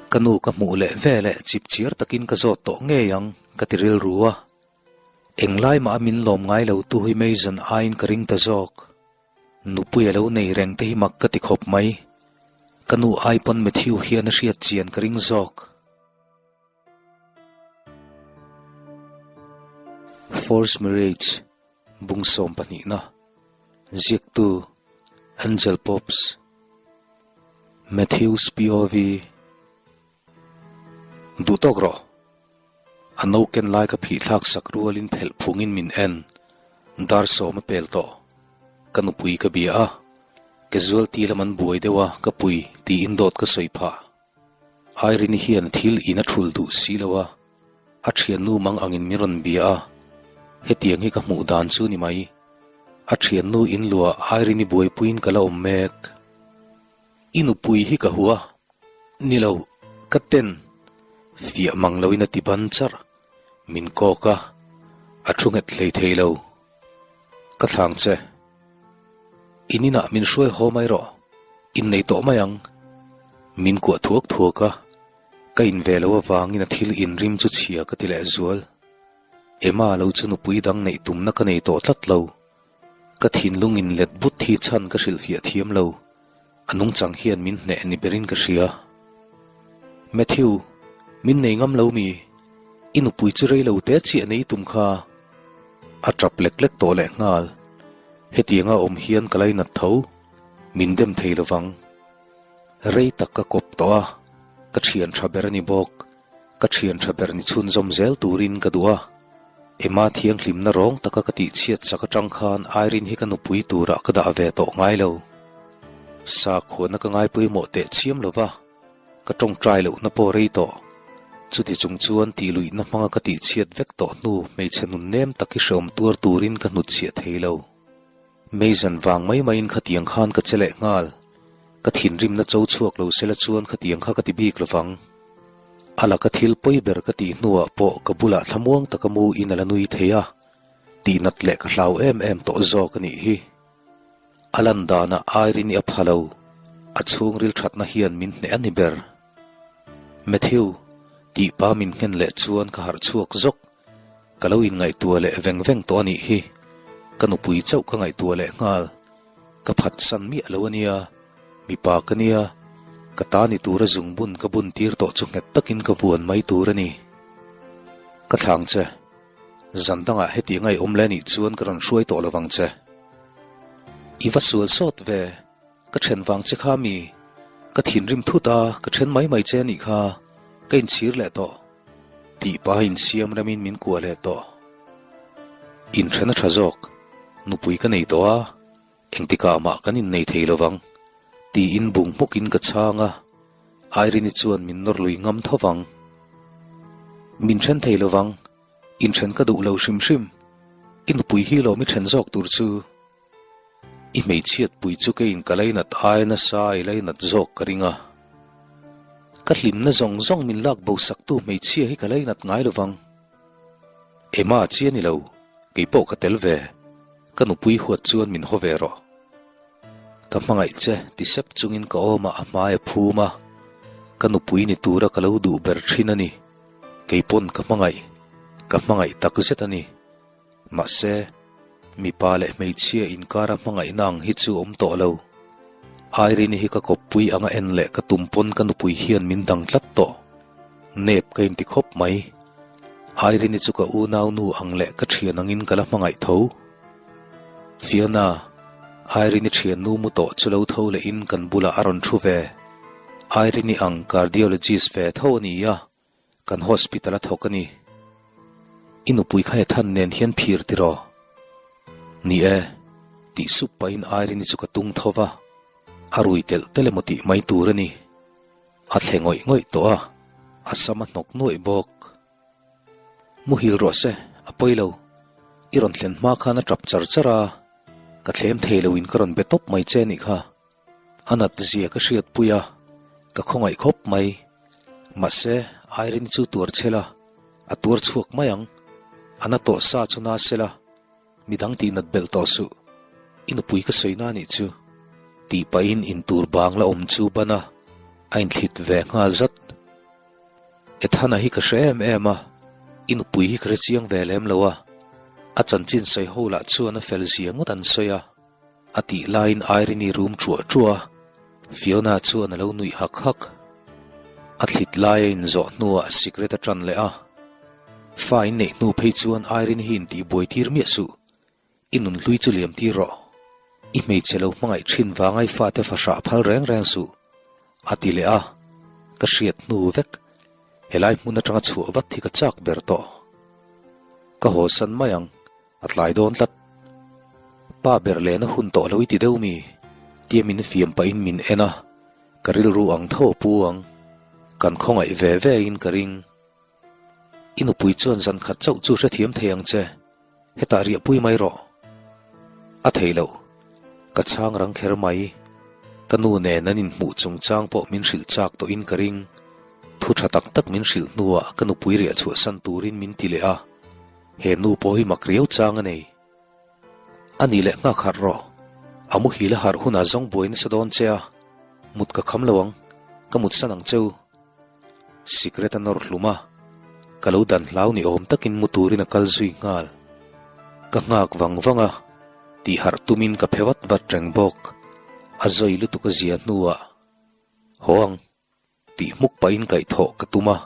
Ka nu ka hmuh leh veleh chipchiar takin ka zawt tawh ngei ang ka ti rilru a. Englai mah a min lawm ngai lo tu hi Mason aiin ka ring ta zawk. Nupui a lo nei reng te hi mak ka ti khawp mai. Ka nu ai pawn Matthew hian a hriat chian ka ring zawk. Forced Marriage Bung sawmpahnihna Ziaktu Angel Pops Matthews POV Duh tawk rawh. A no ken lai ka phih thlak sak rualin phelh phungin min en. Dar sawm a pel tawh. Ka nupui ka bia a. Casualty lam an buai deuh a, ka pui tiin dawt ka sawi phah. Irene hian thil in a thul duh si lo a, a thiannu mang angin min rawn bia a. Hetiang hi ka hmuh dan chu ni mai. A thiannu in luah Irene buaipuiin ka la awm mek. I nupui hi ka hua. Ni lo, ka ten. Fiah mang loin a ti ban charh. Min kawk a, a thu nghet hlei thei lo. Ka thlang che. In inah min hruai haw mai rawh. Innei tawh mai ang. Min kuah thuak thuak a, ka in ve lo avangin a thil inrim chu chhia ka ti leh zual. Emma lo chu nupui dang neih tumna ka nei tawh tlat lo. Ka thinlung in let but hi chhan ka hrilhfiah thiam lo. A nungchang hian min hneh ni berin ka hria. Matthew, min nei ngam lo mi? I nupui chu rei lo te chiah nei tum kha. A tap lek lek tawh leh nghal. Hetianga awm hian ka lainat tho. Min dem thei lovang. Rei tak ka kawp tawh a, ka thian tha ber a ni bawk. Ka thian tha ber ni chhunzawm zel turin ka duh a. Emma thianghlimna rawng taka ka tihchhiat chak atang khan Irene hi ka nupui turah ka dah ve tawh ngai lo. Sakhuana ka ngai pawimawh teh chiam lo va, ka tawngtai lohna pawh rei tawh. Chuti chung chuan tihluihna hmanga ka tihchhiat vek tawh hnu hmeichhe nun nem tak hi hreawm tuar turin ka hnutchhiah thei lo. Mason vang mai maiin khatiang khan ka che leh nghal. Ka thinrimna cho chhuak lo sela chuan khatiang kha ka ti bik lovang. A laka thil pawi ber ka tih hnuah pawh ka bulah thlamuang taka mu in a la nui thei a, tihnat leh ka hlau em em tawh zawk a nih hi. A lan danah Irene-i a pha lo, a chhungril thatna hian min hneh a ni ber. Matthew, tih pa min nghen leh chuan ka harh chhuak zawk. Ka lo inngaihtuah leh veng veng tawh a nih hi. Ka nupui chauh ka ngaihtuah leh nghal. Ka phatsan miah lo a nia. Mipa ka nia. Ka ta ni tura zungbun ka bun tir tawh chu nghet takin ka vuan mai tur a ni. Ka thlang che. Zan dangah heti ngaih awm leh nih chuan ka rawn hruai tawh lovang che. I va sual sawt ve. Ka then vang che kha mi. Ka thinrim thut a, ka then mai mai che a nih kha. Ka inchhir leh tawh. Tih paha insiam remin min kuah leh tawh. Inthen a tha zawk. Nupui ka nei tawh a, engtikah mah kan innei thei lovang. Tiin bung hmukin ka chhang a, Irene-i chuan min nawr lui ngam tho vang. Min then thei lovang, inthen ka duh lo hrim hrim. I nupui hi lawm i then zawk tur chu. I hmeichhiat pui chu keiin ka lainat ai nasa i lainat zawk ka ring a. Ka hlimna zawng zawng min lak bo saktu hmeichhia hi ka lainat ngai lovang. Emma chi a ni lo, kei pawh ka tel ve. Ka nupui huat chuan min haw ve rawh. Ka hmangaih che ti sep chungin ka awmah a hmai a phum a. Ka nupui ni tura ka lo duh ber thin a ni. Kei pawn ka hmangaih, ka hmangaih takzet a ni. Mahse, mipa leh hmeichhia inkara hmangaihna ang hi chu awm tawh lo. Irene hi ka kawppui anga en leh ka tum pawn ka nupui hian min dang tlat tawh. Nep ka inti khawp mai. Irene chu ka unau nu ang leh ka thian angin ka la hmangaih tho. Fiona, Irene thiannu mu tawh chu lo tho lehin kan bulah a rawn thu ve. Irene ang cardiologist ve tho a ni a. Kan hospital a thawk a ni. I nupui kha Ethan nen hian phir tiraw? Ni e, tih sup pahin Irene-i chu ka tung tho va, a rui telh telh emaw tih mai tur a ni. A thle ngawih ngawih tawh a, a sam a hnawk nuaih bawk. Muhil rawh se, a pawi lo. I rawn thlen hma khan a tap char char a, ka thlem thei loin ka rawn be tawp mai che a nih kha. A nat zia ka hriat pui a, ka khawngaih khawp mai. Mahse, Irene chu tuar chhel a, a tuar chhuak mai ang. A na tawh sa chu na sela, midang tih nat belh tawh suh. I nupui ka sawi na nih chu. Tih pahin intur bang la awm chu ban a, a inthlit ve nghal zat. Ethana hi ka hre em em a, i nupui hi ka hre chiang ve lem lo a, a chanchin sawi ho lah chuan a fel zia ngawt an sawi a, a tih laiin Irene-i rum ṭuah ṭuah a, Fiona chuan a lo nuih hak hak. A thlit lai a inzawh hnuah sikret a ṭan leh a, fa in neih hnu phei chuan Irene hi intihbuai tir miah suh, I nun hlui chu liam tir rawh. I hmeichhe lo hmangaih thin vanga i fate fahrah phal reng reng suh, a ti leh a, ka hriat hnu vek. Helai hmun atanga chhuah vat hi ka chak ber tawh. Ka haw san mai ang, a tlai dawn tlat. Pa ber lehna hun tawh lo i ti deuh mi? Tia min fiam pahin min en a, ka rilru ang tho a pu ang. Kan khawngaih ve ve in ka ring. I nupui chuan zan khat chauh chu hrethiam thei ang che, hetah riahpui mai rawh. A thei lo, ka chhang rang kher mai. Ka nu nen an inhmuh chungchang pawh min hrilh chak tawhin ka ring. Thu tha tak tak min hrilh hnuah ka nupui riah chhuahsan turin min ti leh a, he nu pawh hi mak riau chang a nei. A nih leh nghak harh rawh, a muhil a harh hunah zawng buai nasa dawn che a, mut ka kham lo ang, ka mutsan ang cheu. Sikret a nawr hlum a, ka lo dan hlau ni awm takin mu turin a kal zui nghal. Ka nghak vang vang a, tih harh tumin ka phe vat vat reng bawk. A zawi lutuk a zia hnuah, Haw ang, tih hmuk pahin kaihthawh ka tum a,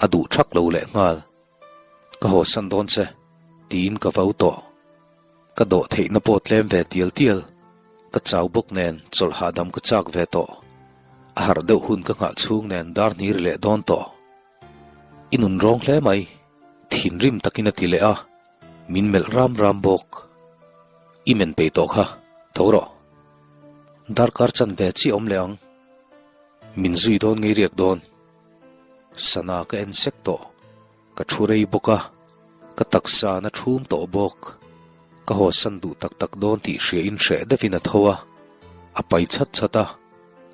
a duh thak lo leh nghal. Ka haw san dawn che, tiin ka vau tawh. Ka dawh theihna pawh tlem ve tial tial, ka chau bawk nen chawlh hahdam ka chak ve tawh. A harh deuh hun ka nghah chhung nen dar hnih ri leh dawn tawh. I nun rawng hle mai, thinrim takin a ti leh a, min melh ram ram bawk. I men peih tawh kha, tho rawh. Darkar chan ve chiah awm leh ang. Min zui dawn ngei riak dawn. Sana ka en sek tawh. Ka thu rei bawk a, ka taksa na thum tawh bawk. Ka haw san duh tak tak dawn tih hria in hreh deuhin a tho a, a pai chhat chhat a,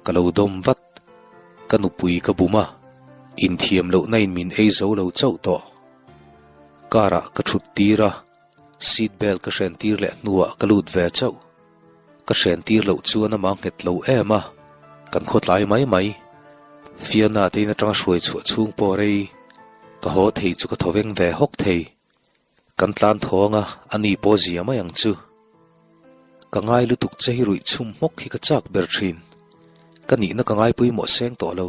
ka lo dawm vat. Ka nupui ka bum a, inthiam lohna in min ei zo lo chauh tawh. Car ah ka thut tir a, seat belt ka hren tir leh hnuah ka lut ve chauh. Ka hren tir loh chuan amah nghet lo em a, kan khawtlai mai mai. Fiona te in atanga hruai chhuah chhung pawh rei, ka haw thei chu ka thaw veng ve hawk thei. Kan tlan thawng a, a ni pawh zia mai ang chu. Ka ngai lutuk che hi ruih chhum hmawk hi ka chak ber thin. Ka nihna ka ngaipawimawh seng tawh lo.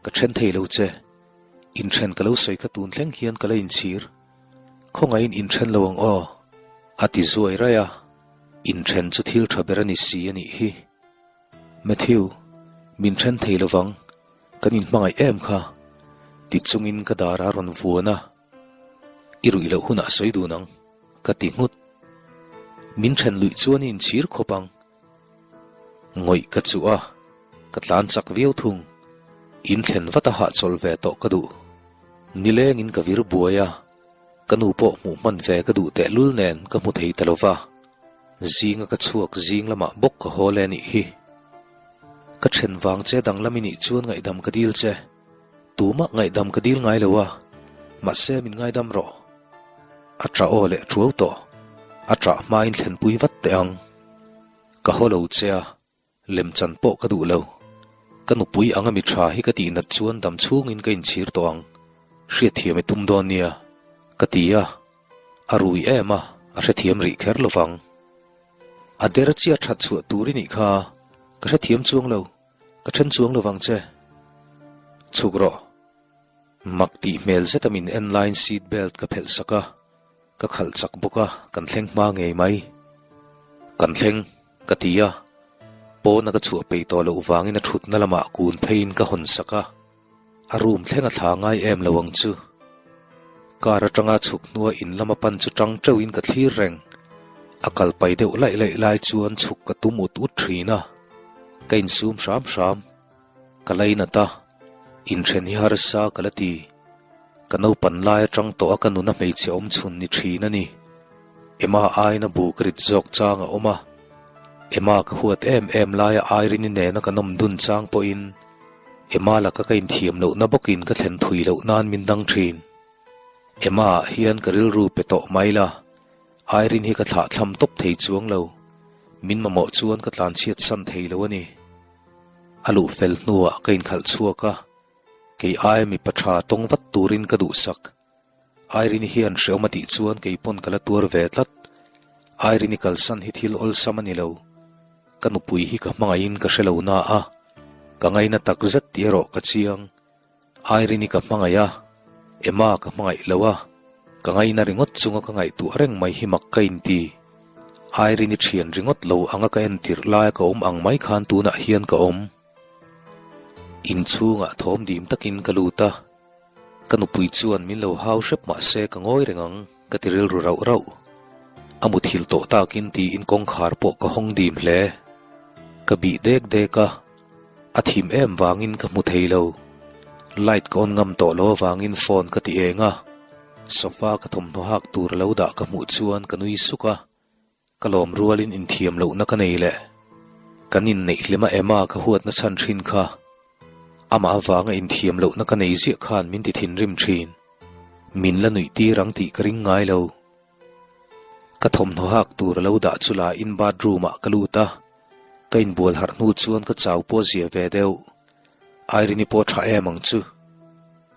Ka then thei lo che. Inthen ka lo sawi kha tun thleng hian ka la inchhir. Khawngaihin inthen lo ang aw, a ti zuai raih a. Inthen chu thil tha ber a ni si a nih hi. Matthew, min then thei lovang, kan inhmangaih em kha, ti chungin ka dar a rawn vuan a. I ruih loh hunah sawi dun ang, ka ti nghut. Min then luih chuan i inchhir khawp ang. Ngawih ka chuh a, ka tlan chak viau thung. Inthlen vat a hahchawl ve tawh ka duh. Nilengin ka vir buai a. Ka nu pawh hmuh hman ve ka duh tehlul nen ka hmu thei ta lo va, zinga ka chhuak zing lamah bawk ka haw le nih hi. Ka then vang che danglam i nih chuan ngaihdam ka dil che. Tumah ngaihdam ka dil ngai lo a, mahse min ngaidam rawh. A ṭah aw leh ṭuau tawh, a ṭah hmain thlenpui vat teh ang. Ka haw lo che a, Lemchan pawh ka duh lo. Ka nupui anga mi tha hi ka tih nat chuan dam chhungin ka inchhir tawh ang. Hriatthiam i tum dawn nia, ka ti a. A rui em a, a hrethiam rih kher lo vang. A der chiah that chhuah tur i nih kha, ka hrethiam chuang lo, ka then chuang lo vang che. Chhuk rawh. Mak tih hmel zeta min en laiin seat belt ka phelh sak a. Ka khalh chak bawk a, kan thleng hma ngei mai. Kan thleng, ka ti a. Pawna ka chhuah peih tawh loh vangin a thutna lamah kun pheiin ka hawn sak a. A room thleng a thla ngai em lo ang chu. Car atanga chhuk hnua in lama pan chu tang teuhin ka thlir reng. A kal pai deuh laih laih lai chuan chhuk ka tum ut ut thin a. Ka insum hram hram. Ka lainat a, inthen hi harsa ka la ti. Ka naupan lai atang tawh a ka nuna hmeichhe awm chhun ni thin a ni. Emma aiin a buk rit zawk chang a awm a, Emma ka huat em em laia Irene-i nena kan awm dun chang pawhin Emma laka ka inthiam lohna bawkin ka thlen thui loh nan min dang thin. Emma ah hian ka rilru pe tawh mai la, Irene hi ka thlahthlam tawp thei chuang lo. Min mamawh chuan ka tlanchhiat san thei lo a ni. A luh fel hnuah ka inkhalh chhuak a. Kei aia mipa tha tawng vat turin ka duhsak. Irene hian hreawm a tih chuan kei pawn ka la tuar ve tlat. Irene kalsan hi thil awlsam a ni lo. Ka nupui hi ka hmangaihin ka hre lo na a, ka ngaina tak zet tih erawh ka chiang. Irene ka hmangaih a, Emma ka hmangaih lo a, ka ngaina ringawt chunga ka ngaihtuah reng mai hi mak ka inti. Irene thian ringawt lo anga ka entirh laia ka awm ang mai khan tunah hian ka awm. Inchhungah thawm dim takin ka lut a. Ka nupui chuan min lo hau hrep mah se ka ngawi reng ang, ka ti rilru rauh rauh. A muthil tawh takin tiin kawngkhar pawh ka hawng dim hle. Ka bih dek dek a, a thim em vangin ka hmu thei lo. Light ka on ngam tawh lo avangin phone ka ti eng a, sofa ka thawmhnaw hak tur a lo dah ka hmuh chuan ka nui suk a. Ka lawm rualin inthiam lohna ka nei leh. Kan inneih hlima Emma ka huatna chhan thin kha. Amah avanga inthiam lohna ka nei ziah khan min ti thinrim thin. Min la nuih tir ang tih ka ring ngai lo. Ka thawmhnaw hak tur a lo dah chu la in bathroom ah ka lut a. Ka inbual harh hnu chuan ka chau pawh zia ve deuh. Irene-i pawh tha em ang chu.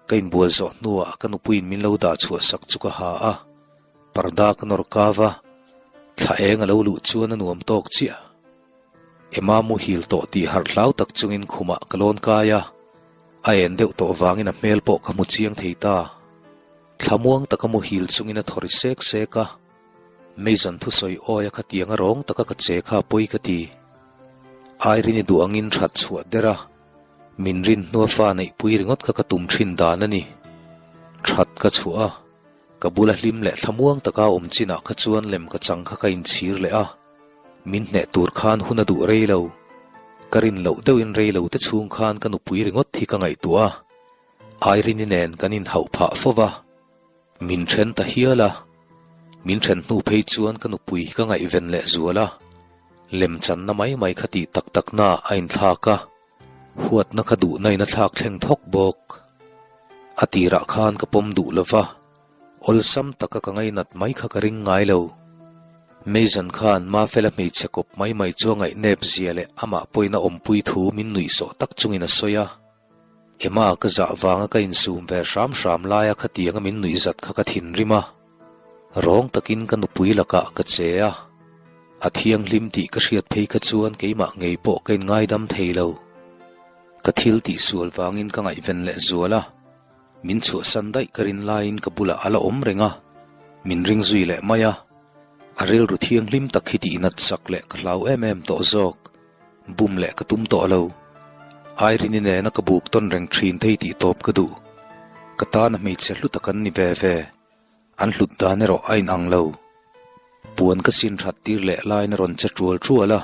Ka inbual zawh hnuah ka nupuiin min lo dah chhuah sak chu ka ha a. Parda ka nawr kau a, thla eng a lo luh chuan a nuam tawk chiah. Emma muhil tawh tih harh hlau tak chungin khumah ka lawn kai a, a en deuh tawh vangin a hmel pawh ka hmu chiang thei ta. Thlamuang taka muhil chungin a thaw ri sek sek a, Mason thusawi awi a khatiang a rawng taka ka che kha pawi ka ti. Irene-i duh angin that chhuah der a, min rin hnua fa neihpui ringawt kha ka tum thin dan a ni. That ka chhuah a. Ka bula hlim leh thlamuang taka awm chinah kha chuan lem ka chang kha ka inchhir leh a, min hneh tur khan hun a duh rei lo. Ka rin loh deuhin rei lo te chhung khan ka nupui ringawt hi ka ngaihtuah a, Irene-i nen kan inhauh phah fo va, min then ta hial a. Min then hnu phei chuan ka nupui hi ka ngaihven leh zual a, lem channa mai mai kha tih tak takna a inthlak a. Huatna ka duhna in a thlak thleng thawk bawk. A tirah khan ka pawm duh lo va, awlsam taka ka ngainat mai kha ka ring ngai lo. Mason khan Mafela hmeichhe kawp mai mai chu a ngaihnep zia leh amah pawhin a awmpui thu min nuihsawh tak chungin a sawi a. Emma ka zah vanga ka insum ve hram hram laia khatianga min nuihzat kha ka thinrim a. Rawng takin ka nupui lakah ka che a. A thianghlim tih ka hriat phei kha chuan keimah ngei pawh ka inngaidam thei lo. Ka thil tih sual vangin ka ngaihven leh zual a, min chhuahsan daih ka rin laiin ka bulah a la awm reng a, min ring zui leh mai a. A rilru thianghlim tak hi tih nat sak leh ka hlau em em tawh zawk. Bum leh ka tum tawh lo. Irene-i nena ka buk tawn reng thin thei tih tawp ka duh. Ka tana hmeichhe hlu tak an ni ve ve. An hlut dan erawh a inang lo. Puan ka sin that tir leh laiin a rawn che tual tual a,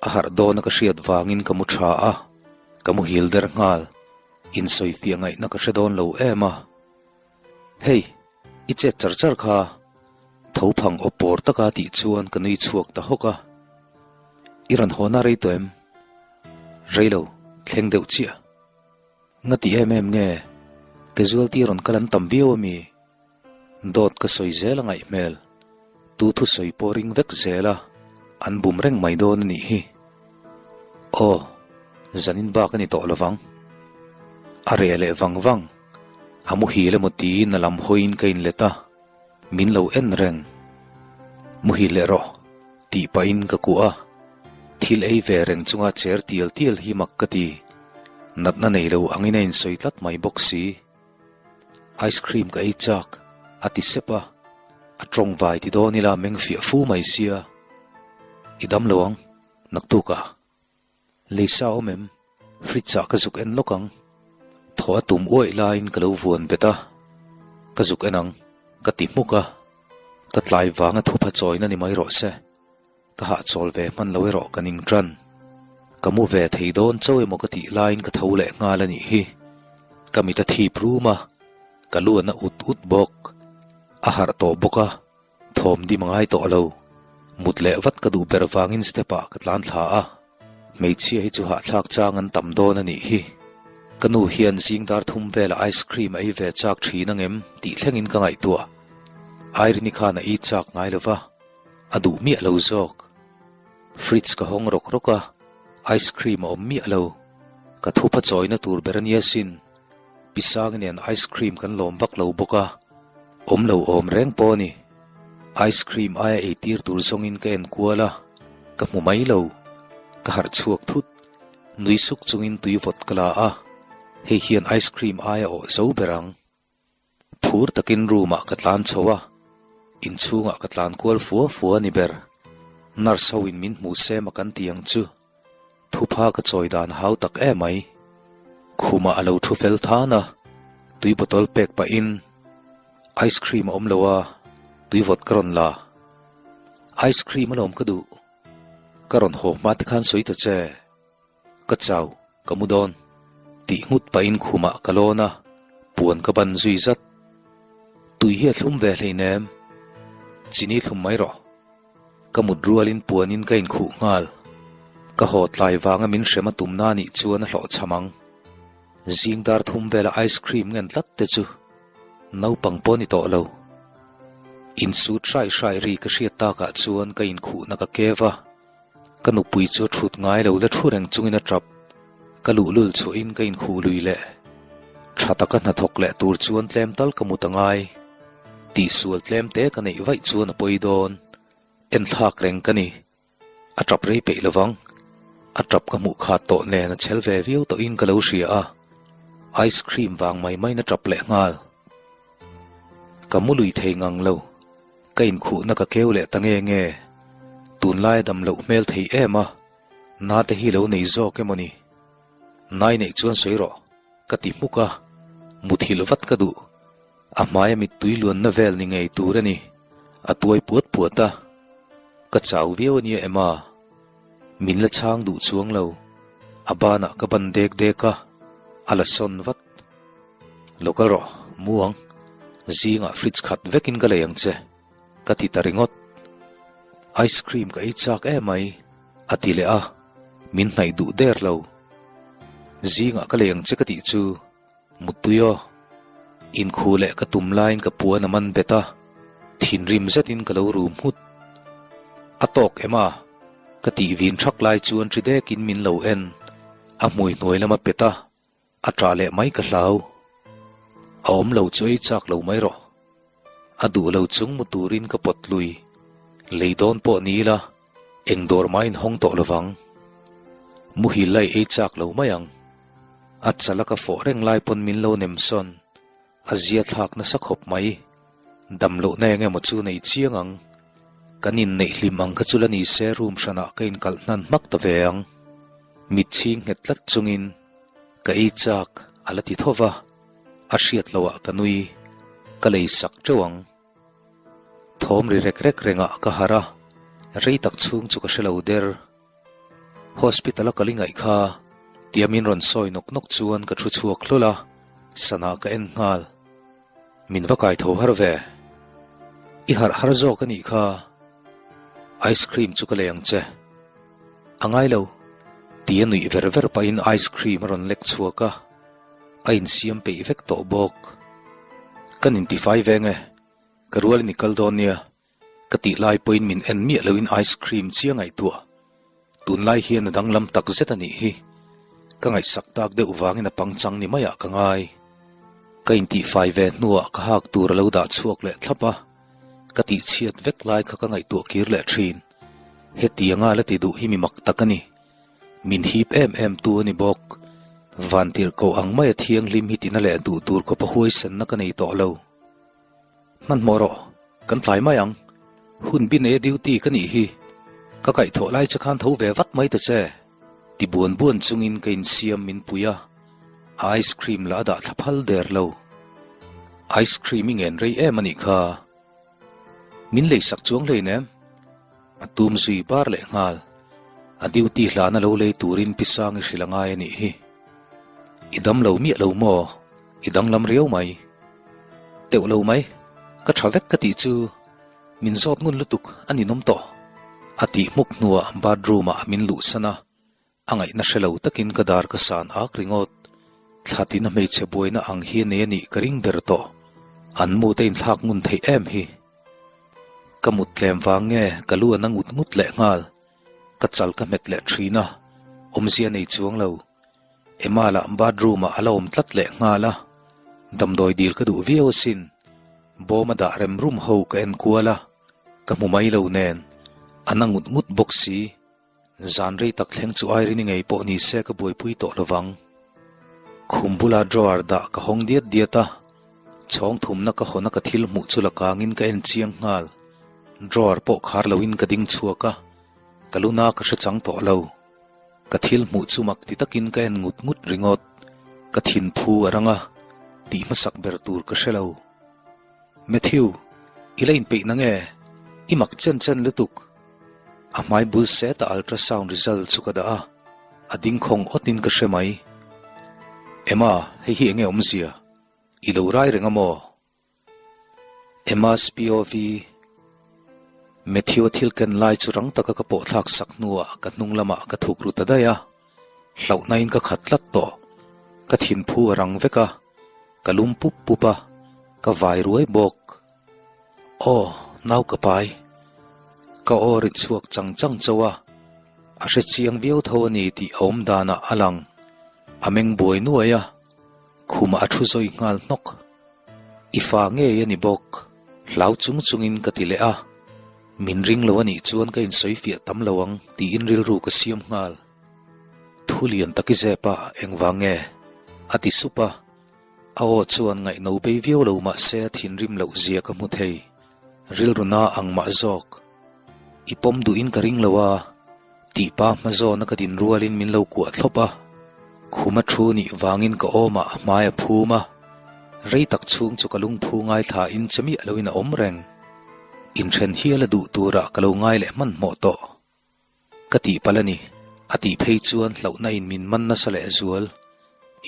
a harh dawna ka hriat vangin ka mu tha a, ka muhil der nghal. Insawifiah ngaihna ka hre dawn lo em a. Hei, i chet char char kha. Tho phang aw pawr taka tih chuan ka nui chhuak ta hawk a. I rawn haw na rei tawh em? Rei lo, thleng deuh chiah. Nga ti em em nge? Casualty rawn kal an tam viau a mi? Dawt ka sawi zel a ngaih hmel. Tu thusawi pawh ring vek zel a, an bum reng mai dawn a nih hi. Aw, zanin bak a ni tawh lovang. A reh leh vang vang. A muhil emaw tiin a lam hawiin ka inlet a. Min lo en reng. Muhil leh rawh, tih pahin ka kuah a. Thil ei ve reng chunga cher tial tial hi mak ka ti. Natna nei lo angin a insawi tlat mai bawk si. Ice cream ka ei chak, a ti sep a. A tawng vai ti dawn ila meng fiah fu mai sia. I dam lo ang, naktukah. Leisa awm em? Fridge ah ka zuk en lawk ang. Thaw a tum uaih laiin ka lo vuan bet a. Ka zuk en ang, ka ti hmuk a. Ka tlai vanga thupha chawina ni mai rawh se. Ka hahchawl ve hman lo erawh ka ning tan. Ka mu ve thei dawn chauh emaw ka tih laiin ka tho leh nghal a nih hi. Ka mit a thip rum a, ka lu a na ut ut bawk. A harh tawh bawk a. Thawm dim a ngai tawh lo. Mut leh vat ka duh ber vangin step ah ka tlan thla a. Hmeichhia hi chu hahthlak chang an tam dawn a nih hi. Ka nu hian zing dar thum velah ice cream a ei ve chak thin angem tih thlengin ka ngaihtuah. Irene-i khan a ei chak ngai lova, a duh miah lo zawk. Fridge ka hawng rawk rawk a, ice cream a awm miah lo. Ka thupa chawina tur ber a nia sin. Pi Sangi nen ice cream kan lawm vak lo bawk a, awm lo awm reng pawh a ni. Ice cream aia ei tir tur zawngin ka en kual a, ka hmu mai lo. Ka harh chhuak thut. Nui suk chungin tui vawt ka la a, hei hian ice cream aia awh zo ber ang. Phur takin room ah ka tlan chho a, inchhungah ka tlan kual fua fua a ni ber. Nurse ho in min hmu se mak an ti ang chu. Thupha ka chawi dan hau tak emai. Khumah a lo thu fel than a, tui bottle pek pahin ice cream a awm lo a, tui vawt ka rawn la. Ice cream alawm ka duh. Ka rawn haw hma te khan sawi ta che. Ka chau, ka mu dawn. Tih nghut pahin khumah ka lawn a, puan ka ban zui zat. Tui hi a thlum ve hleinem. Chini thlum mai rawh. Ka mut rualin puanin ka inkhuh nghal. Ka haw tlai vanga min hrem a tumna nih chuan a hlawhchham ang. Zing dar thum vela ice cream ngen tlat te chu naupang pawh ni tawh lo. Insut hrai hrai ri ka hriat takah chuan ka inkhuhna ka kev a. Ka nupui chu a thut ngai lo la thu reng chungin a tap. Ka luhlul chhuahin ka inkhuh lui leh. Tha taka hnathawk leh tur chuan tlem tal ka mut a ngai. Tihsual tlem te ka neih vaih chuan a pawi dawn. Enthlak reng ka ni. A tap rei peih lovang. A tap ka hmuh khat tawh nen a chhel ve viau tawhin ka lo hria a. Ice cream vang mai maiin a tap leh nghal. Ka mu lui thei ngang lo. Ka inkhuhna ka keu leh ta nge nge. Tunlai a dam loh hmel thei em a, na te hi lo nei zawk emaw ni? Nai neih chuan sawi rawh, ka ti hmuk a, muthilh vat ka duh. A hmaia mittui luanna vel ni ngei tur a ni, a tuai puat puat a. Ka chau viau a nia Emma. Min la chhang duh chuang lo. A banah ka ban dek dek a, a la sawn vat. Lo kal rawh, mu ang. Zingah fridge khat vekin ka lei ang che, ka ti ta ringawt. Ice cream ka ei chak emai, a ti leh a, min hnaih duh der lo. Zingah ka lei ang che ka tih chu, muttui aw. Inkhuh leh ka tum laiin ka puan a man bet a, thinrim zetin ka lo rum nghut. A tawk em a? Ka tih vin thak lai chuan ri dekin min lo en, a hmui hnuai lam a pet a, A ṭah leh mai ka hlau. A awm lo chu ei chak lo mai rawh. A duh lo chung mu turin ka pawt lui. Lei dawn pawh ni ila, eng dawr mah inhawng tawh lovang. Muhil lai ei chak lo mai ang. A chala ka fawh reng lai pawn min lo nem sawn. A zia thlak nasa khawp mai. Dam lohna eng emaw chu nei chiang ang. Kan inneih hlim ang kha chu la ni se room hranah ka inkalh hnan hmak ta ve ang. Mitchhing nghet tlat chungin ka ei chak a la ti tho va, a hriat loh ah ka nui, ka lei sak teuh ang. Thawm ri rek rek rengah ka harh a, rei tak chhung chu ka hre lo der. Hospital a kal i ngaih kha tia min rawn sawi nawk nawk chuan ka thu chhuak hlawl a, sana ka en nghal. Min va kai tho har ve. I harh har zawk a nih kha. Ice cream chu ka lei ang che. A ngai lo. Tia nuih ver ver pahin ice cream a rawn lek chhuak a, a insiam peih vek tawh bawk. Kan intifai veng e, ka rualin i kal dawn nia. Ka tih lai pawhin min en miah loin ice cream chiang ngaihtuah. Tunlai hian a danglam tak zet a nih hi. Ka ngaihsak tak deuh vangin a pangchang ni maiah ka ngai. Ka intihfai ve hnuah ka hak tur a lo dah chhuak leh thlap a, ka tihchhiat vek lai kha ka ngaihtuah kir leh thin. Hetianga la ti duh hi mi mak tak a ni. Min hip em em tu a ni bawk. Vantirhkoh ang maia thianghlim hi tina leh duh tur khawpa huaisenna ka nei tawh lo. Hmanhmawh rawh, kan tlai mai ang. Hun bi neia duty ka nih hi. Ka kaihthawh lai che khan tho ve vat mai ta che. Ti buan buan chungin ka insiam min pui a, ice cream lah a dah thla phal der lo. Ice cream i ngen rei em a nih kha. Min leisak chuang hleinem. A tum zui bar leh nghal. A duty hlana lo lei turin Pi Sangi hrilh a ngai a nih hi. I dam lo miah lo maw? I danglam riau mai. Teuh lo mai. Ka tha vek ka tih chu min zawt ngun lutuk a ninawm tawh. A tih hmuk hnuah bathroom ah min luhsan a, A ngaihna hre lo takin ka dar ka san ak ringawt. Thla tina hmeichhe buaina ang hi a nei a nih ka ring ber tawh. An mu te inthlak ngun theih em hi. Ka mut tlem vang nge ka lu a na ngut ngut leh nghal. Ka chal ka hmet leh thin a, awmzia nei chuang lo. Emma lah bathroom ah a la awm tlat leh nghal a. Damdawi dil ka duh viau asin. Bawm a dah rem rum ho ka en kual a, ka hmu mai lo nen, a na ngut ngut bawk si. Zan rei tak thleng chu Irene-i ngei pawh ni se ka buaipui tawh lo vang. Khum bula drawer dah ka hawng diat diat a, chhawng thumna ka hawn a ka thil hmuh chu la kangin ka en chiang nghal. Drawer pawh khar loin ka ding chhuak a, ka luna ka hre chang tawh lo. Ka thil hmuh chu mak ti takin ka en ngut ngut ringawt. Ka thin phu a rang a, tih hmasak ber tur ka hre lo. Matthew, i la inpeih na nge? I mak chen chen lutuk. A hmai bul set a ultrasound result chu ka dah a, a ding khawng awtin ka hre mai. Emma, hei hi enge awmzia? I lo rai reng a maw? Emma's POV, Matthew-a thil ken lai chu rang taka ka pawh thlak sak hnuah ka hnung lamah ka thuk ru ta daih a, hlauhnain ka khat tlat tawh. Ka thinphu a rang vek a, ka lum pup pup a, ka vai ruai bawk. Aw, nau ka pai. Ka aw ri chhuak chang chang chauh a, a hre chiang viau tho a ni tih a awm danah a lang. A meng buai nuai a, khumah a thu zawi nghal hnawk. I fa ngei a ni bawk, hlau chung chungin ka ti leh a, min ring lo a nih chuan ka insawi fiah tam lo ang tiin rilru ka siam nghal. Thu lian tak i zep a, engvang nge? a ti sup a, a aw chuan ngaihno bei viau lo mah se a thinrim loh zia ka hmu thei, rilru na ang mah zawk. I pawm duhin ka ring lo a, tih pa hma zawna ka din rualin min lo kuah thlawp a, khuma thu nih vangin ka awmah a hmai a phum a, rei tak chhung chu ka lungphu ngaithlain che miah loin a awm reng. Inthen hial a duh turah ka lo ngai leh hmanhmawh tawh. Ka tihpalh a ni, a tih phei chuan hlauhna in min man nasa leh zual.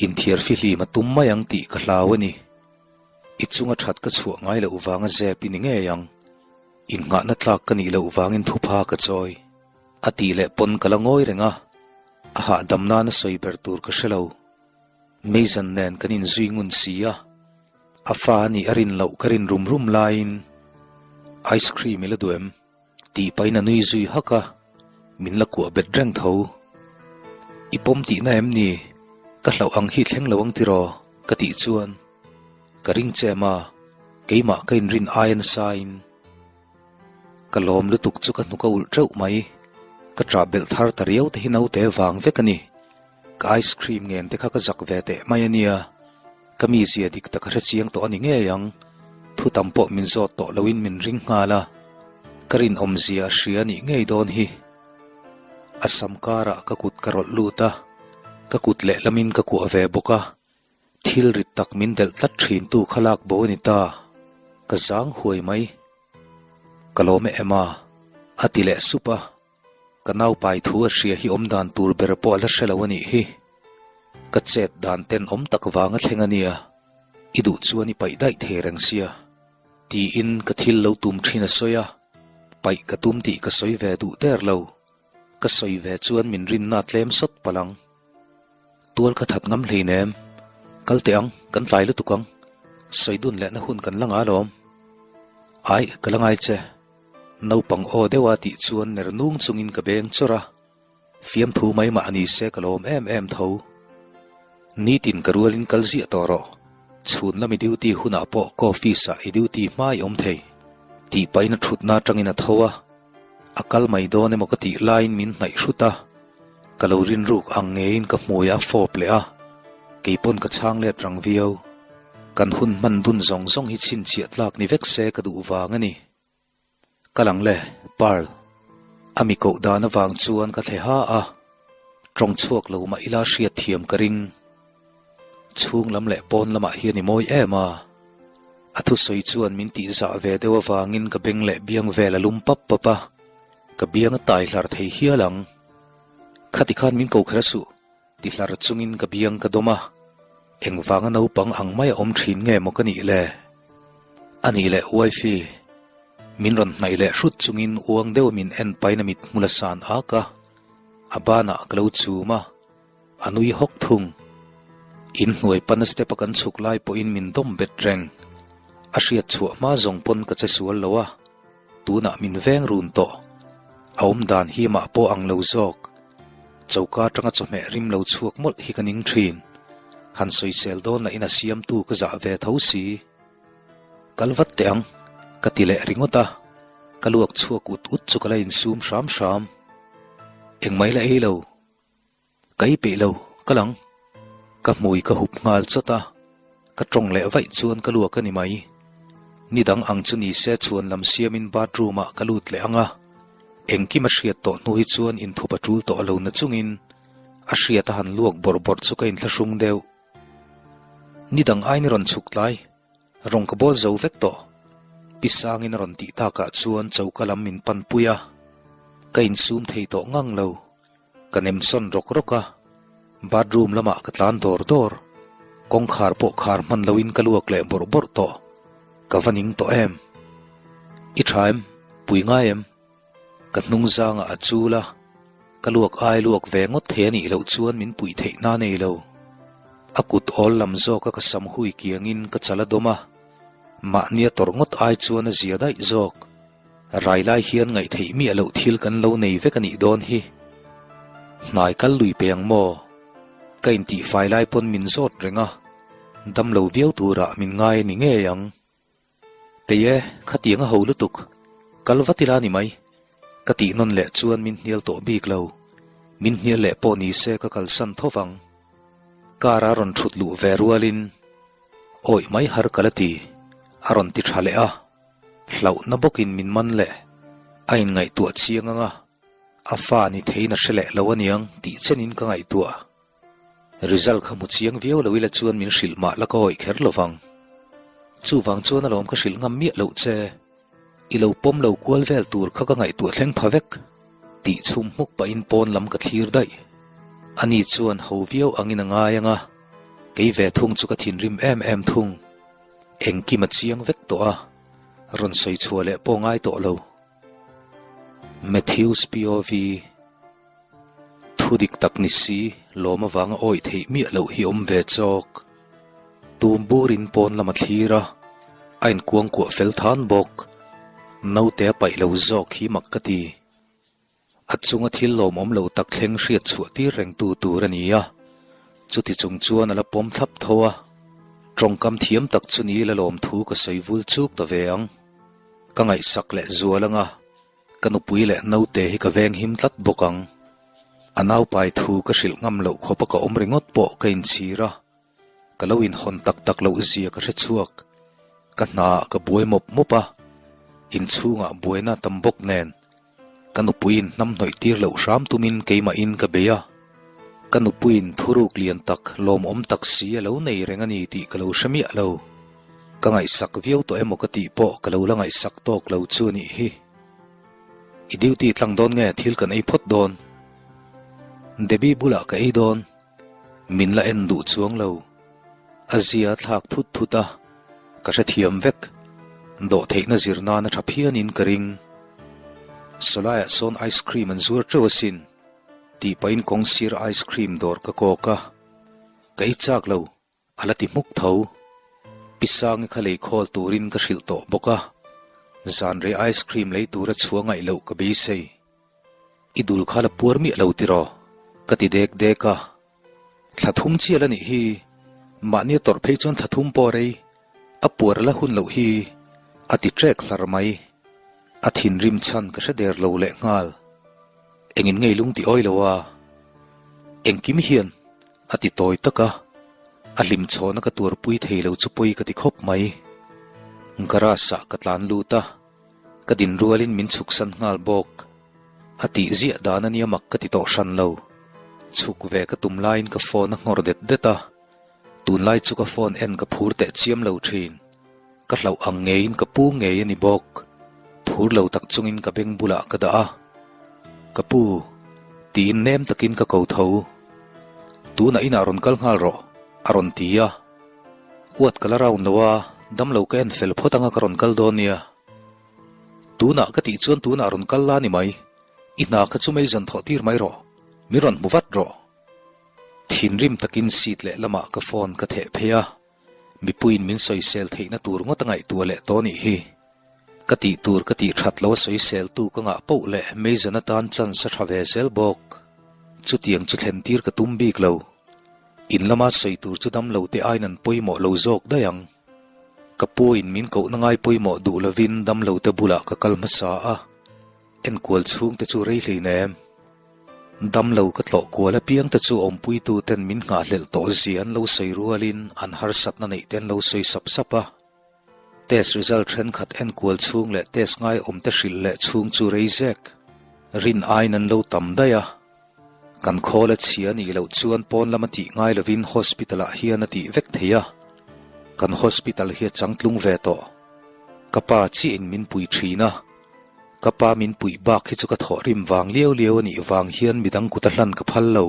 Inthiar fihlim a tum mai ang tih ka hlau a ni. I chunga that ka chhuah ngai loh vanga zep i ni ngei ang. Innghahna tlak ka nih loh vangin thupha ka chawi. A tih leh pawn ka la ngawi reng a, a hahdam nana sawi ber tur ka hre lo. Mason nen kan inzui ngun si a, a fa a nih a rin loh ka rin rum rum laiin Ice cream i la duh em? Tih pahin a nui zui hak a, min la kuah bet reng tho. I pawm tihna em ni? Ka hlauh ang hi thleng lo ang tiraw? Ka tih chuan ka ring che em a, keimah ka inrin aia nasain ka lawm lutuk chu ka hnuk a ulh teuh mai. Ka ṭah belh thar ta riau te hi naute vang vek a ni. Ka ice cream ngen te kha ka zak ve teh mai a nia. Ka mizia dik tak a hre chiang tawh a ni ngei ang. Thu tam pawh min zawt tawh loin min ring nghal a, ka rinawmzia a hria nih ngei dawn hi. A sam karah ka kut ka rawlh lut a, ka kut lehlamin ka kuah ve bawk a, thil rit tak min delh tlat thin tu kha lak bo a ni ta. Ka zang huai mai. Ka lawm e Emma, a ti leh sup a. Ka naupai thu a hria hi awm dan tur ber pawh a la hre lo a nih hi. Ka chet dan ten awm tak vang a thleng a nia, i duh chuan i paih daih thei reng sia. Tiin ka thil lo tum thin a sawi a, paih ka tum tih ka sawi ve duh der lo. Ka sawi ve chuan min rinna tlem sawt palh ang. Tual ka that ngam hleinem. Kal teh ang, kan tlai lutuk ang. Sawi dun lehna hun kan la nga alawm. Aih, ka la ngai che. Naupang aw deuh a tih chuan ner nung chungin ka beng chawrh a, fiamthu mai mah a ni se ka lawm em em tho. Nitin ka rualin kal ziah tawh rawh, chhun lam i duty hunah pawh ka office ah i duty hma i awm thei. Tih pahin a thutna atangin a tho a, a kal mai dawn emaw ka tih laiin min hnaih hrut a, ka lo rinruk ang ngeiin ka hmui a fawp leh a, keipawn ka chhang let rang viau. Kan hun hman dun zawng zawng hi chhinchhiah tlak ni vek se ka duh vang a ni. Ka lang le, Pearl. A mi koh dan avang chuan ka thle ha a, tawng chhuak lo mah ila hriat thiam ka ring. Chhung lam leh pawn lamah hian i mawi em a. A thusawi chuan min tih zah ve deuh avangin ka beng leh biang vel a lum pap pap a, ka biang a tai hlar thei hial ang. Khati khan min ko kher a suh. Ti hlar chungin ka biang ka dawm a, engvanga naupang ang mai a awm thin nge maw ka nih le? A nih leh wifey, min rawn hnaih leh hrut chungin uang deuh min en pain a mit hmul a san ak a, a banah ka lo chum a, a nui hawk thung. Inhnuai pana step a kan chhuk lai pawhin min dawm bet reng. A hriat chhuah hma zawng pawn ka che sual lo a. Tunah min veng run tawh. A awm dan hi mah pawh ang lo zawk. Choka atanga chawhmeh rim lo chhuak mawlh hi ka ning thin. Han sawisel dawn lahin a siamtu ka zah ve tho si. Kal vat teh ang, ka ti leh ringawt a, ka luak chhuak ut ut chu ka la insum hram hram. Engmai la ei lo. Ka ei peih lo, ka lang. Ka hmui ka hup nghal chawt a, ka tawng leh vaih chuan ka luak a ni mai. Ni dang ang chu ni se chhuan lam siamin bathroom ah ka lut leh ang a, engkim a hriat tawh hnu hi chuan inthup a tul tawh lo na chungin a hriat a han luak bawrh bawrh chu ka inthlahrung deuh. Ni dang aiin i rawn chhuk tlai, Rawng ka bawl zo vek tawh. Pi Sangin a rawn tih takah chuan choka lam min pan pui a, ka insum thei tawh ngang lo. Ka nem sawn rawk rawk a, bathroom lamah ka tlan dawr dawr. Kawngkhar pawh khar hman loin ka luak leh bawrh bawrh tawh. Ka va ning tawh em? I tha em? Pui ngai em? Ka hnung zangah a chul a, ka luak ai luak ve ngawt thei a nih loh chuan min puih theih na nei lo. A kut awl lam zawka ka sam hui kiangin ka chal a dawm a, mahnia tawrh ngawt ai chuan a zia daih zawk. Rai lai hian ngaihtheih miah loh thil kan lo nei vek a nih dawn hi. Hnai kal lui pe ang maw? Ka intihfai lai pawn min zawt reng a, damlo viau turah min ngai a ni ngei ang. Kei e, khatiang a ho lutuk. Kal vat ila ni mai. Ka tih nawn leh chuan min hnial tawh bik lo. Min hnial leh pawh ni se ka kalsan tho vang. Car a rawn thut luh ve rualin, Awih mai har ka la ti, a rawn ti tha leh a. Hlauhna bawkin min man leh. A inngaihtuah chiang ang a, a fa ni theiin a hre leh lo aniang tih chenin ka ngaihtuah. Result kha hmu chiang viau lo ila chuan min hrilh mah la ka awih kher lo vang. Chuvang chuan alawm ka hrilh ngam miah loh che. I lo pawm lo kual vel tur kha ka ngaihtuah thleng pha vek. Tih chhum hmuk pahin pawn lam ka thlir daih. Ani chuan ho viau angin a ngai ang a, kei ve thung chu ka thinrim em em thung. Engkim a chiang vek tawh a, rawn sawi chhuah leh pawh ngai tawh lo. Matthews POV. Thu dik tak ni si, lawm avanga awih theih miah loh hi awm ve chawk. Tum burin pawn lam a thlir a, a inkuangkuah fel than bawk. Naute a paih lo zawk hi mak ka ti. A chunga thil lawmawm lo tak thleng hriat chhuah tir rengtu tur a ni a, chuti chung chuan a la pawm thlap tho a. Tawngkam thiam tak chu ni la lawm thu ka sawi vul chuk ta ve ang. Ka ngaihsak leh zual anga. Ka nupui leh naute hi ka veng him tlat bawk ang. A naupai thu ka hrilh ngam loh khawpa ka awm ringawt pawh ka inchhir a, ka lo inhawn tak tak loh zia ka hre chhuak. Ka hnaah ka buai mawp mawp a, inchhungah buaina tam bawk nen ka nupuiin hnamhnawih tir loh hram tumin keimahin ka bei a. Ka nupuiin thuruk lian tak, lawmawm tak si a lo nei reng a ni tih ka lo hre miah lo. Ka ngaihsak viau tawh emaw ka tih pawh ka lo la ngaihsak tawk lo chu a nih hi. I duty tlang dawn nge thil kan ei phawt dawn? Debbie bulah ka ei dawn. Min la en duh chuang lo. A zia a thlak thut thut a, ka hrethiam vek. Dawhtheihna zir nan a tha phianin ka ring. Sawlaiah sawn ice cream an zuar teuh asin. Tih pahin kawng sir ice cream dawr ka kawk a, ka ei chak lo, a la ti hmuk tho. Pi Sangi kha lei khawl turin ka hrilh tawh bawk a, zanrei ice cream lei tura chhuah ngaih loh ka beisei. I dul kha la puar miah lo tiraw? ka ti dek dek a. Thla thum chial a nih hi, mahni a tawrh phei chuan thla thum pawh rei, a puar la hun loh hi, a ti ṭek hlar mai. A thinrim chhan ka hre der lo leh nghal. Engin ngei lung ti awi lo a? Engkim hian a ti tawi tak a, a hlim chhawna ka tuarpui thei lo chu pawi ka ti khawp mai. Garage ah ka tlan lut a, ka din rualin min chhuksan nghal bawk. A tih ziah dan a nia mak ka ti tawh hran lo. Chhuk ve ka tum laiin ka phone a nghawr det det a, tunlai chu ka phone en ka phur teh chiam lo thin. Ka hlauh ang ngeiin ka pu ngei a ni bawk. Phur lo tak chungin ka beng bulah ka dah a. Ka pu, tiin nem takin ka ko tho. Tunah inah rawn kal nghal rawh, a rawn ti a. Uat ka la round lo a, damlo ka en fel phawt anga ka rawn kal dawn nia. Tunah ka tih chuan tunah rawn kal la ni mai. I hna kha chu mei zawn thawh tir mai rawh. Min rawn hmu vat rawh. Thinrim takin seat lehlamah ka phone ka theh phei a. Mipuiin min sawisel theihna tur ngawt a ngaihtuah leh tawh nih hi. Ka tih tur ka tih that lo a sawisel tu ka ngah poh leh Mason atan chance a tha ve zel bawk. Chutiang chu thlen tir ka tum bik lo. In lama sawi tur chu damlo te aiin an pawimawh lo zawk daih ang. Ka pu in min kohna ngai pawimawh duh lovin damlo te bulah ka kal hmasa a, enkual chhung te chu rei hleinem. Damlo ka tlawh kual apiang te chu awmpuitu ten min nghahhlelh tawh zia an lo sawi rualin an harsatna neih te an lo sawi sap sap a. Test result thenkhat enkual chhung leh test ngai awm te hrilh leh chhung chu rei zek. Rin aiin an lo tam daih a. Kan khawl a chhia nih loh chuan pawn lama tih ngai lovin hospital ah hian a tih vek thei a. Kan hospital hi a changtlung ve tawh. Ka pa chiah in min pui thin a. Ka pa min puih bak hi chu ka thawh rim vang liau liau a nih vang hian midang kut a hlan ka phal lo.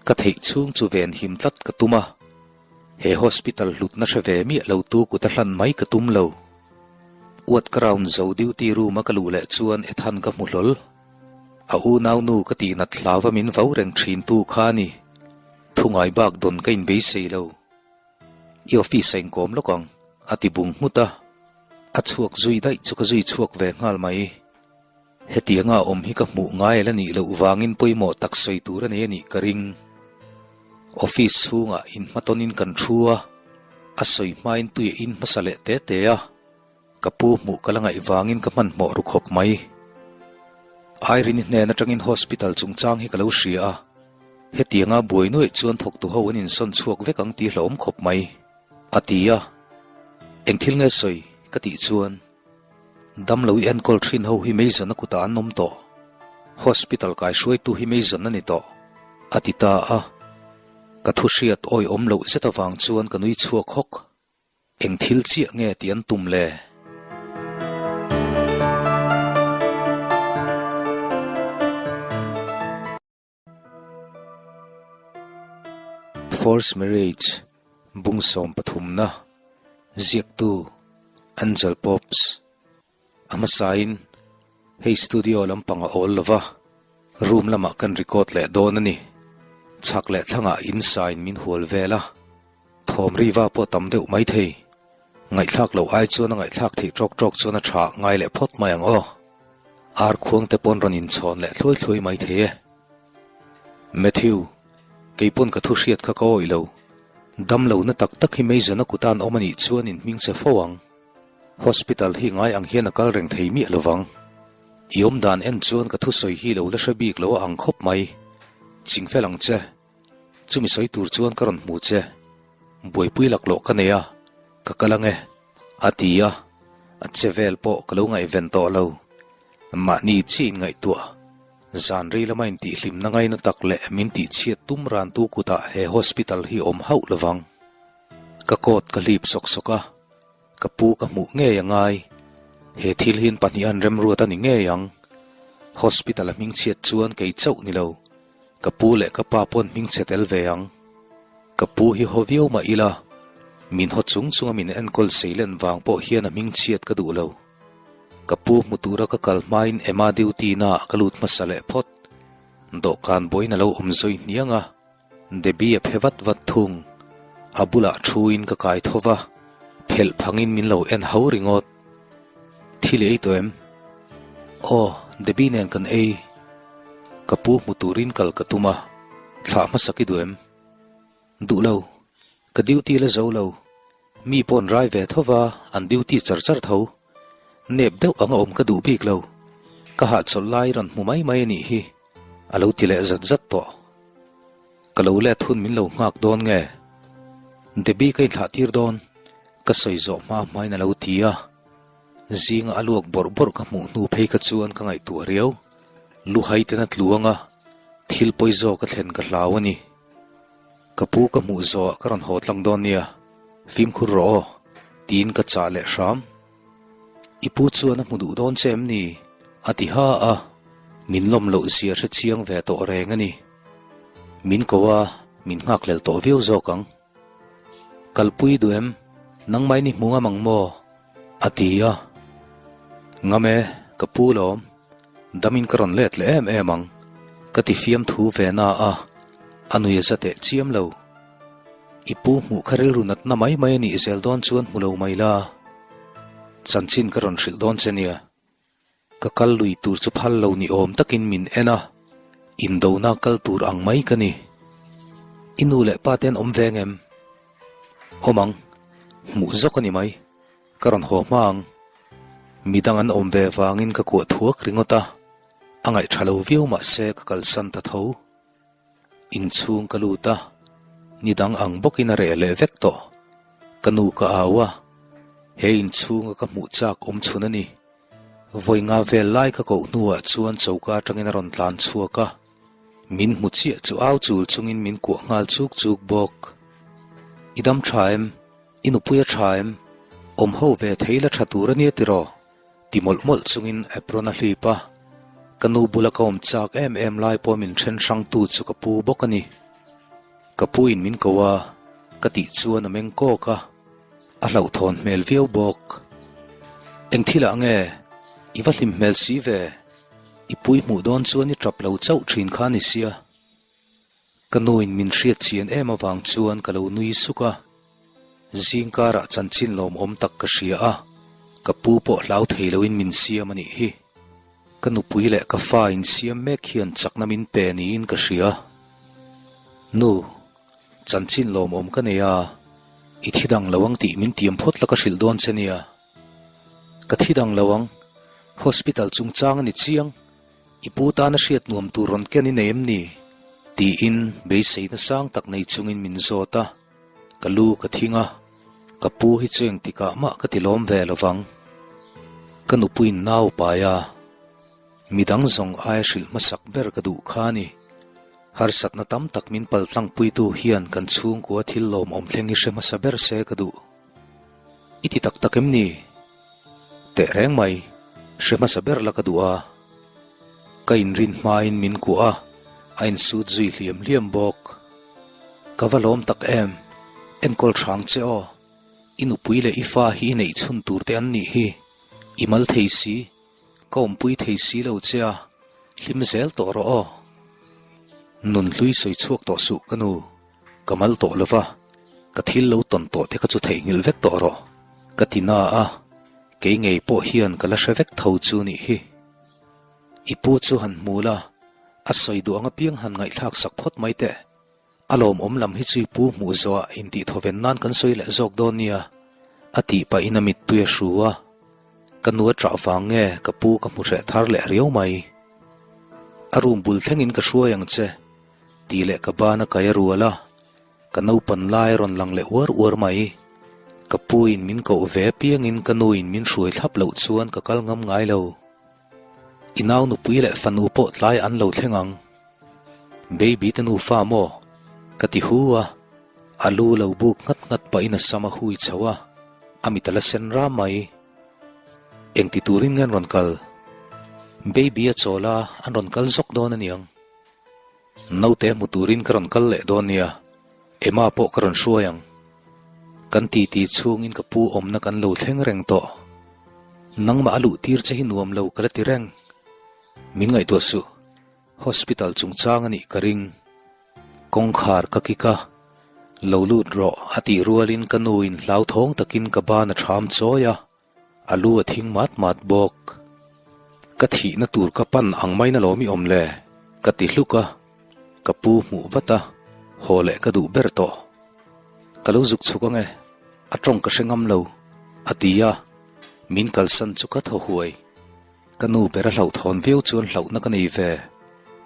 Ka theih chhung chu ven him tlat ka tum a. He hospital hlutna hre ve miah lo tu kut a hlan mai ka tum lo. Uat ka round zo duty room a ka luh leh chuan Ethan ka hmu hlawl. A unau nu ka tih nat hlau a min vo reng thin tu kha a ni. Thungai bak dawn ka inbeisei lo. I office a inkawm lawk ang, a ti bung nghut a. A chhuak zui daih chu ka zui chhuak ve nghal mai. Hetianga awm hi ka hmuh ngai la nih loh vangin pawimawh tak sawi tur a nei a nih ka ring. Office chhungah inhmatawnin kan thu a, a sawi hmain tui a in hmasa leh te te a, ka pu hmuh ka la ngaih vangin ka hmanhmawh ru khawp mai. Irene-i hnen atangin hospital chungchang hi ka lo hria a, hetianga buai nuaih chuan thawktu ho an insawn chhuak vek ang tih hlauhawm khawp mai, a ti a. Eng thil nge sawi? ka tih chuan. Damlo i enkawl thin ho hi Mason a kutah an awm tawh. Hospital kai hruaitu hi Mason a ni tawh, a ti ta a. Ka thu hriat awi awm loh zet avang chuan ka nui chhuak hawk. Eng thil chiah nge tih an tum le? Forced Marriage, Bung 13na, Ziaktu, Angel Pops. A hmasain, hei studio lampang a awl lova, room lamah kan record leh dawn a ni. Chhak leh thlangah insain min hual vel a, thawm riva pawh tam deuh mai thei. Ngaihthlak loh ai chuan a ngaihthlak theih tawk tawk chuan a tha ngai leh phawt mai ang aw. Ar khuang te pawn rawn inchhawn leh thluai thluai mai thei e. Matthew, kei pawn ka thu hriat kha ka awih lo. Dam lo na tak tak hi Mason a kutan awm a nih chuan in hming che fo ang. Hospital hi ngai ang hian a kal reng thei miah lovang. I awm dan en chuan ka thusawi hi lo la hre bik lo a ang khawp mai. Chingfel ang che. Chumi sawi tur chuan ka rawn hmu che. Buaipui laklawh ka nei a, ka kal ang e, a ti a, a che vel pawh ka lo ngaihven tawh lo. Mahni chi in ngaihtuah, zan rei lama intihhlimna ngaina tak leh min tihchhiat tum rantu kutah he hospital hi awm hauh lovang. Ka coat ka hlip sawk sawk a, Ka pu ka hmuh ngei a ngai. He thil hi an pahnihan remruat a ni ngei ang. Hospital a hmingchhiat chuan kei chauh ni lo. Ka pu leh ka pa pawn hmingchhe tel ve ang. Ka pu hi haw viau mah ila, min haw chung chunga min enkawl seilen vang pawh hian a hmingchhiat ka duh lo. Ka pu hmu tura ka kal hmain Emma duty naah ka lut hmasa leh phawt. Dawhkan bawiin a lo awm zawi hniang a. Debbie a phe vat vat thung. A bulah thuin ka kai tho va, phelh phangin min lo en ho ringawt. Thil i ei tawh em? Aw, Debbie nen kan ei. Ka pu hmu turin kal ka tum a, thlah hmasak i duh em? Duh lo. Ka duty la zo lo. Mi pawh an rai ve tho va, an duty char char tho. Nep deuh anga awm ka duh bik lo. Ka hahchawlh lai rawn hmu mai mai a nih hi, a lo ti leh zat zat tawh. Ka lo let hun min lo nghak dawn nge? Debbie ka inthlah tir dawn, ka sawi zawh hma hmain a lo ti a. Zinga a luak bawrh bawrh ka hmuh hnu phei kha chuan ka ngaihtuah riau. Luhai ten a tlu ang a, thil pawi zawk a thlen ka hlau a ni. Ka pu ka hmuh zawhah ka rawn haw tlang dawn nia, fimkhur rawh aw, tiin ka chah leh hram. I pu chuan a hmu duh dawn che em ni? a ti ha a, min lawm loh zia hre chiang ve tawh reng a ni. Min ko a, min nghakhlel tawh viau zawk ang. Kalpui duh em? Nangmah in i hmu ngam ang maw? A ti a. Ngam e, ka pu lawm. Damin ka rawn let leh em em ang. Ka ti fiamthu ve na a, a nui a za teh chiam lo. I pu hmuh kha rilru natna mai mai a nih zel dawn chuan hmu lo mai la. Chanchin ka rawn hrilh dawn che nia. Ka kal lui tur chu phal lo ni awm takin min en a, indona kal tur ang mai ka ni. I nu leh pa te an awm ve ngem? Awm ang, hmuh zawk a ni mai. Ka rawn haw hma ang. Midang an awm ve vangin ka kuah thuak ringawt a, a ngaih tha lo viau mah se ka kalsan ta tho. Inchhung ka lut a, nidang ang bawkin a reh leh vek tawh. Ka nu ka au a, he inchhunga ka hmuh chak awm chhun a ni. Vawi nga vel lai ka koh hnuah chuan choka atangin a rawn tlan chhuak a, min hmu chiah chu au chul chungin min kuah nghal chuk chuk bawk. I dam tha em? I nupui a tha em? Awm ho ve thei la tha tur a nia tiraw? Ti mawlh mawlh chungin apron a hlip a, ka nu bula ka awm chak em em lai pawh min then hrangtu chu ka pu bawk a ni. Ka pu in min ko a, ka tih chuan a meng kawk a, a hlauhthawn hmel viau bawk. Eng thilah nge i va hlim hmel si ve? I pui hmuh dawn chuan i tap lo chauh thin kha ni sia. Ka nuin min hriat chian em avang chuan ka lo nui suk a, zingkarah chanchin lawmawm tak ka hria a, ka pu pawh hlau thei loin min siam a nih hi. Ka nupui leh ka fa insiam mek hian chakna min pe niin ka hria. Nu, chanchin lawmawm ka nei a, i thi dang lo ang tih min tiam phawt la ka hrilh dawn che nia. Ka thi dang lo ang, hospital chungchang a ni chiang. I pu tana hriat nuam tur rawn ken i nei em ni? Tiin beiseina sang tak nei chungin min zawt a, ka lu ka thing a, ka pu hi chu engtikah mah ka ti lawm ve lo vang. Ka nupuiin nau pai a, midang zawng aia hrilh hmasak ber ka duh kha a ni. Harsatna tam tak min paltlangpuitu hian kan chhungkua thil lawmawm thleng hi hre hmasa ber se ka duh. I ti tak tak em ni? Teh reng mai, hre hmasa ber la ka duh a. Ka inrin hmain min kuah a, a insut zui hliam hliam bawk. Ka va lawm tak em, enkawl hrang che aw. I nupui leh i fa hi i neih chhun tur te an nih hi, i mal thei si. Ka awmpui thei si lo che a, hlim zel tawh rawh aw. Nun hlui sawi chhuak tawh suh ka nu, ka mal tawh lo va, ka thil lo tawn tawh te kha chu theihnghilh vek tawh rawh, ka ti na a, kei ngei pawh hian ka la hre vek tho chu nih hi. I pu chu han hmu la, a sawi duh ang apiang han ngaihthlak sak phawt mai teh. A lawmawm lam hi chu i pu hmuh zawhah intihthawven nan kan sawi leh zawk dawn nia, a tih pahin a mittui a hru a. Ka nu a ṭah vang nge ka pu ka hmu hreh thar leh riau mai. A room bul thlengin ka hruai ang che, tih leh ka ban a kai a rual a, ka naupan lai a rawn lang leh uar uar mai. Ka puin min koh ve apiangin ka nuin min hruai thlap loh chuan ka kal ngam ngai lo. I nau nupui leh fanu pawh tlai an lo thleng ang. Baby te nufa maw? Ka ti hu a, a lu lo buk nghat nghat pahin a sam a hui chho a, a mit a la sen ram mai. Engti turin nge an rawn kal? Baby a chawl a, an rawn kal zawk dawn aniang. Naute hmu turin ka rawn kal leh dawn nia, Emma pawh ka rawn hruai ang. Kan titi chhungin ka pu awmna kan lo thleng reng tawh. Nangmah a luh tir che hi nuam lo ka la ti reng. Min ngaihtuah suh, hospital chungchang a nih ka ring. Kawngkhar ka kik a, lo lut rawh a tih rualin ka nuin hlauthawng takin ka ban a ṭham chawi a. A lu a thing mat mat bawk. Ka thihna tur ka pan ang main alawm i awm le? Ka ti hluk a, ka pu hmuh vat a, haw leh ka duh ber tawh. Ka lo zuk chhuk ang e, a tawng ka hre ngam lo, a ti a, min kalsan chu ka thaw huai. Ka nu ber a hlauhthawn viau chuan hlauhna ka nei ve,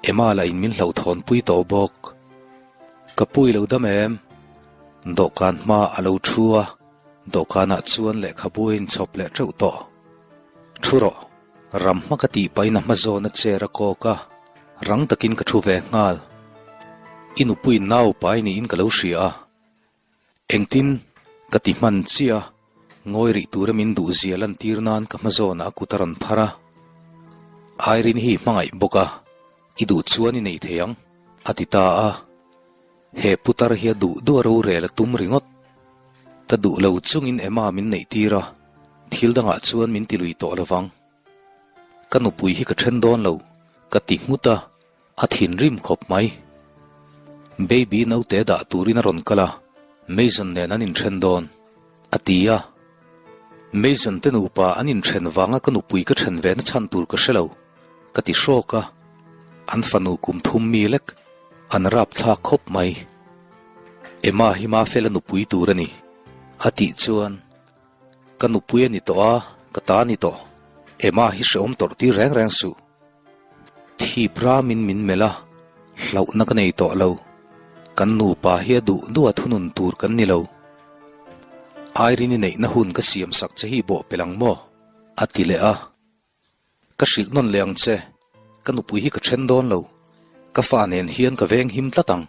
Emma lah in min hlauhthawn pui tawh bawk. Ka pu i lo dam em? Dawhkan hma a lo thu a. Dawhkanah chuan lehkhabu a inchhawp leh teuh tawh. Thu rawh, ram hma ka tih pahin a hma zawn a chair a kawk a, rang takin ka thu ve nghal. I nupuiin nau pai niin ka lo hria a. Engtin? Ka ti hman chiah a, ngawi rih tura min duh zia lantir nan ka hma zawnah a kut a rawn phar a. Irene hi hmangaih bawk a, i duh chuan i nei thei ang, a ti ta a. He putar hi a duh duh a rorel a tum ringawt. Ka duh lo chungin Emma min neih tir a, thil dangah chuan min ti lui tawh lo vang. Ka nupui hi ka then dawn lo, ka ti nghut a, a thinrim khawp mai. Baby naute dah turin a rawn kal a, Mason nen an inthen dawn, a ti a. Mason te nupa an inthen vanga ka nupui ka then ve na chhan tur ka hre lo. Ka ti hrawk a, an fanu kum thum mi lek an rap thlak khawp mai. Emma hi Mafela nupui tur a ni, a tih chuan, Ka nupui a ni tawh a, ka ta a ni tawh. Emma hi hrehawm tawrh tir reng reng suh. Thip ramin min melh a, hlauhna ka nei tawh lo. Kan nupa hi a duh duh a thunun tur kan ni lo. Irene-i neihna hun ka siam sak che hi bawhpelh ang maw? a ti leh a. Ka hrilh nawn leh ang che, ka nupui hi ka then dawn lo, ka fa nen hian ka veng him tlat ang.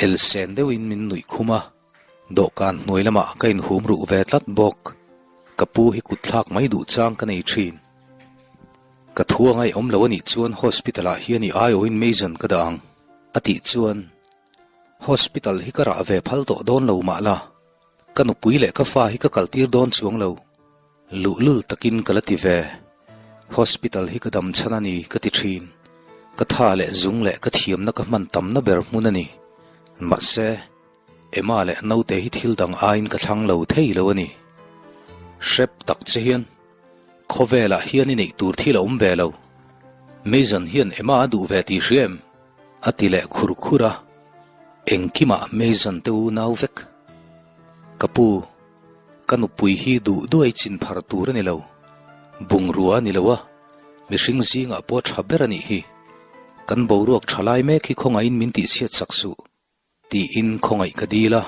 Elsen deuhin min nuih khum a, dawhkan hnuai lamah ka inhum ruh ve tlat bawk. Ka pu hi kut thlak mai duh chang ka nei thin. Ka thu a ngaihawm lo anih chuan hospital ah hian i aiawhin Mason ka dah ang, a tih chuan hospital hi ka rah ve phal tawh dawn lo mah la, ka nupui leh ka fa hi ka kaltir dawn chuang lo. Luhlul takin ka la ti ve. Hospital hi ka dam chhan a ni ka ti thin. Ka tha leh zung leh ka thiamna ka hman tamna ber hmun a ni. Mahse, Emma leh naute hi thil dang aiin ka thlang lo thei lo a ni. Hrep tak che hian khawvelah hian i neih tur thil a awm ve lo. Mason hian Emma a duh ve tih hria em? A ti leh khur khur a. Engkimah Mason te unau vek. Ka pu. Ka nupui hi duh duai chin phar tur a ni lo. Bungrua a ni lo a, mihring zingah pawh tha ber a nih hi. Kan boruak tha lai mek hi khawngaihin min tihchhiat sak suh, tiin khawngaih ka dil a.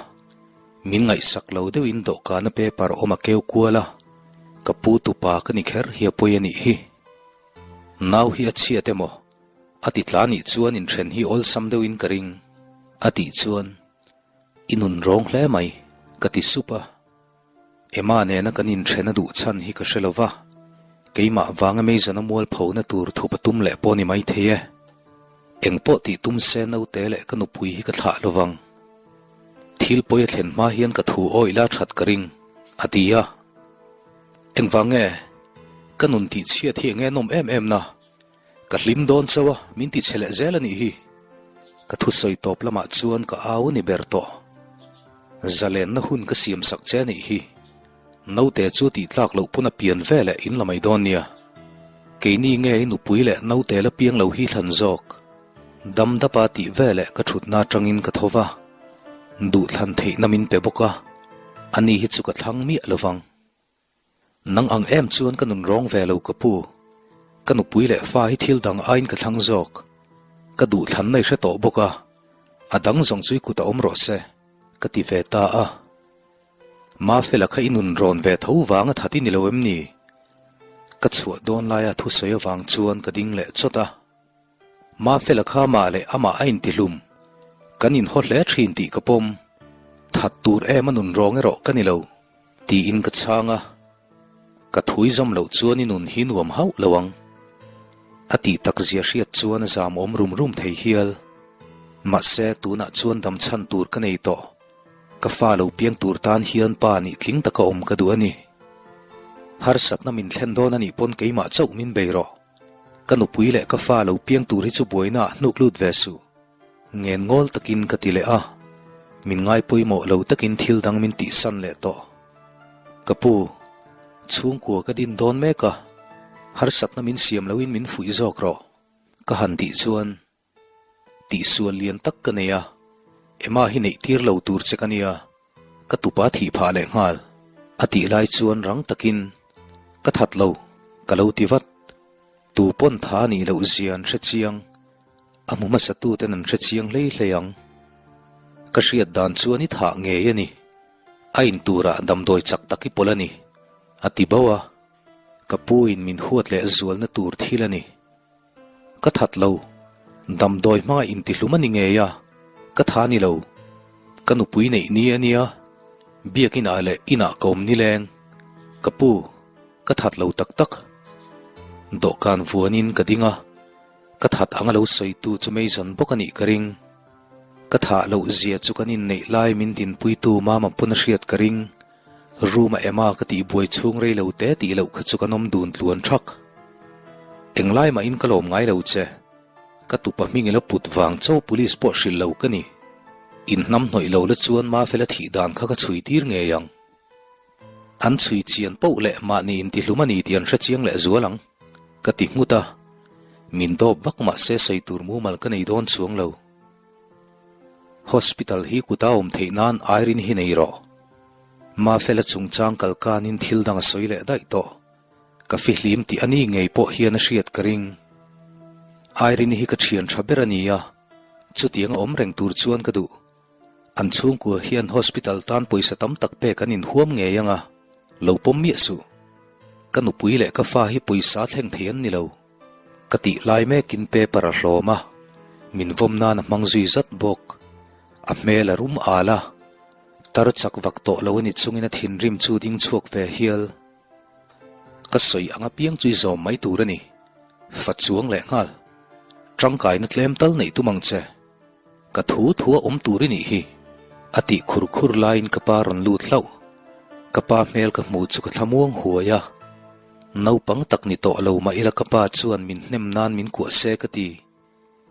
Min ngaihsak lo deuhin dawhkana paper awm a keu kual a, ka pu tupa ka ni kher hi a pawi a nih hi. Nau hi a chhiat emaw? A ti tla nih chuan inthen hi awlsam deuhin ka ring, a tih chuan. I nun rawng hle mai, ka ti sup a. Emma nena kan inthen a duh chhan hi ka hre lo va, keimah vanga Mason-a mualphona tur thup a tum leh pawh ni mai thei e. Eng pawh tih tum se naute leh ka nupui hi ka thlah lo vang. Thil pawi a thlen hma hian ka thu awih la that ka ring, a ti a. Engvang nge? Ka nun tihchhiat hi enge nawm em em na? Ka hlim dawn chauh a, min ti chhe leh zel a nih hi. Ka thusawi tawp lamah chuan ka au ni ber tawh. Zalenna hun ka siam sak che a nih hi. Naute chu tih tlak loh pawn a pian ve leh in la mai dawn nia. Keini nge i nupui leh naute la piang lo hi thlan zawk. Dam dapa tih ve leh ka thutna atangin ka tho va. Duhthlan theihna min pe bawk a, ani hi chu ka thlang miah lovang. Nang ang em chuan ka nun rawng ve lo ka pu. Ka nupui leh fa hi thil dang aiin ka thlang zawk. Ka duhthlanna i hre tawh bawk a, a dang zawng chu i kut a awm rawh se, ka ti ve ta a. Mafela kha i nun rawn ve tho vang a that i ni lo em ni? Ka chhuah dawn laia thusawi avang chuan ka ding leh chawt a. Mafela kha amah leh amah a intihlum. Kan inhaw hle thin tih ka pawm. That tur em a nun rawng erawh ka ni lo, tiin ka chhang a. Ka thui zawm loh chuan i nun hi nuam hauh lo ang. A tih tak zia hriat chuan a zam awm rum rum thei hial. Mahse, tunah chuan dam chhan tur ka nei tawh. Ka fa lo piang tur tan hian pa nih tling taka awm ka duh a ni. Harsatna min thlen dawn a nih pawn keimah chauh min bei rawh. Ka nupui leh ka fa lo piang tur hi chu buaina ah hnuk lut ve suh. Ngen ngawl takin ka ti leh a, min ngai pawimawh lo takin thil dang min tihsan leh tawh. Ka pu, chhungkua ka din dawn mek a, harsatna min siam loin min fuih zawk rawh, ka han tih chuan Tihsual lian tak ka nei a, Emma hi neih tir lo tur che ka nia, ka tupa thih phah leh nghal. A tih lai chuan rang takin, Ka that lo, ka lo ti vat. Tu pawn tha a nih loh zia an hre chiang, a hmu hmasa tuten an hre chiang hlei hlei ang. Ka hriat dan chuan i thah ngei a ni, a in turah damdawi chak tak i pawlh a ni, a ti bauh a. Ka pu in min huat leh zualna tur thil a ni. Ka that lo. Damdawi hmanga intihlum a ni ngei a, ka tha ni lo. Ka nupui neih ni a nia, biakinah leh inah ka awm nileng. Ka pu, ka that lo tak tak. Dawhkan vuanin ka ding a, ka that anga lo sawitu chu Mason bawk a nih ka ring. Ka thah loh zia chu kan inneih lai min dinpuitu Mama pawn a hriat ka ring. Room a Emma ka tih buai chhung rei lo te tih loh kha chu kan awm dun tluan thak. Englai mahin ka lawm ngai lo che. Ka tupa hming ila put vang cho police pawh hrilh lo ka ni. In hnam hnawih lo la chuan Mafela thih dan kha ka chhui tir ngei ang. An chhui chian poh leh mahni intihlum a ni tih an hre chiang leh zual ang. Ka ti nghut a. Min dawp vak mahse sawi tur mumal ka nei dawn chuang lo. Hospital hi kuta awm theih nan Irene hi nei rawh. Mafela chungchang kal kanin thil dang a sawi leh daih tawh. Ka fihlim tih a ni ngei pawh hian a hriat ka ring. Irene hi ka thian tha ber a ni a, chutiang a awm reng tur chuan ka duh. An chhungkua hian hospital tan pawisa tam tak pek an inhuam ngei ang a, lo pawm miah suh. Ka nupui leh ka fa hi pawisa thleng thei an ni lo. Ka tih lai mekin paper a hlawm a, min vawm nan a hmang zui zat bawk. A hmel a rum al a, tar chak vak tawh lo a ni chungin a thinrim chu ding chhuak ve hial. Ka sawi ang apiang chu i zawm mai tur a ni. Fa chuang leh nghal. Tangkaina tlem tal neih tum ang che. Ka thu thu a awm tur i nih hi. A tih khur khur laiin ka pa rawn lut hlauh. Ka pa hmel ka hmu chu ka thlamuang huai a. Naupang tak ni tawh lo mah ila ka pa chuan min hnem nan min kuah se ka ti.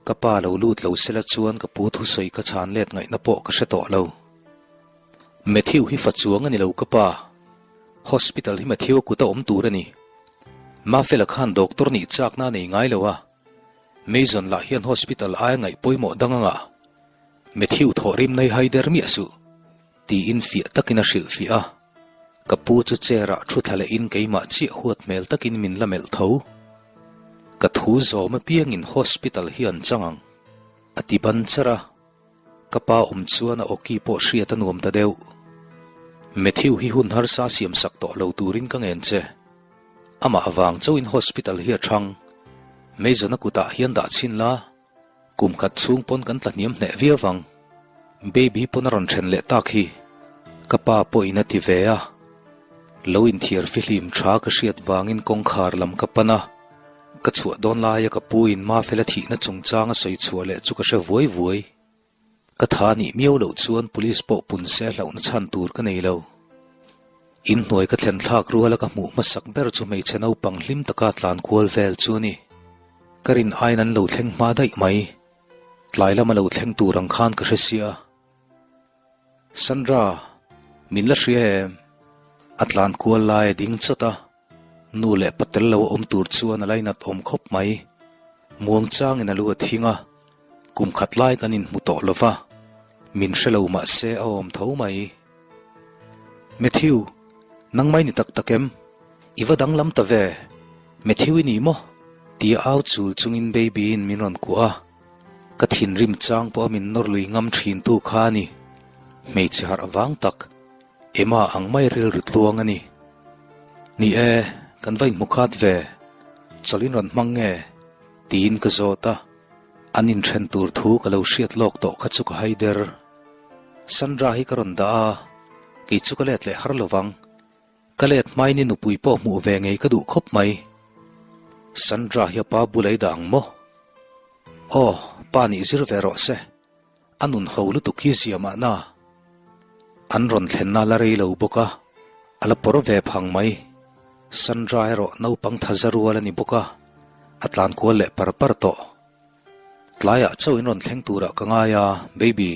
Ka pa lo lut lo sela chuan ka pu thusawi ka chhan let ngaihna pawh ka hre tawh lo. Matthew hi fa chuang a ni lo ka pa. Hospital hi Matthew a kut a awm tur a ni. Mafela khan doctor nih chakna a nei ngai lo a. Mason lah hian hospital aia ngaih pawimawh dang anga Matthew thawh rim nei hai der miah suh, tiin fiah takin a hrilh fiah a. Ka pu chu chair ah thu thla lehin keimah chiah huat hmel takin min la melh tho. Ka thu zawm apiangin hospital hi an chang ang, a ti ban char a. Ka pa awm chuan a awki pawh hriat a nuam ta deuh. Matthew hi hun harsa siam sak tawh lo turin ka ngen che. Amah avang chauhin hospital hi a thang. Mason-a kutah hian dah chhin la, kum khat chhung pawn kan tla hniam hneh viau vang. Baby pawn a rawn then leh tak hi. Ka pa pawhin a ti ve a. Lo inthiar fihlim tha ka hriat vangin kawngkhar lam ka pan a. Ka chhuah dawn laia ka pu in Mafela thihna chungchang a sawi chhuah leh chu ka hre vuai vuai. Ka tha nih miau loh chuan police pawh pun se hlauhna chhan tur ka nei lo. In hnuai ka thlen thlak ruala ka hmuh hmasak ber chu hmeichhe naupang hlim taka tlan kual vel chu a ni. Ka rin aiin an lo thleng hma daih mai. Tlai lama lo thleng tur ang khan ka hre sia. Sandra, min la hria em? A tlan kual lai a ding chawt a. Nu leh pa tel lo a awm tur chuan a lainat awm khawp mai. Muang changin a lu a thing a, kum khat lai kan inhmu tawh lo va, min hre lo mah se a awm tho mai. Matthew, nangmai ni tak tak em? I va danglam ta ve, Matthew i ni maw? Tia au chul chungin Baby-in min rawn kuah a, ka thinrim chang pawh a min nawr lui ngam thintu kha a ni. Hmeichhe harh vang tak. Emma ang mai rilru tluang a ni. Ni e, kan va inhmu khat ve, chawlhin rawn hmang nge? tiin ka zawt a, an inthen tur thu ka lo hriat lawk tawh kha chu ka hai der. Sandra hi ka rawn dah a, kei chu ka let leh har lo vang. Ka let hmain i nupui pawh hmuh ve ngei ka duh khawp mai. Sandra hi a pa bula i dah ang maw? Aw, pa nih zir ve rawh se. A nun ho lutuk hi zia mahna. An rawn thlenna la rei lo bawk a, a la pawr ve phang mai. Sandra erawh naupang tha za rual a ni bawk a, a tlan kual leh par par tawh. Tlaiah chauh in rawn thleng turah ka ngai a, baby.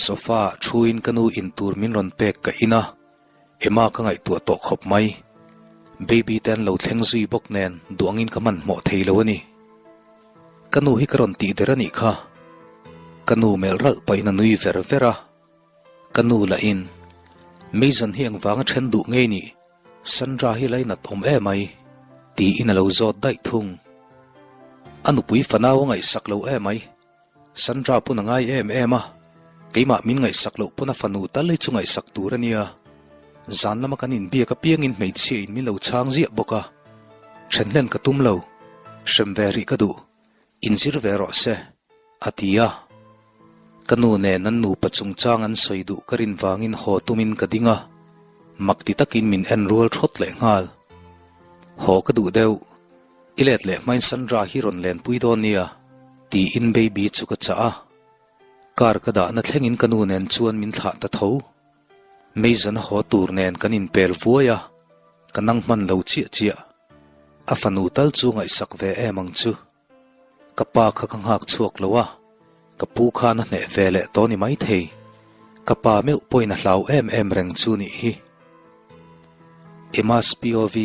Sofa ah thuin ka nu in tur min rawn pek ka in a, Emma ka ngaihtuah tawh khawp mai. Baby te an lo thleng zui bawk nen duangin ka hmanhmawh thei lo a ni. Ka nu hi ka rawn tih der a nih kha. Ka nu melh ralh pahin a nui ver ver a. Ka nu lahin, Mason hi engvanga then duh ngei nih? Sandra hi lainat awm emai, tiin a lo zawt daih thung. A nupui fanau a ngaihsak lo emai. Sandra pawn a ngai em em a, keimah min ngaihsak loh pawn a fanu tal hi chu ngaihsak tur a nia. Zan lama kan inbiak apiangin hmeichhia in min lo chhang ziah bawk a, then hlen ka tum lo, hrem ve rih ka duh, inzir ve rawh se, a ti a. Ka nu nen an nupa chungchang an sawi duh ka rin vangin haw tumin ka ding a, mak ti takin min en rual thawt leh nghal. Haw ka duh deuh. I let leh hmain Sandra hi rawn lenpui dawn nia, tiin Baby chu ka chah a. Car ka dahna thlengin ka nu nen chuan min thlah ta tho. Mason a haw tur nen kan inpel vuai a, ka nang hman lo chiah chiah. A fanu tal chu ngaihsak ve em ang chu. Ka pa kha ka nghak chhuak lo a, ka pu khan a hneh ve leh tawh ni maithei. Ka pa meuh pawhin a hlau em em reng chu nih hi. Emma's POV.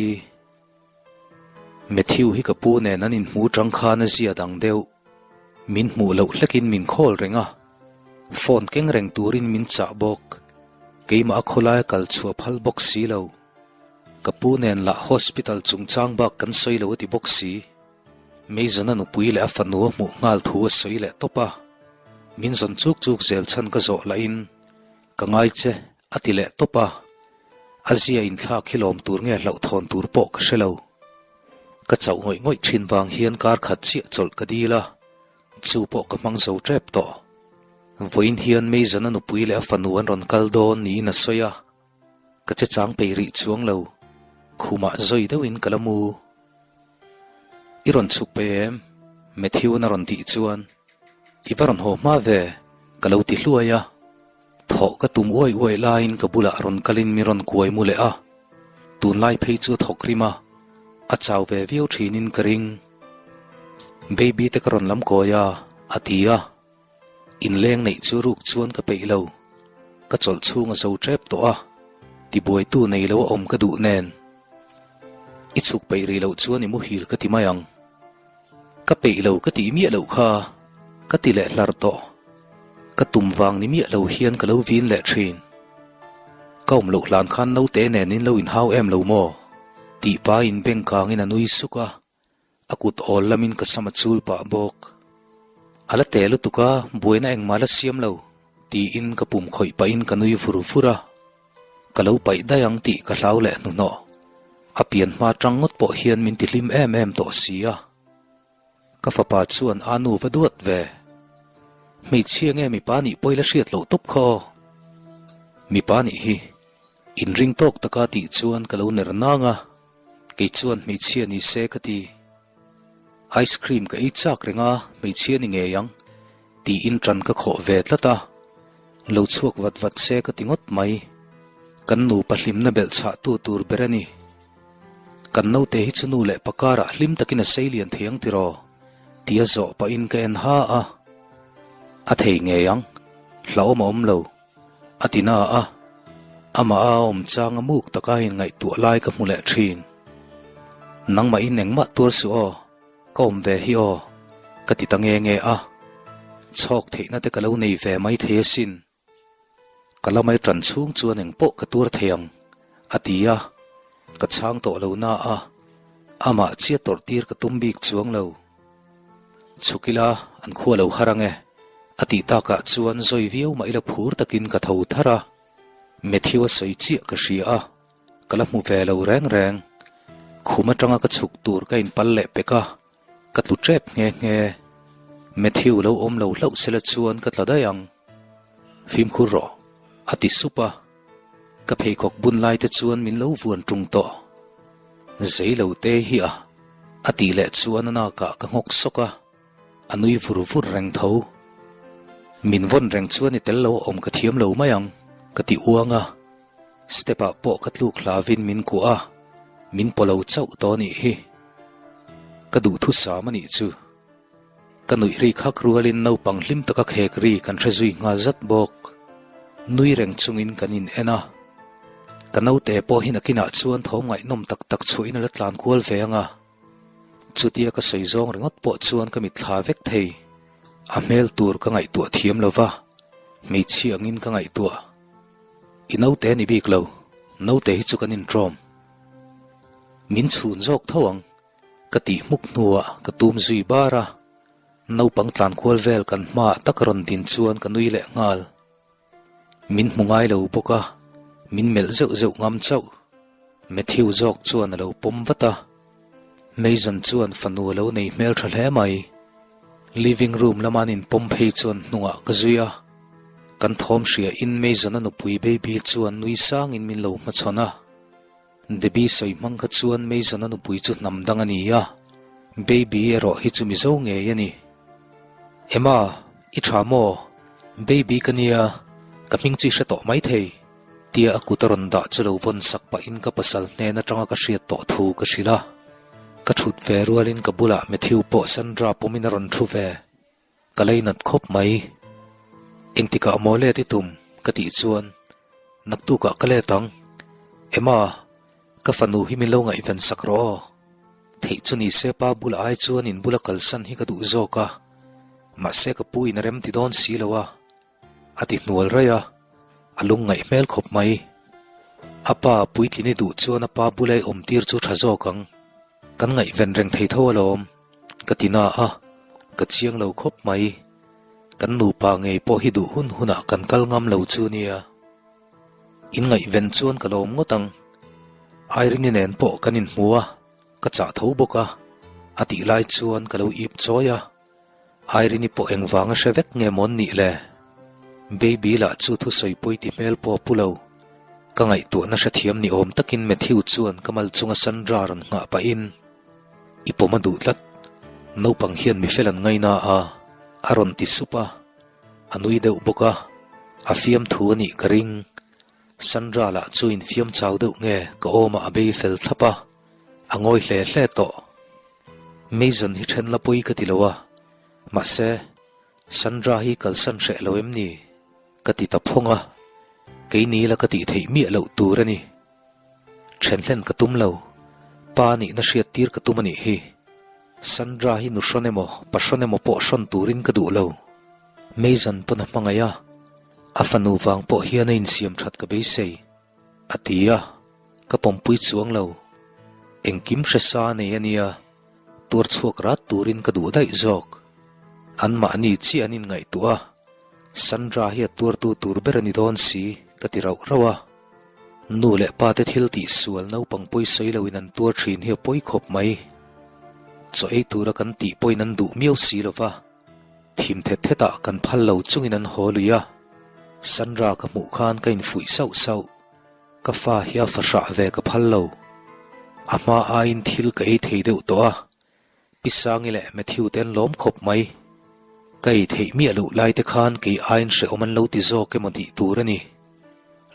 Matthew hi ka pu nen an inhmu tang khan a zia dang deuh. Min hmuh loh hlekin min khawl reng a. Phone keng reng turin min chah bawk. Keimah a khawlaia kal chhuah phal bawk si lo. Ka pu nen lah hospital chungchang bak kan sawi lo a ti bawk si. Mason-a nupui leh a fanu a hmuh nghal thu a sawi leh tawp a. Min zawn chuk chuk zel chhan ka zawh lahin, Ka ngai che, a ti leh tawp a. A zia inthlak hi lawm tur nge hlauhthawn tur pawh ka hre lo. Ka chauh ngawih ngawih thin vang hian kar khat chiah chawlh ka dil a, chu pawh ka hmang zo tep tawh. Vawiin hian Mason-a nupui leh a fanu an rawn kal dawn niin a sawi a. Ka che chang peih rih chuang lo, khumah zawi deuhin ka la mu. I rawn chhuk peih em? Matthew-an a rawn tih chuan, I va rawn haw hma ve, ka lo ti hluai a. Thawh ka tum uai uai laiin ka bulah rawn kalin mi rawn kuai mu leh a. Tunlai phei chu a thawk rim a, a chau ve viau thinin ka ring. Baby te ka rawn lam kawi a, a ti a. Inleng neih chu ruk chuan ka peih lo. Ka chawlh chhung a zo tep tawh a, tibuaitu nei lo a awm ka duh nen. I chhuk peih rih loh chuan i muhil ka ti mai ang. Ka peih lo ka tih miah loh kha ka ti leh hlar tawh. Ka tum vang ni miah lo hian ka lo vin leh thin. Ka awm loh hlan khan naute nen in lo inhau em lo maw? Tih pahin beng kangin a nui suk a. A kut awl lamin ka sam a chul pah bawk. A la te lutuk a, buaina engmah la siam lo, tiin ka pum khawih pahin ka nui vur vur a. Ka lo paih daih ang tih ka hlau leh hnuhnawh. A pian hma tang ngawt pawh hian min tihlim em em tawh si a. Ka fapa chuan a nu va duat ve. Hmeichhia nge mipa nih pawi la hriat loh tawp kha aw. Mipa nih hi inring tawk taka tih chuan ka lo ner nang a. Kei chuan hmeichhia ni se ka ti. Ice cream ka ei chak reng a, hmeichhia ni ngei ang, tiin ṭan ka khawh ve tlat a. Lo chhuak vat vat se ka ti ngawt mai. Kan nupa hlimna belh chhahtu tur ber a ni. Kan naute hi chu nu leh pa karah hlim takin a sei lian thei ang tiraw? Tia zawh pahin ka en ha a. A thei ngei ang, hlauhawm a awm lo. A ti na a, amah a awm chang a muk taka inngaihtuah lai ka hmu leh thin. Nangmahin engmah tuar suh aw, ka awm ve hi aw, ka ti ta nge nge a. Chhawk theihna te ka lo nei ve mai thei asin. Ka la mai tan chhung chuan engpawh ka tuar thei ang, a ti a, ka chhang tawh lo na a, amah chiah tawrh tir ka tum bik chuang lo. Chhuk ila an khua lo har ang e, a tih takah chuan zawi viau mah ila phur takin ka tho thar a, Matthew a sawi chiah ka hria a, ka la hmu ve lo reng reng. Khum atanga ka chhuk tur ka inpal leh pek a, ka tlu tep nghe nghe. Matthew lo awm lo hlauh sela chuan ka tla daih ang. Fimkhur rawh, a ti sup a. Ka pheikhawk bun lai te chuan min lo vuan tung tawh. Zei lo te hi a, a tih leh chuan a nakah ka nghawk sawk a, a nui vur vur reng tho. Min vawn reng chuan i tel lo a awm ka thiam lo mai ang, ka ti uang a. Step ah pawh ka tluk hlavin min kuah a, min paw lo chauh tawh a nih hi. Ka duhthusam a nih chu. Ka nuih ri khak rualin naupang hlim taka khek ri kan hre zui nghal zat bawk. Nui reng chungin kan in en a. Ka naute pawh hi nakinah chuan thawm ngaihnawm tak tak chhuahin a la tlan kual ve ang a. Chutia ka sawi zawng ringawt pawh chuan ka mitthla vek thei. A hmel tur ka ngaihtuah thiam lo va, hmeichhia angin ka ngaihtuah. I naute a ni bik lo, naute hi chu kan inṭawm. Min chhun zawk tho ang. Ka tih hmuk hnuah ka tum zui bar a, naupang tlan kual vel kan hmaah tak rawn din chuan ka nui leh nghal. Min hmu ngai lo bawk a, min melh zeuh zeuh ngam chauh. Matthew zawk chuan a lo pawm vat a, Mason chuan fanu a lo nei hmel tha hle mai. Living room lama an inpawm phei chuan hnungah ka zui a, kan thawm hria in Mason-a nupui baby chuan nui sangin min lo hmachhawn a. Debbie sawi hmang kha chuan Mason-a nupui chu hnam dang a ni a, Baby erawh hi chu Mizo ngei a ni. Emma, i tha maw? Baby ka nia, ka hming chu i hre tawh mai thei, tia a kut a rawn dah chu lo vawn sak pahin ka pasal hnen atanga ka hriat tawh thu ka hrilh a. Ka thut ve rualin ka bulah Matthew pawh Sandra pawmin a rawn thu ve. Ka leinat khawp mai. Engtikah maw let i tum? ka tih chuan, Naktukah ka let ang. Emma, ka fanu hi min lo ngaihven sak rawh aw. Theih chu ni se pa bula ai chuan in bula kalsan hi ka duh zawk a, mahse ka pu in a rem ti dawn si lo a. A ti hnual raih a, a lungngaih hmel khawp mai. A pa puitlin i duh chuan a pa bula i awm tir chu tha zawk ang. Kan ngaihven reng thei tho alawm, ka ti na a, ka chiang lo khawp mai. Kan nupa ngei pawh hi duh hun hunah kan kal ngam lo chu nia. In ngaihven chuan ka lawm ngawt ang. Irene-i nen pawh kan inhmu a, ka chah tho bawk a, a tih lai chuan ka lo ip chawi a. Irene-i pawh engvang a hre vek nge mawn nih le? Baby lah chu thusawi pawi ti hmel pawh a pu lo. Ka ngaihtuahna hrethiam ni awm takin Matthew chuan ka mal chunga Sandra rawn nghah pahin, I pawm a duh tlat, naupang hian mi fel an ngaina a, a rawn ti sup a. A nui deuh bawk a, a fiamthu a nih ka ring. Sandra lah chu infiam chau deuh nge ka awmah a bei fel thlap a, a ngawi hle hle tawh. Mason hi then la pawi ka ti lo a, mahse, Sandra hi kalsan hreh lo em ni? Ka ti ta phawng a, keini la ka tih theih miah loh tur a ni. Then hlen ka tum lo, pa nihna hriat tir ka tum a nih hi. Sandra hi nu hrawn emaw, pa hrawn emaw pawh hrawn turin ka duh lo. Mason pawn a hmangaih a, a fanu vang pawh hian a insiam that ka beisei. A ti a, ka pawmpui chuang lo. Engkim hre sa nei a nia, tuar chhuak rat turin ka duh daih zawk. Anmahni chiah an inngaihtuah a, Sandra hi a tuartu tur ber a ni dawn si, ka ti rauh rauh a. Nu leh pa te thil tih sual naupang pawi sawi loin an tuar thin hi a pawi khawp mai. Chaw ei tura kan tih pawhin an duh miau si lo va. Thim thet thetah kan phal lo chungin an haw lui a, Sandra ka hmuh khan ka infuih sauh sauh. Ka fa hi a fahrah ve ka phal lo. A hma aiin thil ka ei thei deuh tawh a, Pi Sangi leh Matthew te an lawm khawp mai. Ka ei theih miah loh lai te khan kei aiin hrehawm an lo ti zawk emaw tih tur a ni.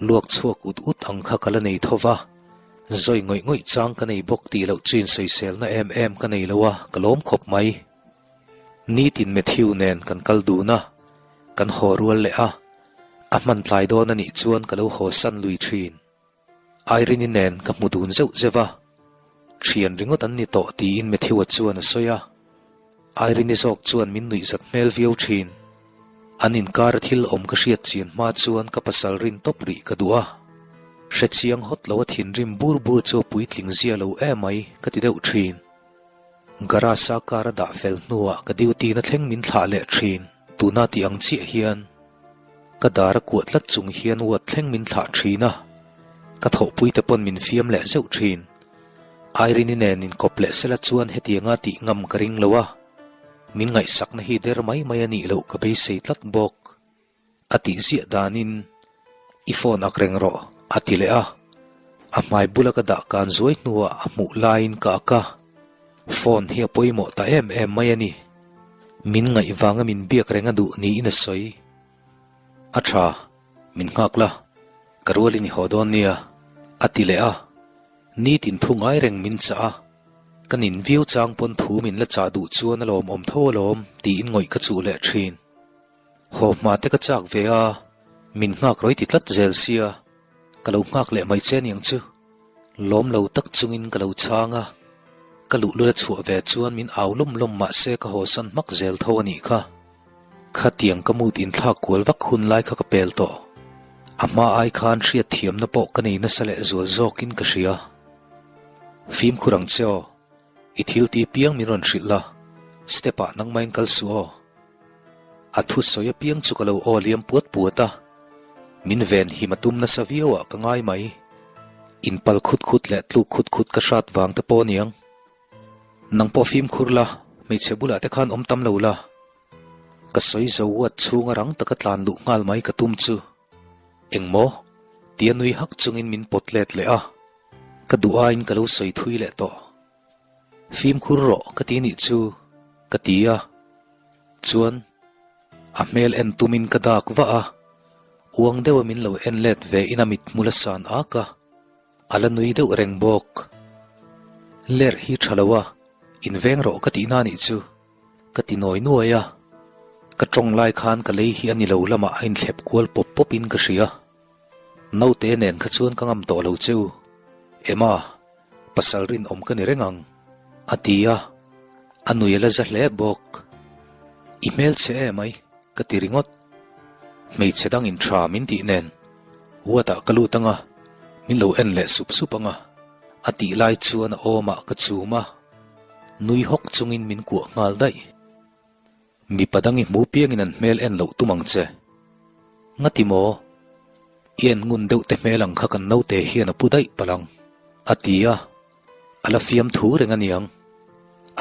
Luak chhuak ut ut ang kha ka la nei tho va, zawi ngawih ngawih chang ka nei bawk tih loh chu insawiselna em em ka nei lo a, ka lawm khawp mai. Nitin Matthew nen kan kal dun a, kan haw rual leh a, a hman tlai dawn a nih chuan ka lo haw san lui thin. Irene-i nen ka hmu dun zeuh zeuh a, thian ringawt an ni tawh tiin Matthew-a chuan a sawi a, Irene-i zawk chuan min nuihzat hmel viau thin. An inkara thil awm ka hriat chian hma chuan ka pasal rin tawp rih ka duh a, hrechiang hawt lo a thinrim bur bur chu a puitling zia lo emai ka ti deuh thin. Garage-a car a dah fel hnuah ka duty na thleng min thlah leh thin, tuna tih ang chiah hian ka dar a kuah tlat chung hian ward thleng min thlah thin a, ka thawhpui te pawn min fiam leh zeuh thin. Irene-i nen inkawp leh sela chuan hetianga tih ngam ka ring lo a, min ngaihsakna hi der mai mai a nih loh ka beisei tlat bawk. A tih ziah danin, I phone ak reng rawh, a ti leh a. A hmai bula ka dah kan zuai hnuah a hmuh laiin ka ak a. Phone hi a pawimawh ta em em mai a ni. Min ngaih vanga min biak reng a duh niin a sawi. A tha, min nghak la, ka rualin i haw dawn nia, a ti leh a. Nitin thu ngai reng min chah a. Ka nin viau chang pawn thu min la chah duh chuan a lawmawm tho alawm tiin ngawih ka chuh leh thin. Haw hma te ka chak ve a, min nghak rawi ti tlat zel sia, ka lo nghak leh mai che aniang chu. Lawm lo tak chungin ka lo chhang a, ka luhlul a chhuah ve chuan min au lawm lawm mah se ka hawsan hmak zel tho a nih kha. Khatiang ka mood inthlak kual vak hun lai kha ka pel tawh. A hma ai khan hriatthiamna pawh ka nei nasa leh zual zawkin ka hria. Fimkhur ang che aw, i thil ti piang min rawn hrilh la, step ah nangmahin kal suh aw. A thusawi apiang chu ka lo aw liam puat puat a, min ven him a tum nasa viau ah ka ngai mai. Inpal khut khut leh tluk khut khut ka hrat vang te pawh aniang. Nang pawh fimkhur la, hmeichhe bulah te khan awm tam lo la. Ka sawi zo uat chhunga rang taka tlan luh nghal mai ka tum chu. Engmaw? Tia nui hak chungin min pawt let leh a, ka duh aiin ka lo sawi thui leh tawh. Fimkhur rawh ka ti nih chu ka ti a, chuan a hmel en tumin ka dak vah a, uang deuha min lo en let ve in a mithmul a san ak a, a la nui deuh reng bawk. Lerh hi tha lo a, inveng rawh ka tihna nih chu ka ti nawi nuai a, ka tawng lai khan ka lei hi a ni lo lamah a inthlep kual pawp pawp in ka hria. Naute nen kha chuan ka ngam tawh lo cheu. Emma, pasal rinawm ka ni reng ang, a ti a, a nui a la za hle bawk. I hmelchhe emai, ka ti ringawt. Hmeichhe dangin tha min tih nen ward-ah ka lut anga, min lo en leh sup sup anga. A tih lai chuan a awmah ka chum a, nui hawk chungin min kuah nghal daih. Mipa dang i hmu piangin an hmel en loh tum ang che. Ngati maw? I en ngun deuh te hmel ang kha kan naute hian a pu daih palh ang, a ti a, a la fiam thu reng a niang.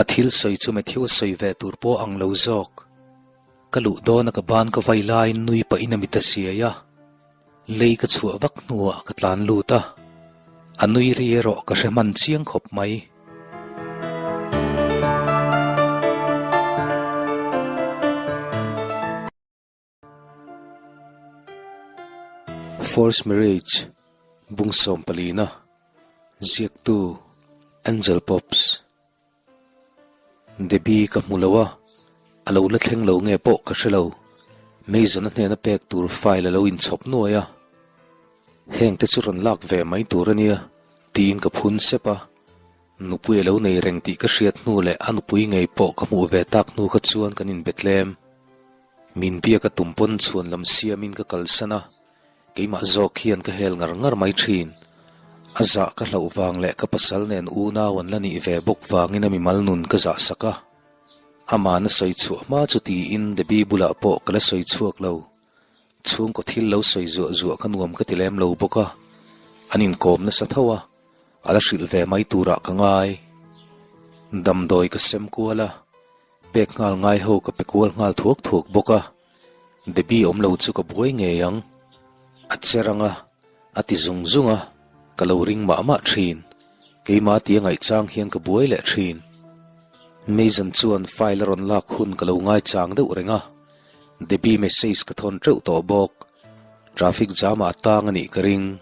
A thil sawi chu Matthew a sawi ve tur pawh ang lo zawk. Ka luh dawna ka ban ka vai laiin nui pahin a mit a siai a, lei ka chhuah vak hnuah ka tlan lut a, a nui ri erawh ka hre hman chiang khawp mai. Forced Marriage, Bungsawm palina, Ziaktu, Angel Pops. Debbie ka hmu lo a, a lo la thleng lo nge pawh ka hre lo. Mason-a hnena pek tur file a lo inchhawp nuai a. Heng te chu rawn lak ve mai tur a nia, tiin ka phun sep a. Nupui a lo nei reng tih ka hriat hnu leh a nupui ngei pawh ka hmuh ve tak hnu kha chuan kan inbe tlem. Min biak a tum pawn chhuan lam siamin ka kalsan a. Keimah zawk hian ka hel ngar ngar mai thin. A zah ka hlauh vang leh ka pasal nen unau an la nih ve bawk vangin a mimal nun ka zah sak a. Aman a sawi chhuah hma chu tiin Debbie bulah pawh ka la sawi chhuak lo. Chhungkaw thil lo sawi zuah zuah kha nuam ka ti lem lo bawk a. An inkawm nasa tho a, a la hrilh ve mai turah ka ngai. Damdawi ka sem kual a, pek nghal ngai ho ka pe kual nghal thuak thuak bawk a. Debbie awm lo chu ka buai ngei ang. A che rang a, a ti zung zung a, ka lo ring mah mah thin. Keimah tia ngaihchang hian ka buai leh thin. Mason chuan file a rawn lak hun ka lo ngaichang deuh reng a, Debbie message ka thawn teuh tawh bawk. Traffic jam ah a tang a nih ka ring.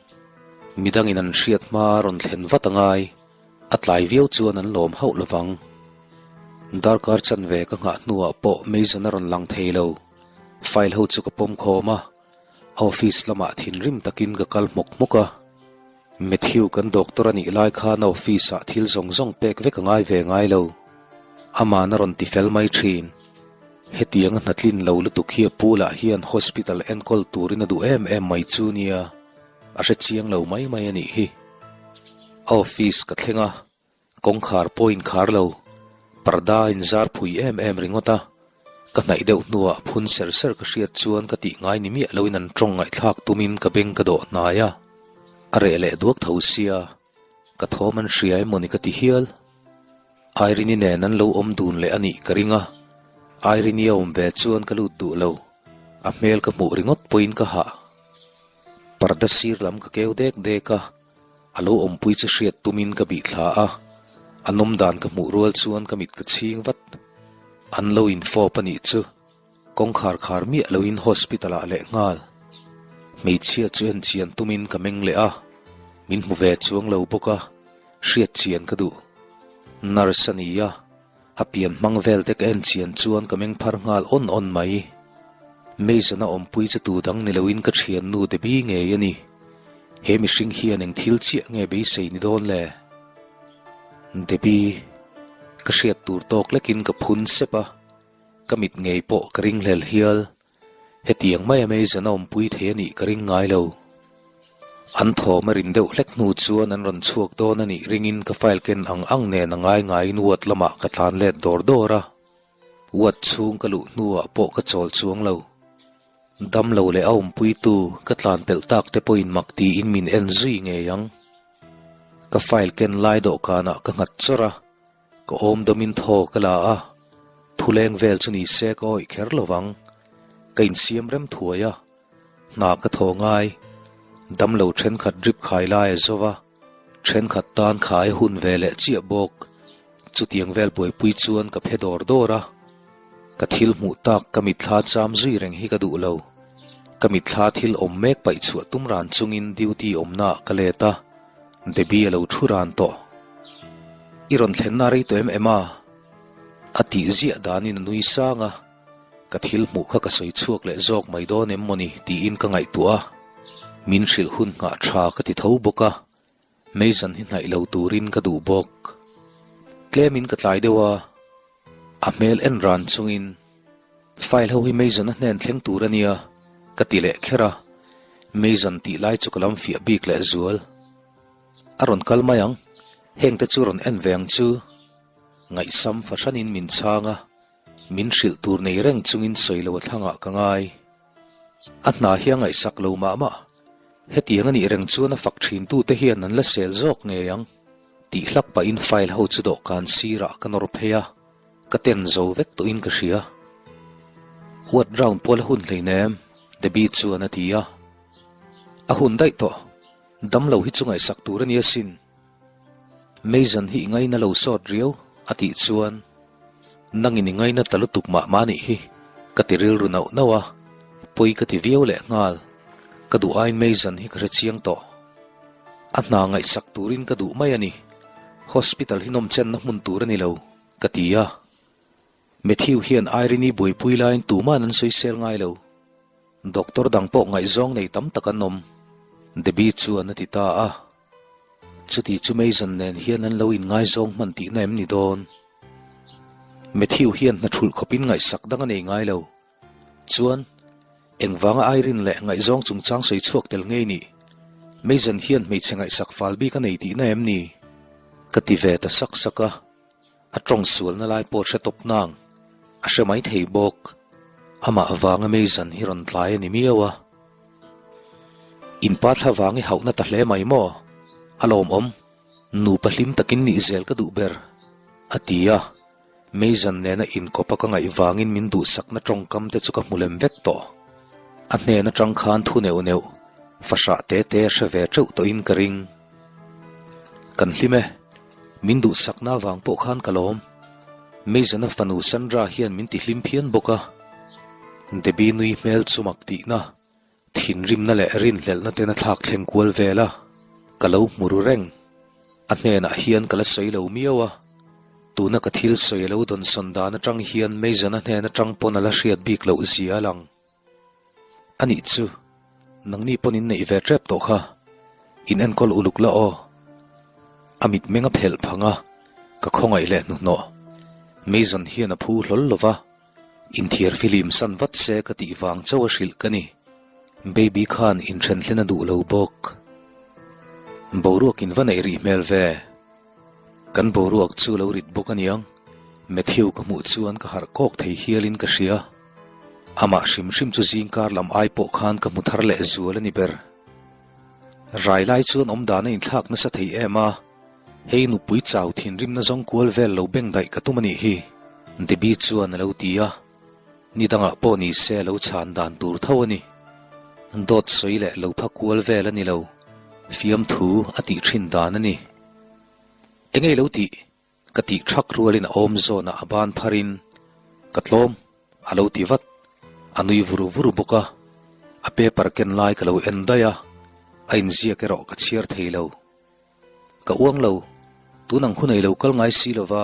Midangin an hriat hma a rawn thlen vat a ngai. A tlai viau chuan an lawm hauh lovang. Darkar chanve ka nghah hnuah pawh Mason a rawn lang thei lo. File ho chu ka pawm khawm a, a office lamah thinrim takin ka kal hmawk hmawk a. Matthew kan doctor a nih lai khan a office ah thil zawng zawng pek vek a ngai ve ngai lo. Aman a rawn ti fel mai thin. Hetiang a hnatlin lo lutuk hi a pu lah hian hospital enkawl turin a duh em em mai chu nia. A hre chiang lo mai mai a nih hi. A office ka thleng a, kawngkhar pawh inkhar lo, parda a inzar phui em em ringawt a. Ka hnaih deuh hnuah phun ser ser ka hriat chuan ka tih ngai ni miah loin an tawng ngaihthlak tumin ka beng ka dawh hnai a. A reh leh duak tho sia, ka thawm an hria emaw ni ka ti hial. Irene-i nen an lo awm dun leh a nih ka ring a, Irene-i a awm ve chuan ka lut duh lo, a hmel ka hmuh ringawt pawhin ka hah. Parda sir lam ka keu dek dek a, a lo awmpui chu hriat tumin ka bih thla a, a nawm dan ka hmuh rual chuan ka mit ka chhing vat. An lo infawp a nih chu. Kawngkhar khar miah loin hospital ah leh nghal. Hmeichhia chu en chian tumin ka meng leh a, min hmu ve chuang lo bawk a, hriat chian ka duh. Nurse a ni a, a pian hmang vel te ka en chian chuan ka meng phar nghal awn awn mai. Mason-a awmpui chu tu dang ni loin ka thiannu Debbie ngei a ni. He mihring hian eng thil chiah nge beisei ni dawn le? Debbie, ka hriat tur tawk lekin ka phun sep a. Ka mit ngei pawh ka ring hlel hial. Hetiang mai a Mason a awmpui thei a nih ka ring ngai lo. An thawm a rin deuh hlek hnu chuan an rawn chhuak dawn a nih ringin ka file ken ang ang nen a ngai ngaiin ward lamah ka tlan let dawr dawr a. Ward chhung ka luh hnuah pawh ka chawl chuang lo. Damlo leh a awmpuitu ka tlan pelh tak te pawhin mak tiin min en zui ngei ang. Ka file ken lai dawhkanah ka nghat chawrh a. Ka awm dawmin thaw ka la a, thuleng vel chu ni se ka awih kher lo vang. Ka insiam rem thuai a, hna ka thaw ngai. Damlo thenkhat drip khai lai a zo va, thenkhat tan khai a hun ve leh chiah bawk. Chutiang vel buaipui chuan ka phe dawr dawr a, ka thil hmuh tak ka mitthla cham zui reng hi ka duh lo. Ka mitthla thil awm mek paih chhuah tum ran chungin duty awmnaah ka let a. Debbie a lo thu ran tawh. I rawn thlenna rei tawh em em a? A tih ziah danin a nui sang a, ka thil hmuh kha ka sawi chhuak leh zawk mai dawn em mawni tiin ka ngaihtuah a, min hrilh hun nghah tha ka ti tho bawk a, Mason hi hnaih lo turin ka duh bawk. Tlemin ka tlai deuh a, a hmel en ran chungin file ho hi Mason a hnen thleng tur a nia. Ka ti leh kher a, Mason tih lai chu ka lam fiah bik leh zual. A rawn kal mai ang, hengte chu rawn en ve ang chu. Ngaihsam fahranin min chhang a, min hrilh tur nei reng chungin sawi lo a thlangah ka ngai. A hna hi a ngaihsak lo mah mah. Hetiang a nih reng chuan a fak thintute hian an la sel zawk ngei ang. Tih hlak pahin file ho chu dawhkan sirah ka nawr phei a, ka ten zo vek tawhin ka hria. Huat round pawl a hun hleinem, Debbie chuan a ti a. A hun daih tawh, damlo hi chu ngaihsak tur a ni asin. Mason hi i ngaina lo sawt riau, a tih chuan, Nangin i ngaina ta lutuk mah mah nih hi, ka ti rilru nauh nauh a, pawi ka ti viau leh nghal. Ka duh aiin Mason hi ka hre chiang tawh. A hna ngaihsak turin ka duh mai a ni. Hospital hi nawmchenna hmun tur a ni lo, ka ti a. Matthew hian Irene-i buaipui laiin tuman an sawisel ngai lo. Doctor dang pawh ngaihzawng nei tam tak an awm, Debbie chuan a ti ta a. Chuti chu Mason nen hian an lo inngaizawng hman tihna em ni dawn? Matthew hian hna thulh khawpin ngaihsak dang a nei ngai lo. Chuan, engvanga Irene leh ngaihzawng chungchang sawi chhuak tel ngei nih? Mason hian hmeichhe ngaihsak fal bik a nei tihna em ni? Ka ti ve ta sak sak a. A tawng sualna lai pawh hre tawp nang, a hre mai thei bawk. Amah vanga Mason hi rawn tlai a ni miau a. In pa thla vang i hauhna ta hle mai maw? A lawmawm, nupa hlim takin nih zel ka duh ber, a ti a. Mason nena inkawpa ka ngaih vangin min duhsakna tawngkam te chu ka hmu lem vek tawh. A hnen atang khan thu neuh neuh, fahrah te te hre ve teuh tawhin ka ring. Kan hlim e, min duhsakna avang pawh khan ka lawm. Mason-a fanu Sandra hian min ti hlim phian bawk a. Debbie nui hmel chu mak tihna, thinrimna leh rinhlelhna ten a thlak thleng kual vel a, ka lo hmu ru reng. A hnenah hian ka la sawi lo miau a, tuna ka thil sawi a lo dawnsawn dan atang hian Mason-a hnen atang pawn a la hriat bik loh zia a lang. A nih chu, nangni pawn in neih ve tep tawh kha, in enkawl uluk la aw. A mitmeng a phelh phang a, ka khawngaih leh hnuhnawh. Mason hian a phu hlawl lo va, inthiar filim san vat se ka tih vang chauh a hrilh ka ni. Baby khan inthen hlen a duh lo bawk. Boruak in va neih rih hmel ve. Kan boruak chu lo rit bawk aniang, Matthew ka hmuh chuan ka harh kawk thei hialin ka hria. Amah hrim hrim chu zingkar lam ai pawh khan ka hmu thar leh zual a ni ber. Rai lai chuan awmdan a inthlak nasa thei em a, hei nupui chau thinrimna zawng kual vel lo beng daih ka tum a nih hi, Debbie chuan a lo ti a. Ni dangah pawh ni se lo chhan dan tur tho a ni. Dawt sawi leh lo pha kual vel a ni lo, fiamthu a tih thin dan a ni. Engei lo tih? Ka tih thak rualin a awm zawnah a ban pharin, Ka tlawm, a lo ti vat. A nui vur vur bawk a, a paper ken lai ka lo en daih a, a inziak erawh ka chhiar thei lo. Ka uang lo, tun ang hun ei lo kal ngai si lova.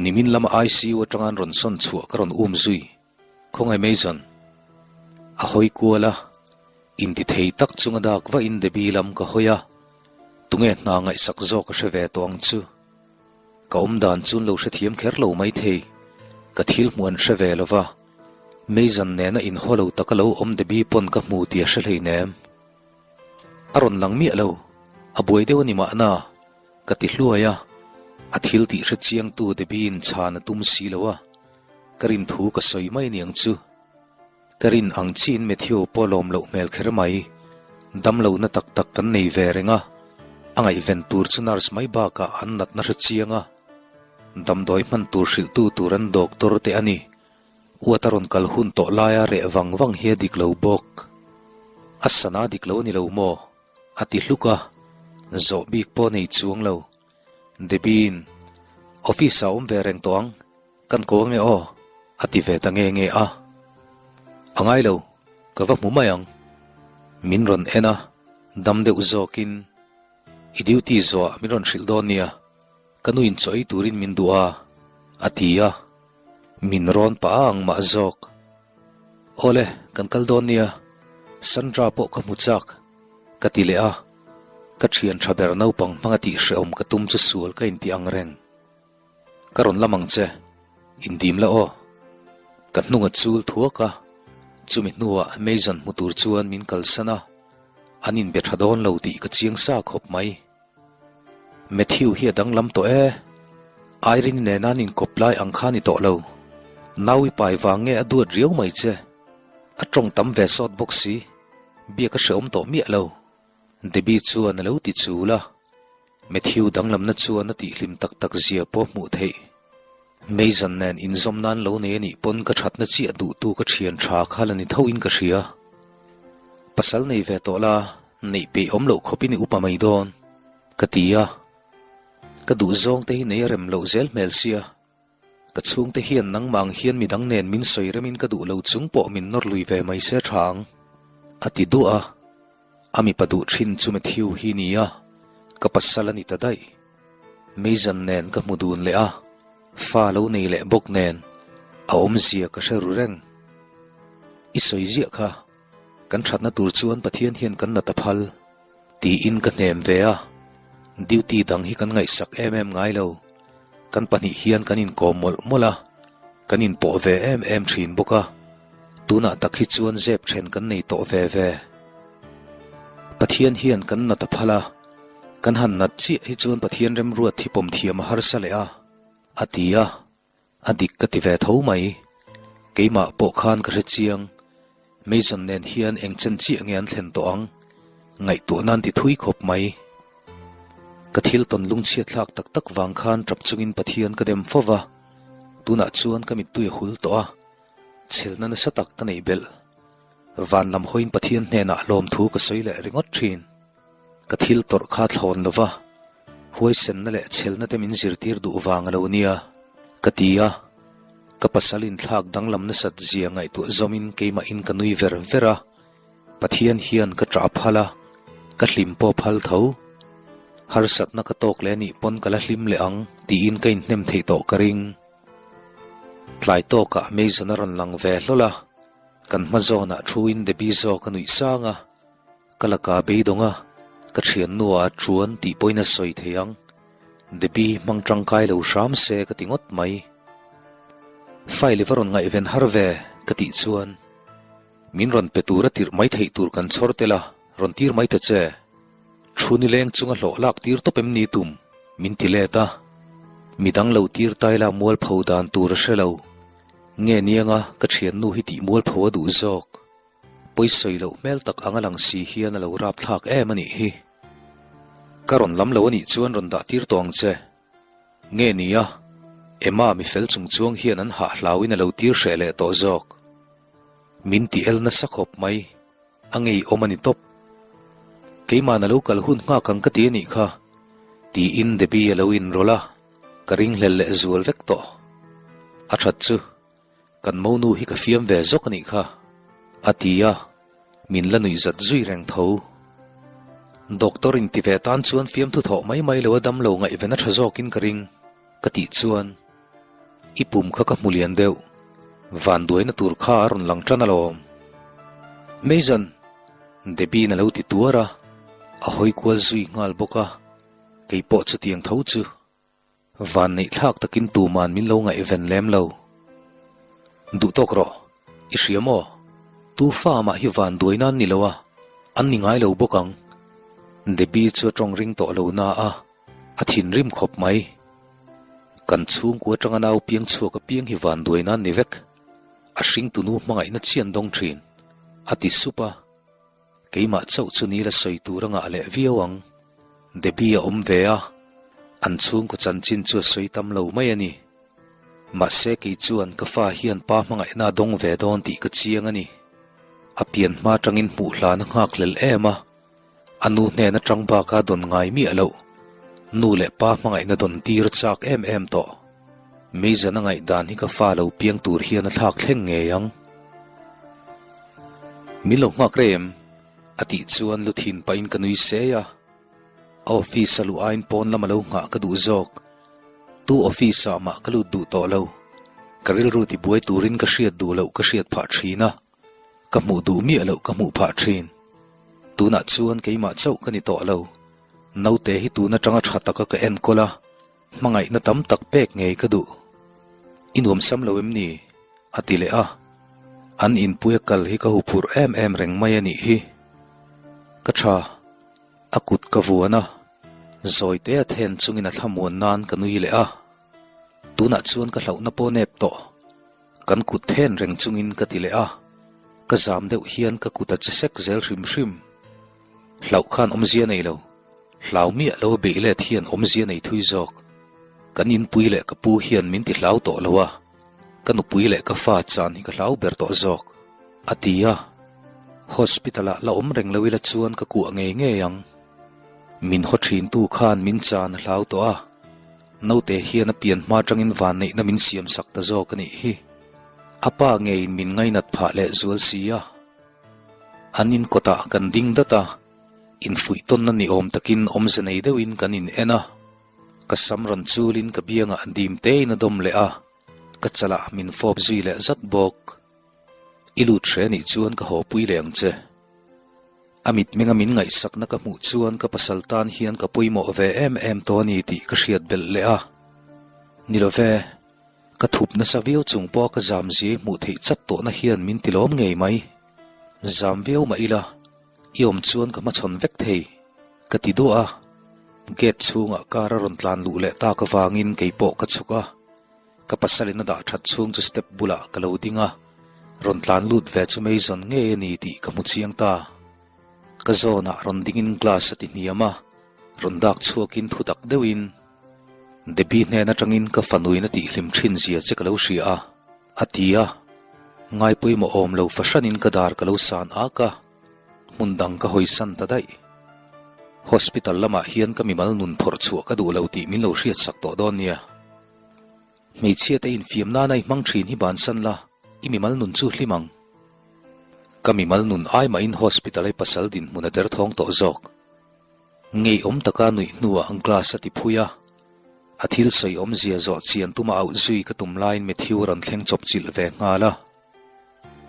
Nimin lama ICU atanga an rawn sawn chhuah ka rawn um zui. Khawngaih Mason. A hawi kual a, intithei tak chunga dak vahin Debbie lam ka hawi a, tunge hna ngaihsak zawk a hre ve tawh ang chu. Ka awmdan chu an lo hrethiam kher lo maithei, ka thil hmuh an hre ve lo va, Mason nena inhaw lo taka lo awm Debbie pawn ka hmu tih a hre hleinem. A rawn lang miah lo, a buai deuh a ni mahna. Ka ti hluai a, a thil tih hre chiangtu Debbie-in chhan a tum si lo a, ka rin thu ka sawi mai aniang chu. Ka rin ang chiin Matthew pawh lawm loh hmel kher mai. Damlohna tak tak kan nei ve reng a, a ngaihven tur chu nurse mai bakah an natna hre chiang a, damdawi hman tur hrilhtu tur an doctor te a ni. Uat a rawn kal hun tawh laia reh vang vang hi a dik lo bawk. A sana dik lo a ni lo maw? A ti hluk a, zawh bik pawh nei chuang lo. Debbie-in, Office-ah awm ve reng tawh ang, kan ko ange aw, a ti ve ta nge nge a. A ngai lo, ka va hmu mai ang. Min rawn en a, dam deuh zawkin, I duty zawhah min rawn hrilh dawn nia, ka nuin chaw ei turin min duh a, a ti a. Min rawn pah a ang mah zawk. Awle, kan kal dawn nia, Sandra pawh ka hmu chak, ka ti leh a, ka thian tha ber naupang hmanga tih hrehawm ka tum chu sual ka inti ang reng. Ka rawn lam ang che, indim la aw. Ka hnung a chul thuak a, Chumi hnuah Mason hmu tur chuan min kalsan a, an inbe tha dawn lo tih ka chiang sa khawp mai. Matthew hi a danglam tawh e. Irene nena an inkawp lai ang kha a ni tawh lo. Nau i pai vang nge a duat riau mai che. A tawng tam ve sawt bawk si. Biak a hrehawm tawh miah lo. Debbie chuan a lo ti chul a. Matthew danglamna chuan a tihhlim tak tak zia pawh hmuh theih. Mason nen inzawm nan lo nei a nih pawn ka thatna chiah duhtu ka thian tha kha la ni tho in ka hria. Pasal nei ve tawh la, neih peih awm loh khawpin i upa mai dawn, ka ti a. Ka duhzawng te hi nei a rem loh zel hmel sia. Ka chhungte hian nangmah ang hian midang nen min sawi remin ka duh lo chung pawh min nawr lui ve mai se tha ang, a ti duah a. A mipa duh thin chu Matthew hi nia, ka pasal a ni ta daih. Mason nen ka hmu dun leh a, fa lo nei leh bawk nen a awmzia ka hre ru reng. I sawi ziah kha, kan thatna tur chuan Pathian hian kan nat a phal, tiin ka hnem ve a. Duty dang hi kan ngaihsak em em ngai lo, kan pahnih hian kan inkawm mawlh mawlh a, kan inpawh ve em em thin bawk a. Tunah tak hi chuan zep then kan nei tawh ve ve. Pathian hian kan nat a phal a, kan han nat chiah hi chuan Pathian remruat hi pawm thiam a harsa leh a, a ti a, a dik ka ti ve tho mai. Keimah pawh khan ka hre chiang, Mason nen hian eng chen chiah nge an thlen tawh ang, ngaihtuah nan ti thui khawp mai. Ka thil tawn lungchhiat thlak tak tak vang khan tap chungin Pathian ka dem fo va, tunah chuan ka mittui a hul tawh a, Chhelna nasa tak ka neih belh. Van lam hawiin Pathian hnenah lawmthu ka sawi leh ringawt thin. Ka thil tawrh kha thlawn lo va, huaisenna leh chhelna te min zirtir duh vang a lo nia, ka ti a. Ka pasal inthlak danglam nasat zia ngaihtuah zawmin keimahin ka nui ver ver a. Pathian hian ka ṭah phal a, ka hlim pawh phal tho. Harsatna ka tawk leh anih pawn ka la hlim leh ang tiin ka inhnem theih tawh ka ring. Tlai tawkah Mason a rawn lang ve hlawl a, kan hma zawnah thuin Debbie zawk a nuih sang a, ka laka beidawng a, ka thiannuah a chuan tih pawhin a sawi thei ang. Debbie hmang tangkai lo hram se ka ti ngawt mai. File i va rawn ngaihven har ve ka tih chuan min rawn pe tura tirh mai theih tur kan chhawr tel a, rawn tir mai ta che. Thu nileng chunga hlawh lak tir tawp em ni tum? Min ti let a. Midang lo tir taila mualpho dan tur a hre lo. Nge nianga ka thiannu hi tih mualpho a duh zawk. Pawisawi loh hmel tak anga lang si hian a lo rapthlak em a nih hi. Ka rawn lam lo a nih chuan rawn dah tir tawh ang che. Nge nia, Emma mi fel chung chuang hian an hah hlauin a lo tir hreh leh tawh zawk. Min ti el nasa khawp mai. A ngeiawm a ni tawp. Keimahna lo kal hun nghak ang ka ti a nih kha, tiin Debbie a lo inrawlh a, ka ringhlel leh zual vek tawh. A that chu, kan monu hi ka fiam ve zawk a nih kha, a ti a, min la nuih zat zui reng tho. Doctor in ti ve tan chuan fiamthu thawh mai mai lo a dam lo ngaihven a tha zawkin ka ring, ka tih chuan, I pum kha ka hmu lian deuh. Vanduaina tur kha a rawn lang tan alawm. Mason! Debbie-in a lo ti tuar a, a hawi kual zui nghal bawk a, kei pawh chutiang tho chu. Vanneih thlak takin tuman min lo ngaihven lem lo. Duh tawk rawh, i hria maw? Tu fa mah hi vanduaina an ni lo a, an ni ngai lo bawk ang. Debbie chu a tawng ring tawh lo na a, a thinrim khawp mai. Kan chhungkua atanga nau piang chhuak apiang hi vanduai nan ni vek. A hringtunu hmangaihna chian dawng thin. A ti sup a. Keimah chauh chu nila sawi tur a ngah leh viau ang. Debbie a awm ve a. An chhungkaw chanchin chu a sawi tam lo mai a ni. Mahse kei chuan ka fa hian pa hmangaihna a dawng ve dawn tih ka chiang a ni. A pian hma atangin hmuh hlan a nghakhlel em a. A nu hnen atang baka dawn ngai miah loh, nu leh pa hmangaihna dawn tir a chak em em tawh. Meizan a ngaihdan hi ka fa lo piang tur hian a thlak thleng ngei ang. Min lo nghak rei em? A tih chuan lu thin pahin ka nui sei a. A office a luh aiin pawn lam a lo nghah ka duh zawk. Tu office ah mah ka lut duh tawh lo. Ka rilru tibuai turin ka hriat duh loh ka hriat phah thin a. Ka hmuh duh miah loh ka hmuh phah thin. Tunah chuan keimah chauh ka ni tawh lo. Naute hi tun atanga tha taka ka enkawl a, hmangaihna tam tak pek ngei ka duh. I nuamsam lo em ni? a ti leh a. An inpuia kal hi ka huphurh em em reng mai a nih hi. Ka tha, a kut ka vuan a, zawite a then chungin a thlamuan nan ka nui leh a. Tunah chuan ka hlauhna pawh nep tawh. Kan kut then reng chungin ka ti leh a, ka zam deuh hian ka kut a che sek zel hrim hrim. Hlauh khan awmzia nei lo, hlau miah lo beih let hian awmzia nei thui zawk. Kan inpui leh ka pu hian min ti hlau tawh lo a, ka nupui leh ka fa chan hi ka hlau ber tawh zawk, a ti a. Hospital ah la awm reng lo ila chuan ka kuah ngei ngei ang. Min haw thintu khan min chan a hlau tawh a, naute hian a pian hma atangin vanneihna min siam sak ta zawk a nih hi. A pa ngeiin min ngainat phah leh zual si a. An in kawtah kan ding dat a, infuih tawnna ni awm takin awmze nei deuhin kan in en a. Ka sam rawn chulin ka biangah dim tein a dawm leh a, ka chalah min fawp zui leh zat bawk. I lut hre nih chuan ka haw pui leh ang che. A mitmenga min ngaihsakna ka hmuh chuan ka pasal tan hian ka pawimawh ve em em tawh a ni tih ka hriat belh leh a. Ni lo ve, ka thup nasa viau chung pawha ka zam ziai hmuh theih chat tawhna hian min ti lawm ngei mai. Zam viau mah ila, i awm chuan ka hmachhawn vek thei, ka ti duah a. Gate chhungah car a rawn tlan luh leh tak avangin keipawh ka chhuk a. Ka pasalin a dah that chhung chu step bulah ka lo ding a, rawn tlan lut ve chu Mason ngei a ni tih ka hmu chiang ta. Ka zawnah rawn dingin glass a ti hniam a, rawn dak chhuakin thu tak deuhin, Debbie hnen atangin ka fanuin a tihhlim thin zia che ka lo hria a, a ti a. Ngai pawimawh awm lo fahranin ka dar ka lo san ak a, hmun dang ka hawisan ta daih. Hospital lamah hian ka mimal nun phawrh chhuah ka duh lo tih min lo hriatsak tawh dawn nia. Hmeichhia te infiam nana i hmang thin hi bansan la, i mimal nun chu hlim ang. Ka mimal nun ai mahin hospital ai pasal dinhmun a derthawng tawh zawk. Ngeiawm taka nuih hnuah glass a ti phui a, a thil sawi awmzia zawh chian tuma auh zui ka tum laiin Matthew a rawn thleng chawp chilh ve nghal a.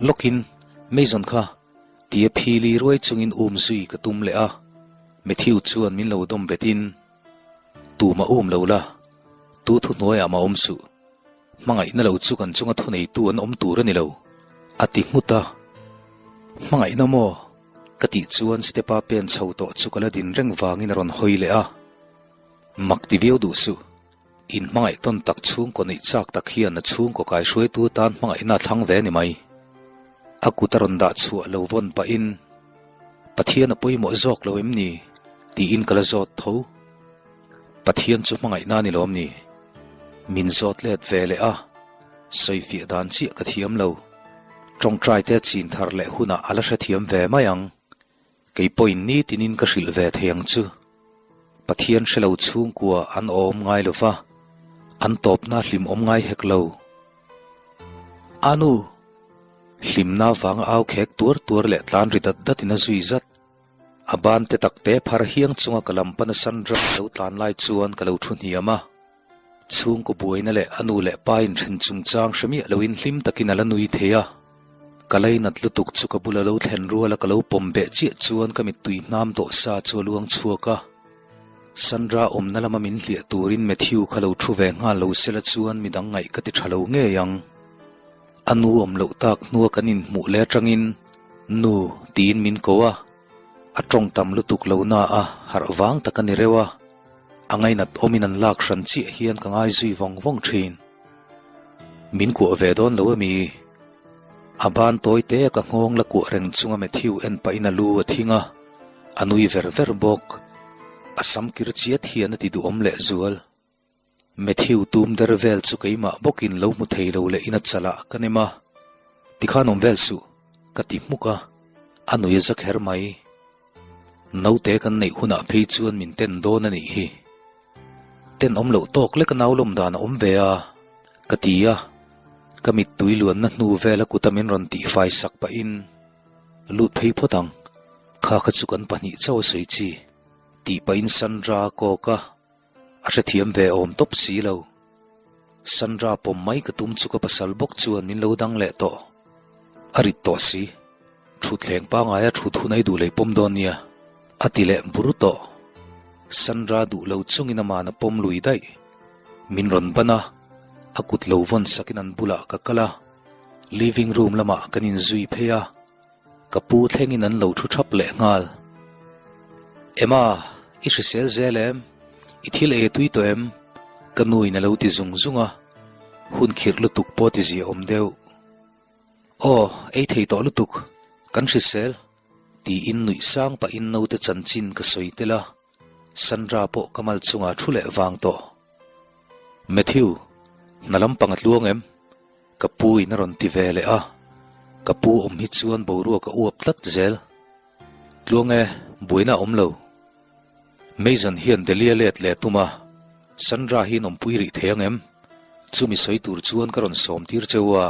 Lawkin, Mason kha, tia phili ruai chungin um zui ka tum leh a, Matthew chuan min lo dawm betin, Tumah um lo la, tu thuhnuaiah mah awm suh. Hmangaihna lo chu kan chunga thuneitu an awm tur a ni lo, a ti nghut a. Hmangaihna maw? Ka tih chuan step-a pen chho tawh chu ka la din reng vangin a rawn hawi leh a. Mak ti viau duh suh. In hmangaih tawn tak chhungkaw neih chak tak hian a chhungkaw kaihruaitu tan hmangaihna a thlang ve a ni mai. A kut a rawn dah chhuah lo vawn pahin, Pathian a pawimawh zawk lo em ni? tiin ka la zawt tho. Pathian chu hmangaihna a ni lawm ni? Min zawt let ve leh a, sawifiah dan chiah ka thiam lo. Tawngtai te chin thar leh hunah a la hrethiam ve mai ang. Kei pawhin nitinin ka hrilh ve thei ang chu. Pathian hre lo chhungkua an awm ngai lo va, an tawpna hlim awm ngai hek lo. A nu! Hlimna vanga au khek tuar tuar leh tlan ri dat datin a zui zat. A ban te tak te phar hiang chunga ka lam pana Sandra lo tlan lai chuan ka lo thu hniam a. Chhungkaw buaina leh a nu leh pa inthen chungchang hre miah loin hlim takin a la nui thei a. Ka lainat lutuk chu ka bula lo thlen ruala ka lo pawm beh chiah chuan ka mittui hnam tawh sa chu a luang chhuak a. Sandra awmna lama min hliah turin Matthew kha lo thu ve nghal lo sela chuan midang ngaih ka ti tha lo ngei ang. A nu awm loh tak hnua kan inhmuh leh atangin Nu tiin min ko a, a tawng tam lutuk lo na a harh vang tak a ni reuh a, a ngainat awmin an lak hran chiah hian ka ngai zui vawng vawng thin. Min kuah ve dawn lo ami? A ban tawi te a ka nghawng la kuah reng chunga Matthew en pahin a lu a thing a, a nui ver ver bawk. A sam kir chiat hian a ti duhawm leh zual. Matthew tum der vel chu keimah bawkin lo hmu thei lo leh in a chalah ka nem a, tikhan awm vel suh, ka ti hmuk a, a nui a za kher mai. Naute kan neih hunah phei chuan min ten dawn a nih hi. Ten awm loh tawk lek a nau lawm dan a awm ve a, ka ti a, ka mittui luanna hnu vel a kuta min rawn tihfai sak pahin, Lut phei phawt ang, kha kha chu kan pahnih chauh a sawi chi, tih pahin Sandra a kawk a, a hrethiam ve awm tawp si lo. Sandra pawm mai ka tum chu ka pasal bawk chuan min lo dang leh tawh. A rit tawh si. Thutthleng pangaia thut hun ai duh lei pawm dawn nia, a ti leh bur tawh. Sandra duh lo chungin aman a pawm lui daih. Min rawn ban a, a kut lo vawn sakin an bulah ka kal a. Living room lamah kan inzui phei a, ka pu thlengin an lo thu thap leh nghal. Emma, i hrisel zel em? I thil ei a tui tawh em? Ka nuin a lo ti zung zung a, hun khirh lutuk pawh ti ziahawm deuh. Aw, ei thei tawh lutuk, kan hrisel. Tiin nuih sang pahin naute chanchin ka sawi tel a, Sandra pawh ka mal chungah thu leh vang tawh. Matthew, hna lampang a tluang em? Ka pu in a rawn ti ve leh a, ka pu awm hi chuan boruak a uap tlat zel. Tluang e, buaina a awm lo. Mason hian Delhi a let leh tum a, Sandra hi in awmpui rih thei ang em? Chumi sawi tur chuan ka rawn sawm tir cheu a.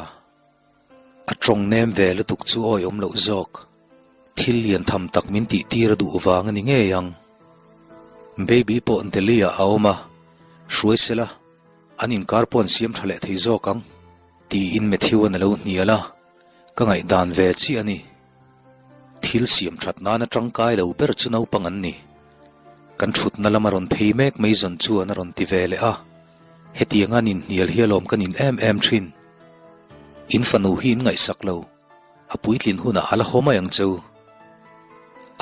A tawng nem ve lutuk chu awi awm loh zawk. Thil lian tham tak min tih tir a duh vang a ni ngei ang. Baby pawh Delhi ah a awm a, hruai sela an inkar pawh an siam tha leh thei zawk ang, tiin Matthew-a'n a lo hnial a, ka ngaihdan ve chiah a ni. Thil siam that nana tangkai lo ber chu naupang an ni. Kan thutna lama rawn phei mek mai zawn chuan a rawn ti ve leh a, hetianga an inhnial hi alawm ka nin em em thin. In fanu hi in ngaihsak lo, a puitlin hunah a la haw mai ang cheu.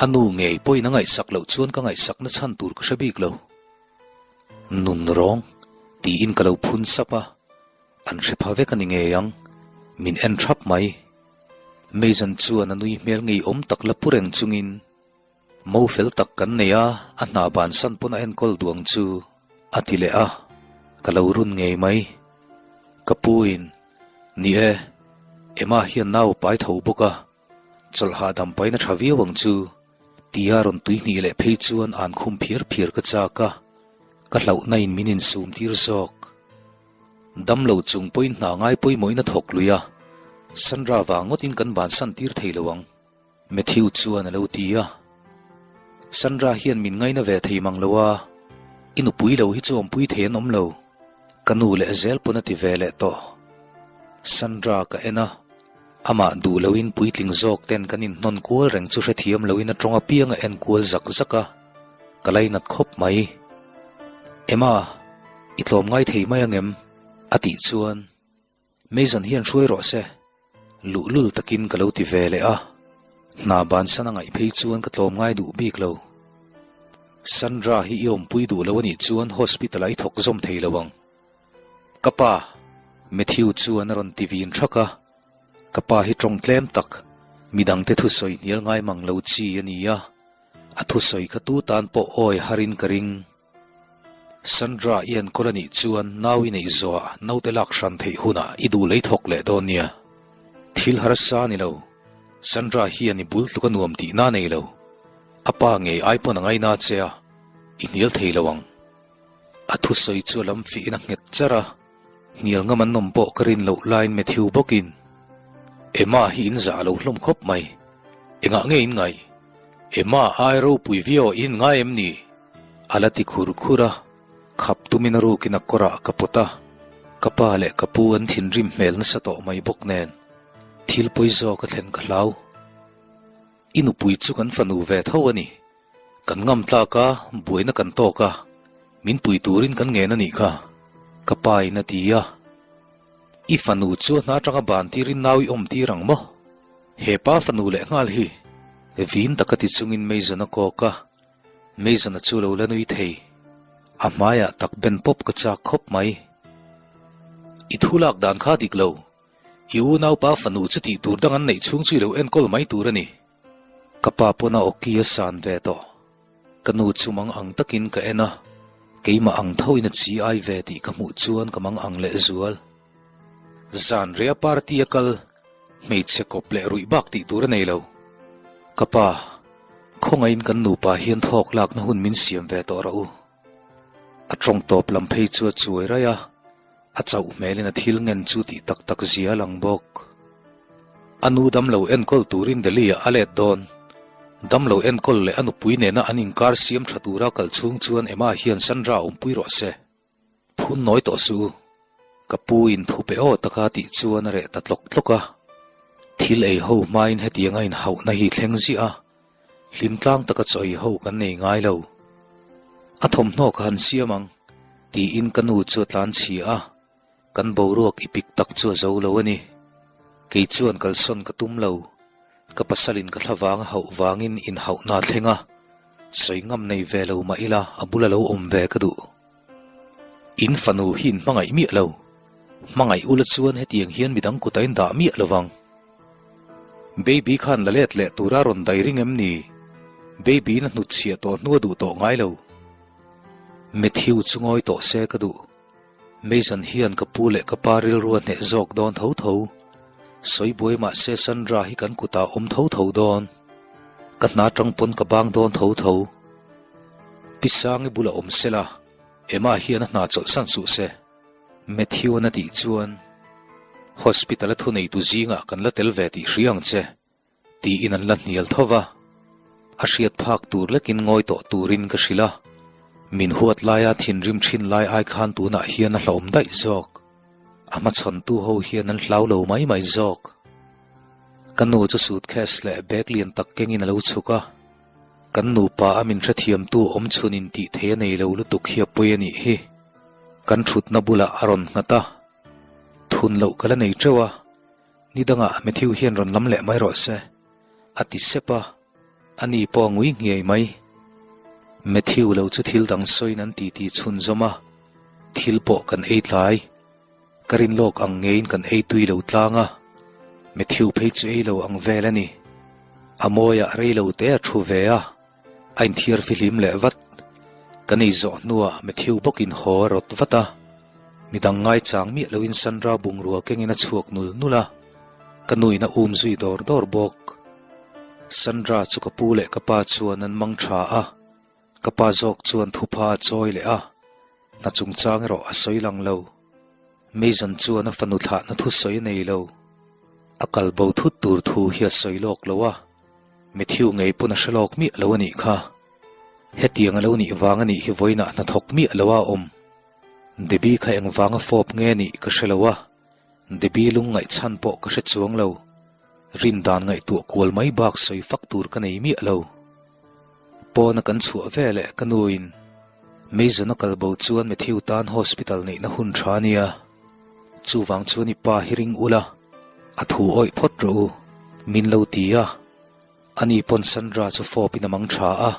A nu ngei pawhin a ngaihsak loh chuan ka ngaihsakna chhan tur ka hre bik lo. Nun rawng, tiin ka lo phun sap a. An hre pha vek a ni ngei ang, min en thap mai. Mason chuan a nui hmel ngeiawm tak la pu reng chungin, Mo fel tak kan nei a, a hna bansan pawn a enkawl duang chu, a ti leh a, ka lo run ngei mai. Ka pu in, Ni e, Emma hian nau a pai tho bawk a, chawlh hahdam paina tha viau ang chu, tia rawn tui hnih leh phei chuan an khum phiar phiar ka chak a, ka hlauhna in min insum tir zawk. Dam lo chung pawhin hna ngai pawimawhin a thawk lui a, Sandra vang ngawtin kan bansan tir thei lo ang, Matthew chuan a lo ti a. Sandra hian min ngaina ve thei mang lo a, i nupui lo hi chu awmpui thei an awm lo, ka nu leh zel pawn a ti ve leh tawh. Sandra ka en a, amah duh loin puitling zawk ten kan inhnawn kual reng chu hrethiam loin a tawng apiang a en kual zak zak a. Ka lainat khawp mai. Emma, i tlawm ngai thei mai angem? A tih chuan, Mason hian hruai rawh se. Luhlul takin ka lo ti ve leh a. Hna bansan a ngaih phei chuan ka tlawm ngai duh bik lo. Sandra hi i awmpui duh lo a nih chuan hospital-ah i thawk zawm thei lo ang. Ka pa! Matthew chuan a rawn ti vin thak a. Ka pa hi tawng tlem tak, midangte thusawi hnial ngai mang lo chi a ni a. A thusawi kha tu tan pawh awi harin ka ring. Sandra i enkawl a nih chuan nau i neih zawhah naute lak hran theih hunah i duh lei thawk leh dawn nia. Thil harsa a ni lo. Sandra hian i bul tluk a nuam tihna a nei lo. A pa ngei ai pawn a ngaina che a, i hnial thei lo ang. A thusawi chu a lam fihin a nghet char a. Hnial ngam an awm pawh ka rin loh laiin Matthew bawkin, Emma hi in zah lo hlawm khawp mai. Engah nge in ngaih? Emma ai ropui viau ah in ngai em ni? A la ti khur khur a, khap tumin a rukin a kawrah ka pawt a, ka pa leh ka pu an thinrim hmel nasa tawh mai bawk nen thil pawi zawk a thlen ka hlau. I nupui chu kan fanu ve tho a ni. Kan ngam tlak a, buaina kan tawk a, min pui turin kan ngen a nih kha, ka pa in a ti a. I fanu chu a hna atanga ban tirin nau i awm tir ang maw? He pa fanu leh nghal hi vin taka ti chungin Mason a kawk a, Mason-a chu lo la nui thei. A hmaiah tak ben pawp ka chak khawp mai. I thu lak dan kha dik lo, i unaupa fanu chu tih tur dang an neih chhung chu i lo enkawl mai tur a ni. Ka pa pawn a awki a san ve tawh. Ka nu chu mang ang takin ka en a, keimah ang thoin a chi ai ve tih ka hmuh chuan ka mang ang leh zual. Zan ria party a kal, hmeichhe kawp leh ruih bak tih tur a nei lo. Ka pa, khawngaihin kan nupa hian thawk lakna hun min siam ve tawh rawh u. A tawng tawp lam phei chu a chuai raih a. A chauh hmelin a thil ngen chu tih tak tak zia a lang bawk. A nu damlo enkawl turin Delhi-ah a let dawn. Damlo enkawl leh a nupui nena an inkar siam tha tura kal chhung chuan Emma hian Sandra awmpui rawh se. Phun nawi tawh suh u. Ka pu in thu pe aw taka tih chuan a reh ta tlawk tlawk a. Thil ei ho hmain hetianga inhauhna hi thleng ziah a, hlim tlang taka chaw ei ho kan nei ngai lo. A thawmhnaw ka han siam ang, tiin ka nu chu a tlan chhia a, kan boruak i pik tak chu a zo lo a ni. Kei chuan kalsawn ka tum lo, ka pasalin ka thlavang a hauh vangin inhauhna a thleng a, sawi ngam nei ve lo mah ila a bula lo awm ve ka duh. In fanu hi in hmangaih miah lo, hmangaih ula chuan hetiang hian midang kut a indah miah lo vang. Baby khan la let leh tura rawn dai ring em ni? Baby-in a hnutchhiah tawh hnu a duh tawh ngai lo. Matthew chu ngawi tawh se ka duh. Mason hian ka pu leh ka pa rilru a hneh zawk dawn tho tho. Sawi buai mah se Sandra hi kan kutah awm tho tho dawn. Ka hna tang pawn ka bang dawn tho tho. Pi Sangi bulah awm sela, Emma hian a hna chawlhsan suh se. Matthew-a'n a tih chuan, Hospital-a thuneitu zingah kan la tel ve tih hria ang che. Tiin an la hnial tho va, a hriat phak tur lekin ngawi tawh turin ka hrilh a, min huat laia thinrim thin lai ai khan tunah hian a hlawm daih zawk. A hmachhawntu ho hian an hlau lo mai mai zawk. Ka nu chu suitcase leh bag lian tak kengin a lo chhuk a, kan nupa a min hrethiamtu awm chhunin tih thei a nei lo lutuk hi a pawi a nih hi. Kan thutna bulah a rawn nghat a, thun loh ka la nei teuh a, Ni dangah Matthew hian rawn lam leh mai rawh se, a ti sep a, ani pawh a ngui nghiai mai. Matthew lo chu thil dang sawiin an titi chhunzawm a, thil pawh kan ei tlai. Ka rin lawk ang ngeiin kan ei tui lo tlang a, Matthew phei chu ei lo ang vel a ni. A mawiah rei lo te a thu ve a. A inthiar fihlim leh vat. Kan ei zawh hnuah Matthew bawkin haw a rawt vat a. Midang ngaichang miah loin Sandra bungrua kengin a chhuak nul nul a. Ka nuin a um zui dawr dawr bawk. Sandra chu ka pu leh ka pa chuan an mang tha a. Ka pa zawk chuan thupha a chawi leh a. Hna chungchang erawh a sawi lang lo. Mason chuan a fanu thlahna thu sawi a nei lo. A kal bo thut tur thu hi a sawi lawk lo a. Matthew ngei pawn a hre lawk miah lo a nih kha. Hetiang a lo nih vang a nih hi vawiinah hna thawk miah lo a awm. Debbie kha engvanga fawp nge nih ka hre lo a, Debbie lungngaih chhan pawh ka hre chuang lo. Rin dan ngaihtuah kual mai bak sawi fak tur ka nei miah lo. Pawna kan chhuah veleh ka nuin Mason a kal bo chuan Matthew tan hospital neihna hun tha a nia. Chuvang chuan i pa hi ring ula, a thu awih phawt rawh u, min lo ti a. Ani pawn Sandra chu fawpin a mang tha a.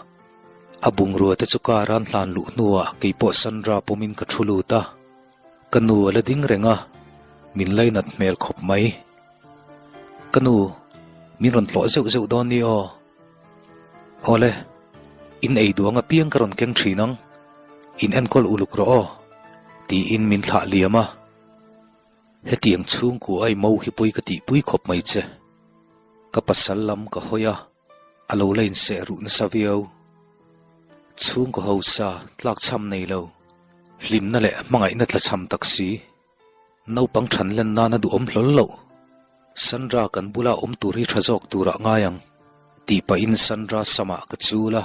A bungrua te chu car an hlan luh hnuah kei pawh Sandra pawmin ka thu lut a. Ka nu a la ding reng a, min lainat hmel khawp mai. Ka nu, min rawn tlawh zeuh zeuh dawn ni aw. Awle, in ei duang apiang ka rawn keng thin ang, in enkawl uluk rawh aw, tiin min thlah liam a. Hetiang chhungkua ai mo hi pawi ka tihpui khawp mai che. Ka pasal lam ka hawi a, a lo la inseh ruh nasa viau. Chhungkaw hausa tlakchham nei lo, hlimna leh hmangaihna tlachham tak si. Naupang than len nan a duhawm hlawl loh. Sandra kan bula awm tur hi tha zawk turah ngai ang, tih pahin Sandra samah ka chul a.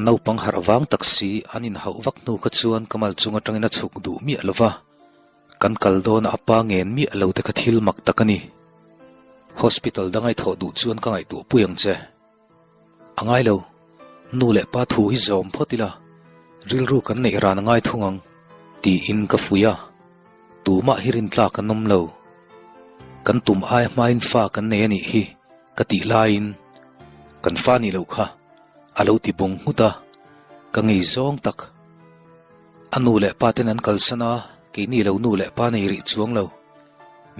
Naupang harh vang tak si an inhauh vak hnu kha chuan ka mal chung atangin a chhuk duh miah lo va, kan kal dawna a pa ngen miah lo te kha thil mak tak a ni. Hospital dang ai thawh duh chuan ka ngaihtuah pui ang che. A ngai lo, nu leh pa thu hi zawm phawt ila, rilru kan neih ran a ngai thung ang, tiin ka fuih a. Tumah hi rintlak an awm lo. Kan tum aia hmain fa kan nei a nih hi, ka tih laiin, Kan fa nih loh kha, a lo ti bung nghut a, ka ngei zawng tak. A nu leh pa ten an kalsan a, keini lo nu leh pa nei rih chuang lo.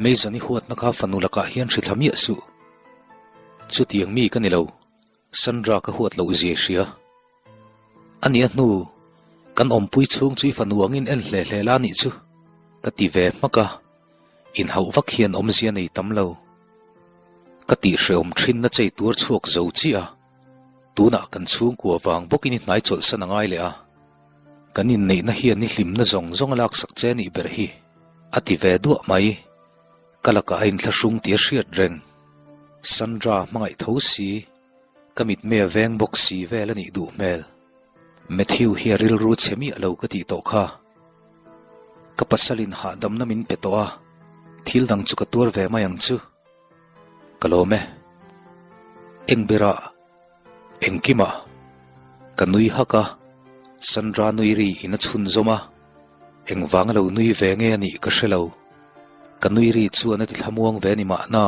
Mason-i huatna kha fanu lakah hian hrithla miah suh. Chutiang mi ka ni lo, Sandra ka huat loh zia hria. A nia hnu, kan awmpui chhung chu i fanu angin en hle hle la nih chu, ka ti ve hmak a, inhauh vak hian awmzia nei tam lo. Ka tihhrehawm thinna chei tuar chhuak zo chiah a, tunah kan chhungkua vang bawkin i hnai chawlhsan a ngai leh a, kan inneihna hian i hlimna zawng zawng a laksak che nih ber hi, a ti ve duah mai. Ka lakah a inthlahrung tih a hriat reng. Sandra hmangaih tho si, ka mitmei a veng bawk si vel a nih duh hmel. Matthew hi a rilru chhe miah lo ka tih tawh kha. Ka pasalin hahdamna min pe tawh a, thil dang chu ka tuar ve mai ang chu. Ka lawm e. Eng berah Engkimah ka nui hak a, Sandra nui ri in a chhunzawm a, engvanga lo nui ve nge a nih ka hre lo. Ka nui ri chuan a ti thlamuang ve ni mahna.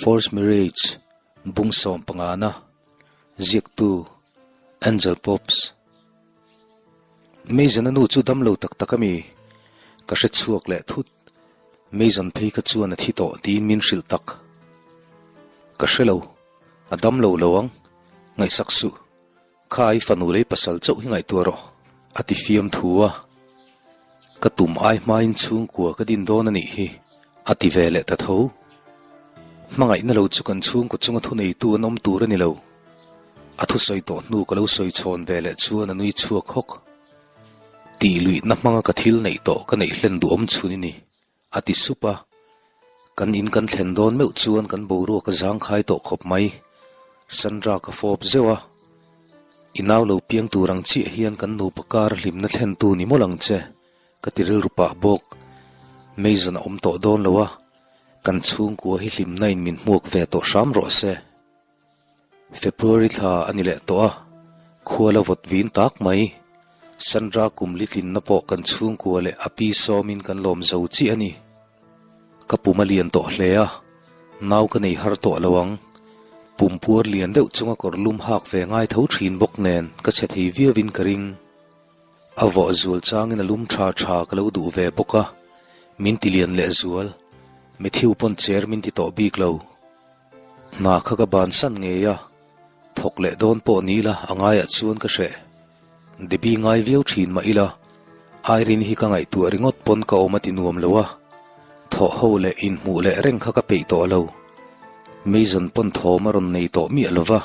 Forced Marriage, Bung 15na, Ziaktu, Angel Pops. Mason-a nu chu dam lo tak tak a mi? Ka hre chhuak leh thut. Mason phei kha chuan a thi tawh tiin min hrilh tak. Ka hre lo. A dam lo lo ang. Ngaihsak suh. Kha i fanu lei pasal chauh hi ngaihtuah rawh, a ti fiam thu a. Ka tum ai hmain chhungkua ka din dawn a nih hi, a ti ve leh ta tho. Hmangaihna lo chu kan chhungkaw chunga thuneitu an awm tur a ni lo. A thusawi tawh hnu ka lo sawi chhawn ve leh chuan a nui chhuak hawk. Tih luihna hmanga ka thil neih tawh ka neih hlen duhawm chhun i ni, a ti sup a. Kan in kan thlen dawn meuh chuan kan boruak a zangkhai tawh khawp mai. Sandra ka fawp zeuh a. I nau lo piang tur ang chiah hian kan nupa kar hlimna thlentu ni mawlh ang che, ka ti rilru pah bawk. Mason a awm tawh dawn lo a, kan chhungkua hi hlimna in min hmuak ve tawh hram rawh se. February thla a ni leh tawh a, khua la vawt vin tak mai. Sandra kum litlinna pawh kan chhungkua leh a pi sawmin kan lawm zo chiah a ni. Ka pum a lian tawh hle a, nau ka nei har tawh lo ang. Pum puar lian deuh chunga kawr lum hak ve ngai tho thin bawk nen ka chhe thei viauin ka ring. A vawh zual changin a lum tha tha ka lo duh ve bawk a, min ti lian leh zual. Matthew pawn cher min ti tawh bik lo. Hna kha ka bansan ngei a, thawk leh dawn pawh ni ila a ngaiah chuan ka hreh. Debbie ngai viau thin mah ila, Irene hi ka ngaihtuah ringawt pawn ka awm a ti nuam lo a, thawh ho leh inhmuh leh reng kha ka peih tawh lo. Mason pawn thawm a rawn nei tawh miah lo va,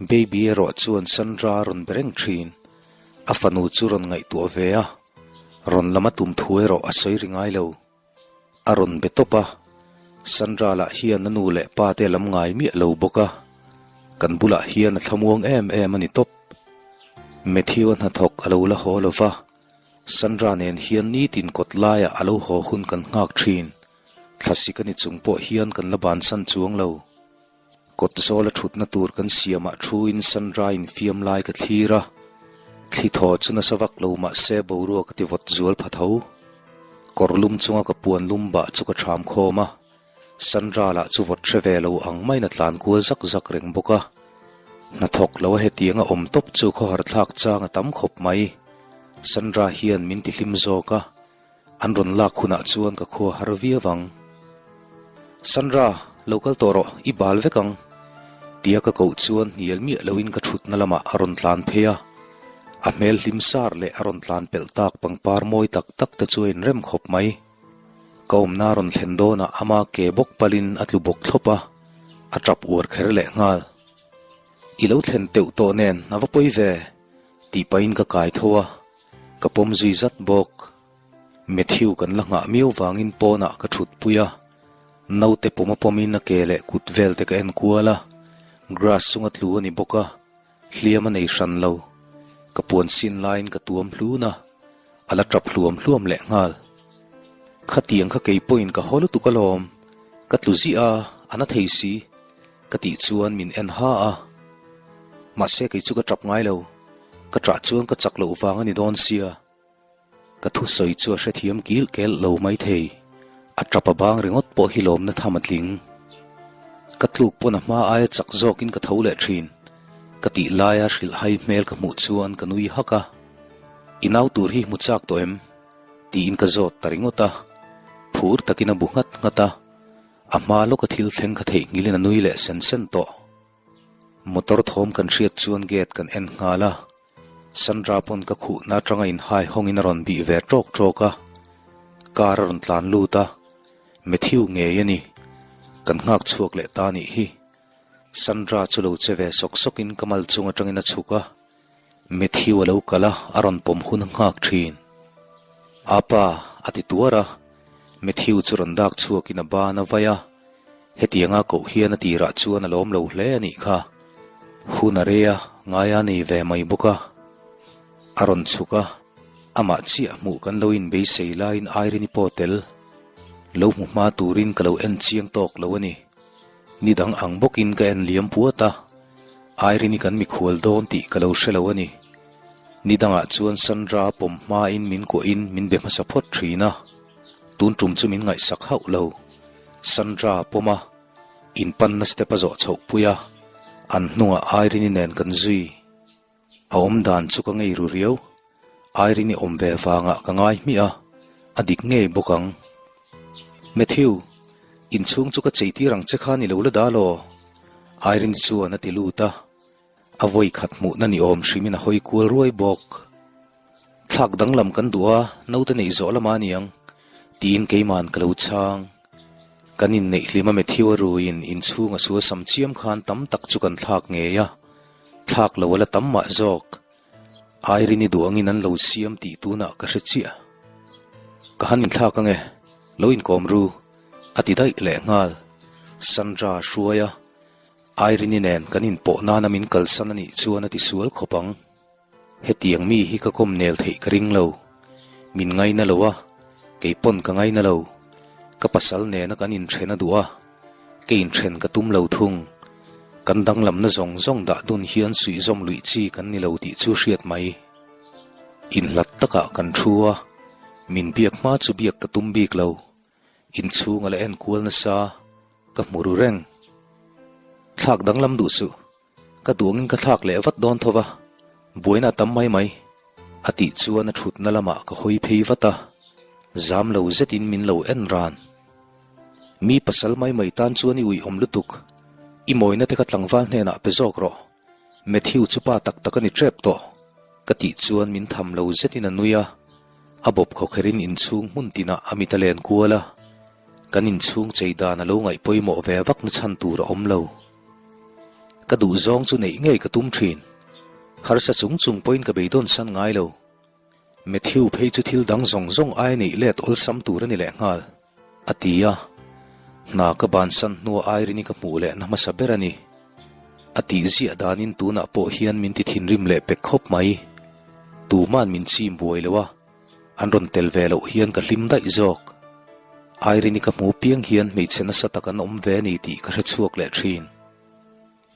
Baby erawh chuan Sandra a rawn be reng thin. A fanu chu rawn ngaihtuah ve a, rawn lam a tum thu erawh a sawi ri ngai lo. A rawn be tawp a, Sandra lah hian a nu leh pa te lam ngai miah lo bawk a, kan bulah hian a thlamuang em em a ni tawp. Matthew-a hnathawk a lo la haw lo va, Sandra nen hian nitin kawt laiah a lo haw hun kan nghak thin, thlasik a ni chung pawh hian kan la bansan chuang lo. Kawt zawla thutna tur kan siamah thuin Sandra infiam lai ka thlir a, thli thaw chu nasa vak lo mah se boruak a ti vawt zual pha tho. Kawr lum chunga ka puan lum bah chu ka ṭham khawm a, Sandra lah chu vawt hre ve lo ang maiin a tlan kual zak zak reng bawk a. Hnathawk lo a hetiang a awm tawp chu khawhar thlak chang a tam khawp mai. Sandra hian min ti hlim zawk a. An rawn lak hunah chuan ka khua har viau ang. Sandra, lo kal tawh rawh, i bal vek ang. Tia ka koh chuan hnial miah loin ka thutna lamah a rawn tlan phei a. A hmel hlim sar leh a rawn tlan pelh tak pangpar mawi tak tak te chu a inrem khawp mai. Ka awmna a rawn thlen dawnah ama ke bawk palin a tlu bawk thlawp a, a tap uar kher lehnghal. I lo thlen teuh tawh nen a va pawi ve, tih pahin ka kai tho a. Ka pawm zui zat bawk. Matthew kan la nghah miau vangin pawnah ka thut pui a, naute pawm a pawmin a ke leh kut vel te ka en kual a, grass chunga tlu a ni bawk a, hliam a nei hran lo. Ka puan sin laiin ka tuam hlun a, a la tap hluam hluam leh nghal. Khatiang kha kei pawhin ka haw lutuk alawm, ka tlu ziah a, a na thei si, ka tih chuan min en ha a. Mahse kei chu ka tap ngai lo. Ka ṭah chuan ka chak loh vang a ni dawn sia. Ka thusawi chu a hrethiam kil kel lo maithei. A ṭap a bang ringawt pawh hi lawmna tham a tling. Ka tluk pawn a hma aia chak zawkin ka tho leh ṭhin. Ka tih laia hrilhhai hmel ka hmuh chuan ka nui hak a. I nau tur hi hmu chak tawh em? Tiin ka zawt ta ringawt a. Phur takin a bu nghat nghat a. A hma lawka thil thleng kha theihnghilhin a nui leh sen sen tawh. Motor thawm kan hriat chuan gate kan en nghal a, Sandra pawn ka khuhna atanga inhai hawngin a rawn bih ve tawk tawk a, car a rawn tlan lut a, Matthew ngei a ni, kan nghak chhuak leh ta nih hi. Sandra chu lo che ve sawk sawkin ka mal chung atangin a chhuk a, Matthew a lo kal a, a rawn pawm hun a nghak thin. Apa, a ti tuar a, Matthew chu rawn dak chhuakin a ban a vai a, Hetianga koh hian a tirah chuan a lawm lo hle a nih kha. Hun a rei a, ngai a nei ve mai bawk a. A rawn chhuk a, amah chiah hmuh kan lo inbeisei laiin Irene-i pawh tel. Lo hmu hma turin ka lo en chiang tawk lo a ni. Ni dang ang bawkin ka en liam puat a. Irene-i kan mikhual dawn tih ka lo hre lo a ni. Ni dangah chuan Sandra pawm hmain min kuahin min be hmasa phawt thin a, tun tum chu min ngaihsak hauh lo. Sandra pawm a, inpanna step a zawh chhoh pui a, an hnungah Irene-i nen kan zui. A awm dan chu ka ngei ru riau. Irene-i awm ve vangah ka ngai hmiah a, a dik ngei bawk ang. Matthew, inchhung chu ka cheitir ang che khan i lo la dal aw? Irene chuan a ti lut a, a vawi khat hmuhna ni awm hrimin a hawi kual ruai bawk. Thlak danglam kan duh a, naute neih zawh lama aniang, tiin keima'n ka lo chhang. Kan inneih hlima Matthew a ruiin inchhung a suasam chiam khan tam tak chu kan thlak ngei a, thlak lo a la tam mah zawk. Irene-i duh angin an lo siam tih tunah ka hre chiah. Ka han inthlak ange, lo inkawm ru, a ti daih leh nghal. Sandra a hruai a, Irene-i nen kan inpawh nana min kalsan a nih chuan a ti sual khawp ang. Hetiang mi hi ka kawm nel theih ka ring lo. Min ngaina lo a, kei pawn ka ngaina lo. Ka pasal nena kan inthen a duh a, Ka inthen ka tum lo thung. Kan danglamna zawng zawng dah dun hian suihzawm luih chi kan ni lo tih chu hriat mai. Inhlat takah kan thu a, min biak hma chu biak ka tum bik lo. Inchhung a la enkual nasa, ka hmu ru reng. Thlak danglam duh suh. Ka duangin ka thlak leh vat dawn tho va, buaina a tam mai mai, a tih chuan a thutna lamah ka hawi phei vat a, zam lo zetin min lo en ran. Mi pasal mai mai tan chuan i uiawm lutuk, i mawina te kha tlangval hnenah pe zawk rawh, Matthew chu pa tak tak a ni tep tawh, ka tih chuan min tham lo zetin a nui a, a bawp khawkherin inchhung hmun tinah a mit a len kual a, kan inchhung chei dan a lo ngaih pawimawh ve vak na chhan tur a awm lo. Ka duh zawng chu neih ngei ka tum thin. Harsa chung chung pawhin ka beidawn san ngai lo. Matthew phei chu thil dang zawng zawng ai neih let awlsam tur a ni leh nghal, a ti a. Hna ka bansan hnua Irene-i ka hmuh leh na hmasa ber a ni. A tih ziah danin tunah pawh hian min ti thinrim leh pek khawp mai. Tuma'n min chim buai lo a, an rawn tel ve loh hian ka hlim daih zawk. Irene-i ka hmu piang hian hmeichhe nasa tak an awm ve a ni tih ka hre chhuak leh thin.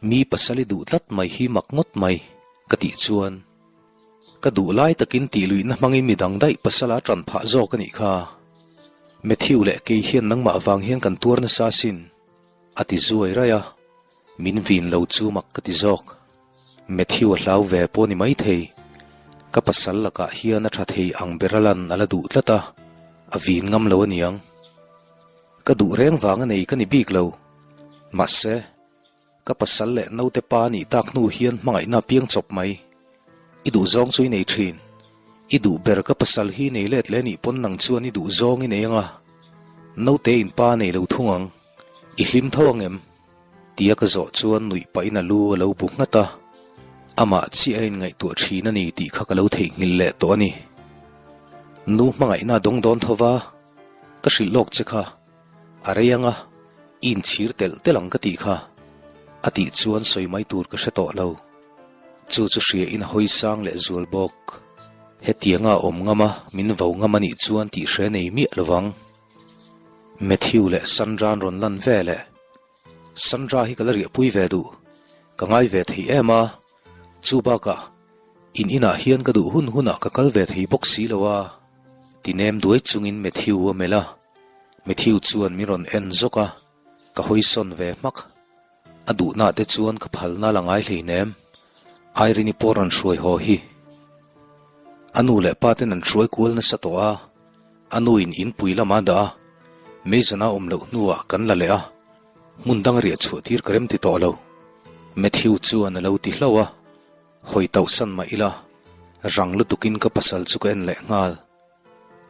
Mi pasal i duh tlat mai hi mak ngawt mai, ka tih chuan ka duh lai takin tih luihna hmangin mi dang daih pasala tan phah zawk a nih kha. Matthew leh kei hian nangmah vang hian kan tuar nasa asin, a ti zuai raih a. Min vin lo chu mak ka ti zawk. Matthew a hlau ve pawh ni maithei. Ka pasal lakah hian a tha thei ang ber a lan a la duh tlat a, a vin ngam lo aniang. Ka duh reng vang a nei ka ni bik lo. Mahse, ka pasal leh naute pa nih tak hnu hian hmangaihna a piang chawp mai. I duh zawng chu i nei thin. I duh ber ka pasal hi nei let leh nih pawn nang chuan i duh zawng i nei anga. Naute in pa nei lo thung ang. I hlim tho ang em? Tia ka zawh chuan nuih pahin a lu a lo bu nghat a, amah chiah a inngaihtuah thin a ni tih kha ka lo theihnghilh leh tawh a ni. Nu hmangaihna a dawng dawn tho va, ka hrilh lawk che kha, a rei anga i inchhir telh telh ang ka tih kha, a tih chuan sawi mai tur ka hre tawh lo. Chu chu hria in a hawi sang leh zual bawk. Hetianga a awm ngam a, min vo ngam a nih chuan tih hre nei miah lovang. Matthew leh Sandra an rawn lan ve leh. Sandra hi ka la riahpui ve duh. Ka ngai ve thei em a. Chu bakah, in inah hian ka duh hun hunah ka kal ve thei bawk si lo a. Ti nem duai chungin Matthew a melh a. Matthew chuan min rawn en zawk a, ka hawi sawn ve hmak. A duhna te chuan ka phalna la ngai hleinem. Irene-i pawh rawn hruai haw hi. A nu leh pa ten an hruai kual nasa tawh a. A nu in inpui lama dah a, Mason-a awm loh hnuah kan la leh a, hmun dang riah chhuah tir ka rem ti tawh lo. Matthew chuan a lo ti hlauh a, hawi tauhsan mah ila, rang lutukin ka pasal chu ka en leh nghal.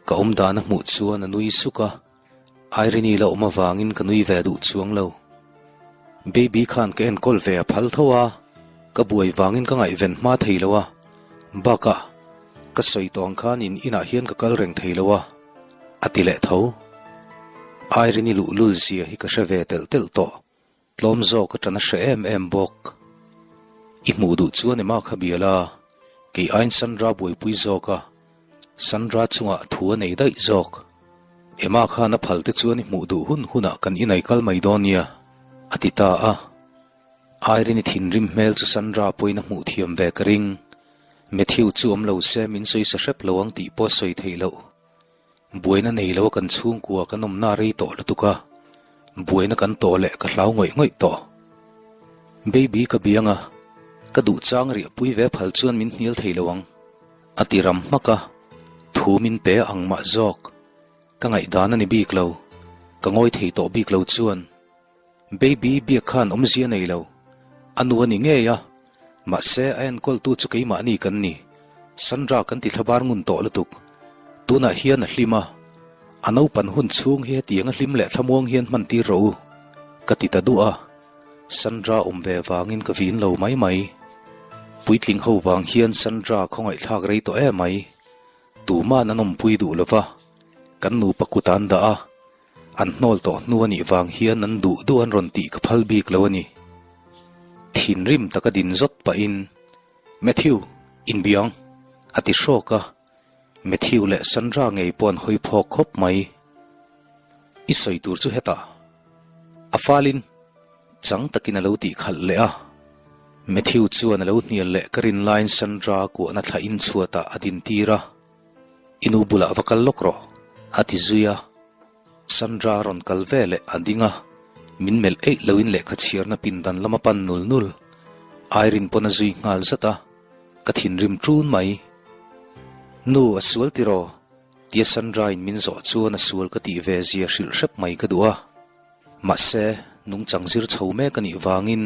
Ka awm dan a hmuh chuan a nui suk a, Irene-i la awm avangin ka nui ve duh chuang lo. Baby khan ka enkawl ve a phal tho a, ka buai vangin ka ngaihven hma thei lo a, bakah ka sawi tawh ang khan in inah hian ka kal reng thei lo a, a ti leh tho. Irene-i luhlul zia hi ka hre ve telh telh tawh. Tlawm zawk a ṭan a hre em em bawk. I hmuh duh chuan ema kha bia la, kei aiin Sandra buaipui zawk a, Sandra chungah thu a nei daih zawk. Ema khan a phal te chuan i hmuh duh hun hunah kan inai kal mai dawn nia, a ti ta a. Irene-i thinrim hmel chu Sandra pawhin a hmuh thiam ve ka ring. Matthew chu awm lo se min sawi sa hrep lo ang tih pawh a sawi theih loh. Buaina nei lo a kan chhungkua kan awmna a rei tawh lutuk a, buaina kan tawh leh ka hlau ngawih ngawih tawh. Baby ka biang a, ka duh chang riahpui ve phal chuan min hnial thei lo ang, a ti ram hmak a, thu min pe ang mah zawk. Ka ngaihdan a ni bik lo, ka ngawi thei tawh bik lo chuan. Baby biak khan awmzia nei lo. A nu a ni ngei a, mahse a enkawltu chu keimahni kan ni. Sandra kan ti thlabar ngun tawh lutuk. Tunah hian a hlim a, a naupan hun chhung hi hetiang a hlim leh thlamuang hian hman tir rawh u, ka ti ta duh a. Sandra awm ve vangin ka vin lo mai mai. Puitling ho vang hian Sandra khawngaihthlak rei tawh em mai. Tuman an awmpui duh lova, kan nupa kut an dah a. An hnawl tawh hnu a nih vang hian an duh duh an rawn tih ka phal bik lo a ni. Thinrim taka din zawt pahin, Matthew, inbiang! a ti hrawk a, Matthew leh Sandra ngei pawh an hawi phawk khawp mai. I sawi tur chu hetah. A falin chang takin a lo tih khalh leh a. Matthew chuan a lo hnial leh ka rin laiin Sandra kuahna thlahin chhuatah a dintir a. I nu bulah va kal lawk rawh, a ti zui a. Sandra rawn kal ve leh a ding a, min melh eih loin lehkha chhiarna pindan lam a pan nul nul. Irene pawn a zui nghal zat a, ka thinrim ṭun mai. Nu, a sual tiraw? tia Sandra in min zawh chuan a sual ka tih ve zia hrilh hrep mai ka duh a. Mahse, nungchang zir chho mek a nih vangin,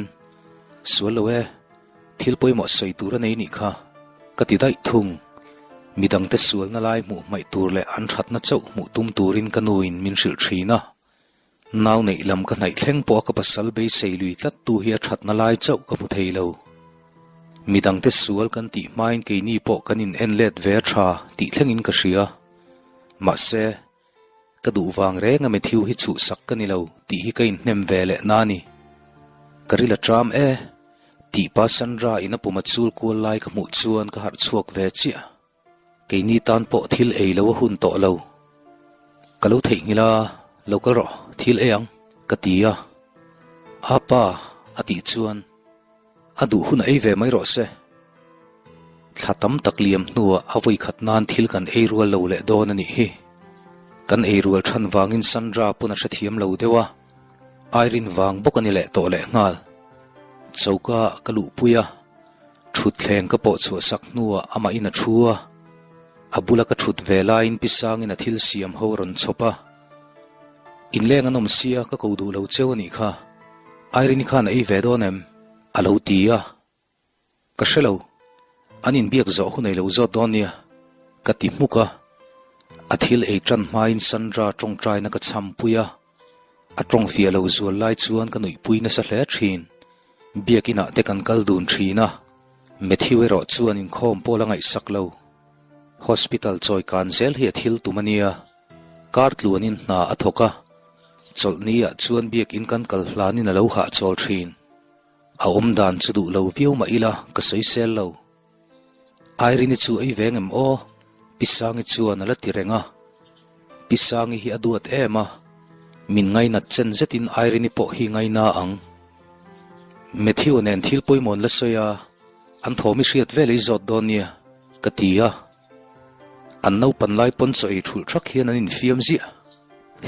Sual lo e, thil pawimawh sawi tur a nei nih kha, ka ti daih thung. Midangte sualna lai hmuh hmaih tur leh an thatna chauh hmuh tum turin ka nuin min hrilh thin a. Nau neih lam ka hnaih thleng pawh a ka pasal beisei lui tlat tu hi a thatna lai chauh ka hmu thei lo. Midangte sual kan tih hmain keini pawh kan in en let ve a tha tih thlengin ka hria. Mahse, Ka duh vang reng a Matthew hi chhuhsak ka ni lo tih hi ka inhnem ve leh na ni. Ka ril a ṭam e, tih pa Sandra in a pum a chul kual lai ka hmuh chuan ka harh chhuak ve chiah. Keini tan pawh thil ei lo a hun tawh lo. Ka lo theihnghilh a, lo kal rawh, thil ei ang, ka ti a. Apa, a tih chuan. A duh hun a ei ve mai rawh se. Thla tam tak liam hnuah a vawi khat nan thil kan ei rual lo leh dawn a nih hi. Kan ei rual than vangin Sandra pawn a hrethiam lo deuh a, Irene vang bawk a ni leh tawh leh nghal. Choka ah ka luhpui a, thutthleng ka pawh chhuah sak hnuah amahin a thu a, a bula ka thut ve laiin pi Sangin a thil siam ho a rawn chhawp a. Inleng an awm sia ka ko duh lo cheu a nih kha. Irene khan a ei ve dawn em? A lo ti a. Ka hre lo. An inbiak zawh hun ei lo zawt dawn nia. Ka ti hmuk a. A thil ei tan hmain Sandra tawngtaina ka chhampui a. A tawng fiah lo zual lai chuan ka nuihpui nasa hle thin. Biakinah te kan kal dun thin a. Matthew erawh chuan inkhawm pawl a ngaihsak lo. Hospital chawi kan zel hi a thil tum a nia. Kar tluanin hna a thawk a, chawlhni ah chuan biakin kan kal hlanin a lo hahchawl thin. A awm dan chu duh lo viau mah ila ka sawisel lo. Irene-i chu ei ve ngem aw? Pi Sangi chuan a la ti reng a. Pi Sangi hi a duat em a, min ngainat chen zetin Irene-i pawh hi ngaina ang. Matthew nen thil pawimawh an la sawi a, an thawm i hriat vel ei zawt dawn nia, ka ti a. An naupan lai pawn chaw ei thulh thak hian an infiam ziah.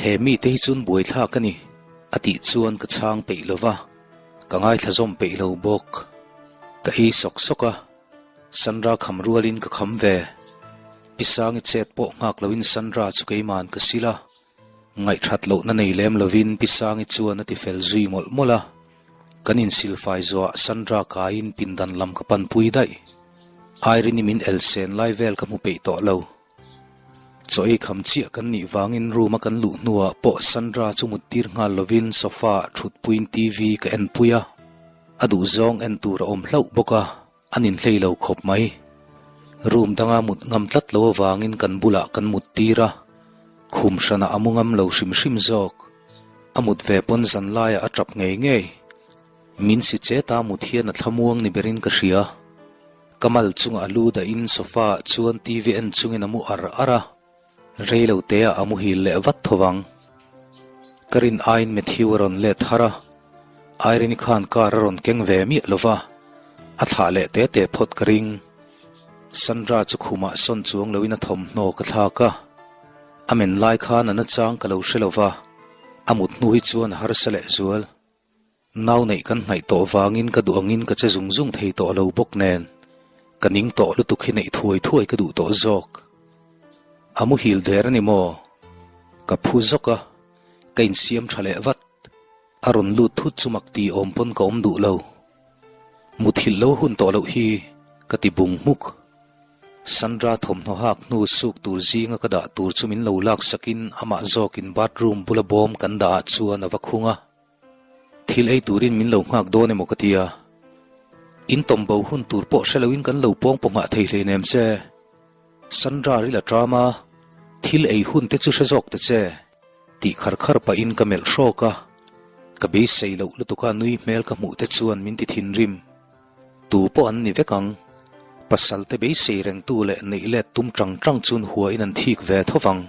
He mite hi chun buaithlak a ni, a tih chuan ka chhang peih lo va, ka ngaithla zawm peih lo bawk. Ka ei sawk sawk a, Sandra kham rualin ka kham ve. Pi Sangi chet pawh nghak loin Sandra chu keiman ka sil a, Ngaihthat lohna nei lem lovin Pi Sangi chuan a ti fel zui mawlh mawlh a. Kan insilfai zawhah Sandra kaiin pindan lam ka panpui daih. Irene-i min el sen lai vel ka hmu peih tawh lo. Chaw ei kham chiah kan nih vangin room a kan luh hnuah pawh Sandra chu muttir nghal lovin sofa-ah thutpuiin TV ka enpui a. A duhzawng en tur a awm hlauh bawk a. An inhlei lo khawp mai. Room danga mut ngam tlat lo avangin kan bulah kan mut tir a, khum hranah a mu ngam lo hrim hrim zawk. A mut ve pawn zan laiah a tap ngei ngei. Min si chet a mut hian a thlamuang ni berin ka hria. Ka mal chungah a lu dahin sofa ah chuan TV en chungin a mu ar ar a. Rei lo teah a muhil leh vat tho vang. Ka rin aiin Matthew a rawn let thar a. Irene-i khan car a rawn keng ve miah lo va, a thlah leh te te phawt ka ring. Sandra chu khumah sawn chuang loin a thawmhnaw ka thlak a. A men lai khan a nachang ka lo hre lo va, a mut hnu hi chuan a harsa leh zual. Nau neih kan hnaih tawh vangin ka duh angin ka che zung zung thei tawh lo bawk nen, ka ning tawh lutuk hi neih thuai thuai ka duh tawh zawk. A muhil der a ni maw? Ka phu zawk a, ka insiam tha leh vat. A rawn lut thut chu mak ti awm pawn ka awm duh lo. Muthilh lo hun tawh loh hi ka ti bung hmuk. Sandra thawmhnaw hak hnu suk tur zinga ka dah tur chu min lo laksakin amah zawkin bathroom bula bawm kan dah ah chuan a va khung a. Thil ei turin min lo nghak dawn emaw ka ti a. In tawm bo hun tur pawh hre loin kan lo pawng pawh nghah thei hleinem che. Sandra ril a ṭam a, thil ei hun te chu hre zawk ta che. Tih khar khar pahin ka melh hrawk a, ka beisei loh lutuka nui hmel ka hmuh te chuan min ti thinrim. Tu pawh an ni vek ang. Pasal te beisei rengtu leh neih let tum ṭang ṭang chuan huain an thik ve tho vang.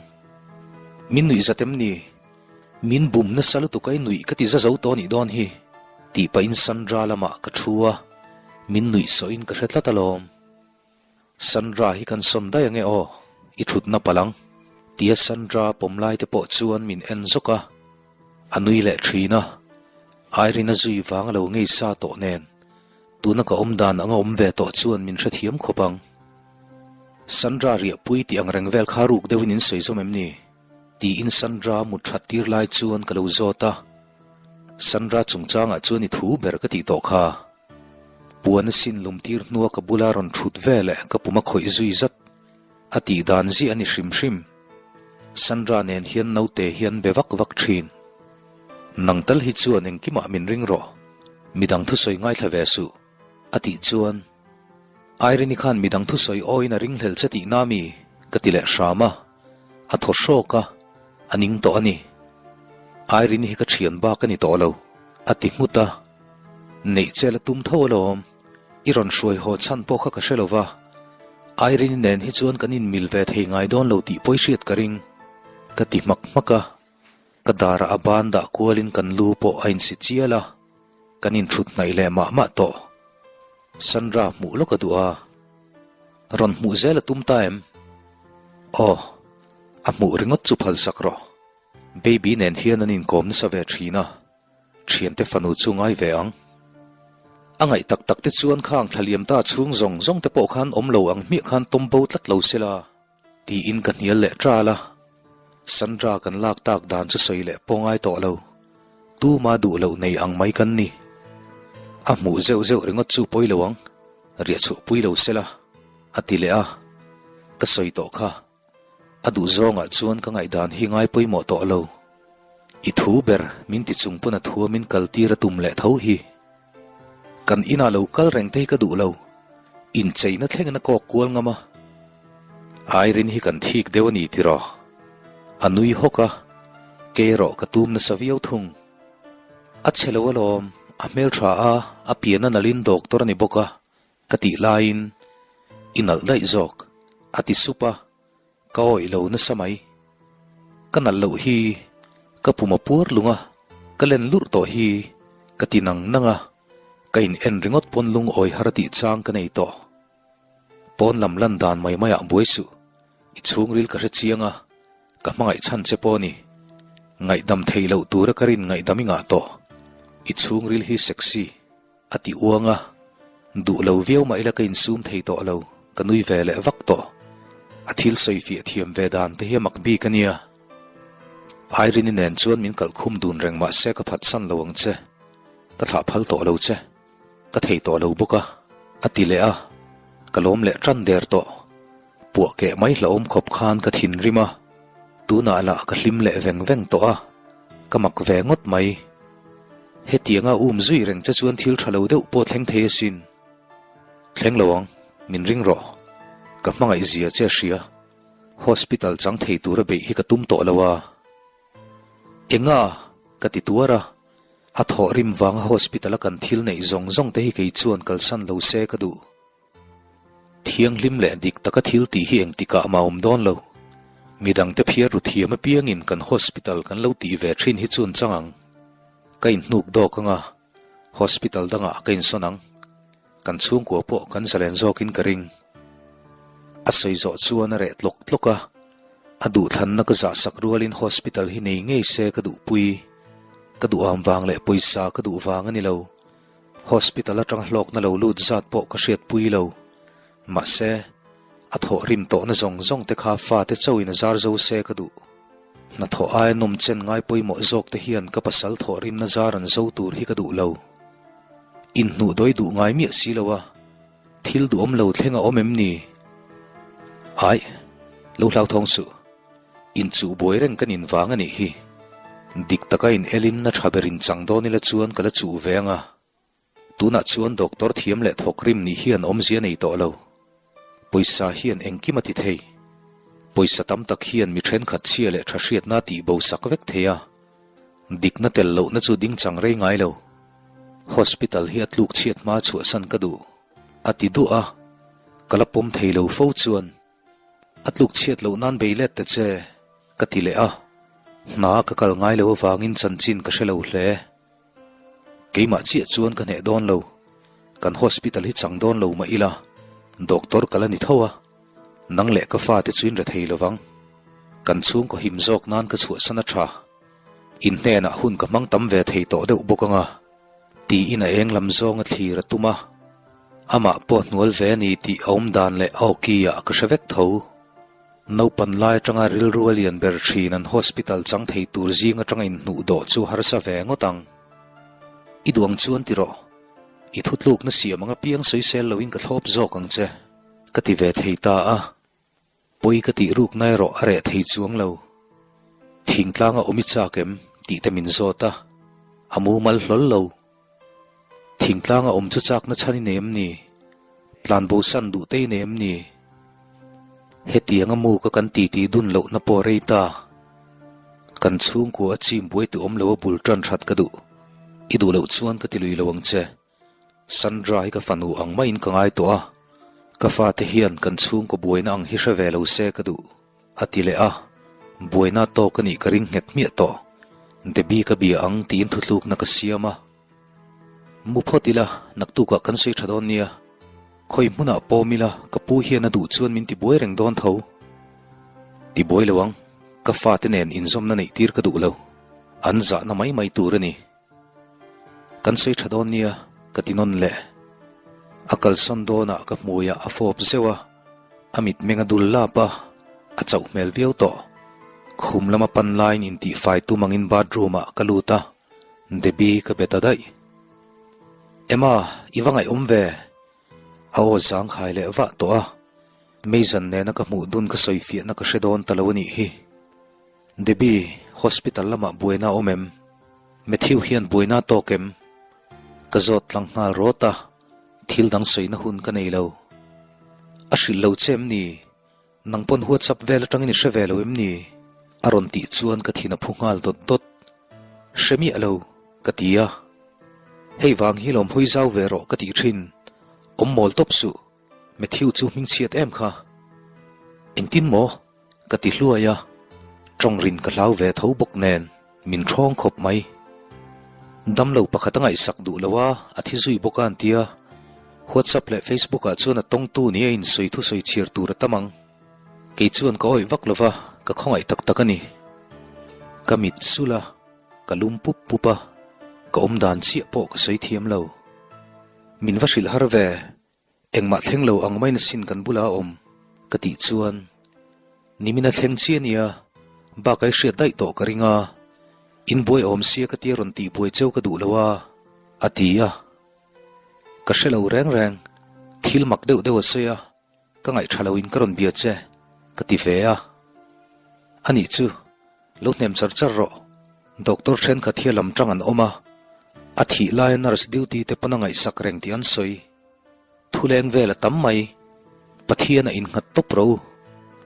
Min nuih zat em ni? Min bum nasa lutuk a i nuih ka ti za zo tawh anih dawn hi, tih pahin Sandra lamah ka thu a, min nuih sawhin ka hre tlat alawm. Sandra hi kan sawn daih ange aw, i thutna palh ang, tia Sandra pawm lai te pawh chuan min en zawk a, a nui leh thin a, Irene a zui vang a lo ngei sa tawh nen, tuna ka awm dan anga awm ve tawh chuan min hrethiam khawp ang. Sandra riahpui tih ang reng vel kha ruk deuhin in sawi zawm em ni? Tiin Sandra mut that tir lai chuan ka lo zawt a, Sandra chungchangah chuan i thu ber ka tih tawh kha. Puan a sin lum tir hnua ka bula rawn thut ve leh ka pum a khawih zui zat. A tih dan ziah a ni hrim hrim. Sandra nen hian naute hi an be vak vak thin. Nang tal hi chuan engkimah min ring rawh, midang thusawi ngaithla ve suh, a tih chuan Irene-i khan midang thusawi awiin a ringhlel che tihna mi? ka ti leh hram a. A thaw hrawk a, a ning tawh a ni. Irene-i hi ka thian bak a ni tawh lo, a ti nghut a. Neih che la tum tho alawm, i rawn hruai haw chhan pawh kha ka hre lo va. Irene-i nen hi chuan kan inmil ve thei ngai dawn lo tih pawi hriat ka ring, ka ti hmak hmak a. Ka darah a ban dah kualin kan lu pawh a insi chial a, kan inthut hnaih leh mah mah tawh. Sandra hmuh lawk a duh a, rawn hmuh zel a tum ta em? Aw, a hmuh ringawt chu phalsak rawh. Baby nen hian an inkawm nasa ve thin a, thiante fanu chu ngai ve ang. A ngaih tak tak te chuan khang thlaliam ta chhung zawng zawng te pawh khan awm lo ang hmiah khan tawm bo tlat lo sela. Tiin ka hnial leh ṭal a, Sandra kan lak tak dan chu sawi leh pawh ngai tawh lo, tuma duh loh nei ang mai kan ni. A hmuh zeuh zeuh ringawt chu pawi lo ang, riah chhuah pui lo sela, a ti leh a, ka sawi tawh kha. A duh zawngah chuan ka ngaihdan hi ngai pawimawh tawh lo. I thu ber min ti chung pawn a thua min kal tir a tum leh tho hi. Kan inah lo kal reng te hi ka duh lo. Incheina thlengin a kawk kual ngam a. Irene hi kan thik deuh a ni tiraw? A nui hawk a, kei erawh ka tum nasa viau thung. A chhe lo alawm, a hmeltha a, a pian a nalhin doctor a ni bawk a, ka tih laiin i nalh daih zawk, a ti sup a. Ka awih lo nasa mai. Ka nalh loh hi ka pum a puar lung a, ka len lurh tawh hi ka ti nang nang a, ka in en ringawt pawn lungawi har tih chang ka nei tawh. Pawn lam lan dan mai mai ah buai suh, i chhungril ka hre chiang a, ka hmangaih chhan che pawh ni. Ngaihdam theih loh tura ka rin ngaihdam i ngah tawh, i chhungril hi sexy. A ti uang a, duh lo viau mah ila ka insum thei tawh lo, ka nui ve leh vak tawh. A thil sawi fiah thiam ve dan te hi a mak bik a nia. Irene-i nen chuan min kalh khum dun reng mah se ka phatsan lo ang che, ka thlah phal tawh lo che, ka thei tawh lo bawk a, a ti leh a, ka lawm leh tan der tawh. Puah keh mai hlauhawm khawp khan ka thinrim a, tunah lah ka hlim leh veng veng tawh a, ka mak ve ngawt mai. Hetianga um zui reng che chuan thil tha lo deuh pawh thleng thei asin. Thleng lo ang, min ring rawh. Ka hmangaih zia che hria. Hospital chang thei tura beih hi ka tum tawh lo a. Enga? ka ti tuar a, a thawhrim vanga hospital a kan thil neih zawng zawng te hi kei chuan kalsan lo se ka duh. Thianghlim leh dik taka thil tih hi engtikah mah awm dawn lo. Midangte phiar ru thiam apiangin kan hospital kan lo tih ve thin hi chuan chang ang. Ka inhnuk dawk anga. Hospital dangah ka insawn ang. Kan chhungkua pawh kan zalen zawkin ka ring. A sawi zawh chuan a reh tlawk tlawk a, a duhthlanna ka zahsak rualin hospital hi nei ngei se ka duhpui. Ka duham vang leh pawisa ka duh vang a ni lo. Hospital atanga hlawkna lo lut zat pawh ka hriatpui lo. Mahse, a thawh rim tawhna zawng zawng te kha fate chauhin a zar zo se ka duh. Hnathawh aia nawm chen ngai pawimawh zawk te hian ka pasal thawh rimna zar an zo tur hi ka duh lo. Inhnuh dawi duh ngai miah si lo a, thil duhawm lo thleng a awm em ni? Aih, lo hlauthawng suh. Inchuh buai reng kan invang a nih hi. Dik taka in elin na tha ber inchang dawn ila chuan ka la chuh ve ang a. Tunah chuan doctor thiam leh thawkrim nih hian awmzia nei tawh lo. Pawisa hian engkim a ti thei. Pawisa tam tak hian mi thenkhat chhia leh tha hriatna tih bo sak vek thei a. Dikna tel lohna chu ding chang rei ngai lo. Hospital hi a tluk chhiat hma chhuahsan ka duh. A ti duah a, ka la pawm thei lo fo chuan a tluk chhiat loh nan bei let ta che, ka ti leh a. Hna ka kal ngai lo avangin chanchin ka hre lo hle. Keimah chiah chuan ka hneh dawn lo. Kan hospital hi chang dawn lo mah ila, doctor ka la ni tho a. Nang leh ka fate chu in rethei lo vang. Kan chhungkaw him zawk nan ka chhuahsan a tha. In hnenah hun ka hmang tam ve thei tawh deuh bawk anga, tiin a eng lam zawng a thlir a tum a. Amah pawh hnual ve a ni tih a awm dan leh a awki ah ka hre vek tho. Naupan lai atanga rilru a lian ber thin an hospital chang thei tur zing atanga inhnuh dawh chu harsa ve ngawt ang. I duh ang chuan ti rawh. I thutlukna siam ang apiang sawisel loin ka thlawp zawk ang che, ka ti ve thei ta a. Pawi ka tih rukna erawh a reh thei chuang lo. Thingtlanga awm i chak em? tih te min zawt a, a mumal hlawl lo. Thingtlanga awm chu chakna chhan i nei em ni? Tlanbo san duh te i nei em ni? Hetianga mu ka kan titi dun lohna pawh rei ta. Kan chhungkua a chim buai tu awm lo a bul tan that ka duh. I duh loh chuan ka ti lui lo ang che. Sandra hi ka fanu ang maiin ka ngai tawh a, ka fate hian kan chhungkaw buaina ang hi hre ve lo se ka duh. A ti leh a, buaina tawk a nih ka ring nghet hmiah tawh. Debbie ka bia ang tiin thutlukna ka siam a. Mu phawt ila, naktukah kan sawi tha dawn nia. Khawi hmunah pawm ila, ka pu hian a duh chuan min tibuai reng dawn tho. Tibuai lo ang, ka fate nen inzawmna neih tir ka duh lo. An zahna mai mai tur a ni. Kan sawi tha dawn nia, ka ti nawn leh. A kalsawn dawnah ka hmuiah a fawp zeuh a, a mitmeng a dul lap a, a chauh hmel viau tawh. Khum lama pan laiin intihfai tum angin bathroom ah ka lut a, Debbie ka be ta daih. Emma, i va ngaihawm ve? A aw zangkhai leh vah tawh a, Mason nena ka hmuh dun ka sawifiahna ka hre dawn ta lo a nih hi. Debbie, hospital lamah buaina a awm em? Matthew hian buaina a tawk em? Ka zawt tlang nghal rawt a, thil dang sawina hun ka nei lo. A hrilh lo che em ni? Nang pawn WhatsApp vel atangin i hre ve lo em ni? A rawn tih chuan ka thin a phu nghal dawt dawt. Hre miah lo, ka ti a. Hei vang hi lawm hawi zau ve rawh ka tih thin. Awm mawl tawp suh. Matthew chu hmingchhiat em kha. Engtin maw? Ka ti hluai a, tawng rin ka hlau ve tho bawk nen min thawng khawp mai. Damlo pakhat a ngaihsak duh lo a, a thi zui bawk a an tia. WhatsApp leh Facebook ah chuan a tawngtu ni a insawi thusawi chhiar tur a tam ang. Kei chuan ka awih vak lo va, ka khawngaih tak tak a ni. Ka mit sul a, ka lum pup pup a, ka awm dan chiah pawh ka sawi thiam lo. Min va hrilh har ve. Engmah thleng lo ang mai nasin kan bula a awm, ka tih chuan Nimin a thleng chiah nia, bak ai hriat daih tawh ka ring a, in buai awm sia ka tia rawn tih buai cheu ka duh lo a, a ti a. Ka hre lo reng reng, thil mak deuh deuh a sawi a, ka ngaihṭha loin ka rawn bia che, ka ti ve a. Anih chu, Lo hnem char char rawh. Doctor thenkhat hi a lam tang an awm a, a thih laia nurse duty te pawn a ngaihsak reng tih an sawi. Thuleng vel a tam mai. Pathian a innghat tawp ro,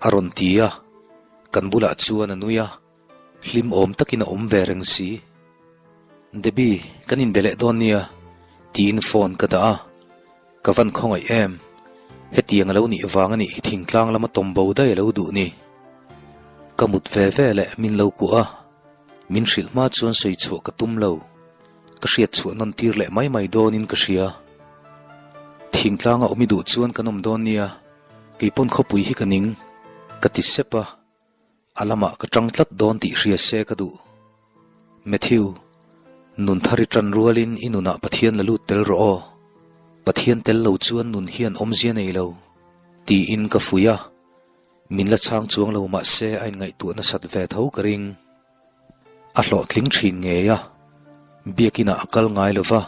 a rawn ti a. Kan bulah chuan a nui a, hlim awm takin a awm ve reng si. Debbie, kan inbe leh dawn nia, tiin phone ka dah a. Ka van khawngaih em? Hetiang a lo nih vang a nih hi thingtlang lama tawmbo daih a lo duh ni. Ka mut ve ve leh min lo kuah a, min hrilh hma chuan sawi chhuah ka tum lo. Ka hriat chhuah nawn tir leh mai mai dawnin ka hria. Thingtlanga awm i duh chuan kan awm dawn nia, keipawn khawpui hi ka ning, ka ti sep a. A lamah ka tang tlat dawn tih hria se ka duh. Matthew, nun thar i tan rualin i nunah Pathian la lut tel rawh aw. Pathian tel lo chuan nun hian awmzia nei lo, tiin ka fuih a. Min la chhang chuang lo mah se a inngaihtuah nasat ve tho ka ring. A hlawhtling thin ngei a, biakinah a kal ngai lo va,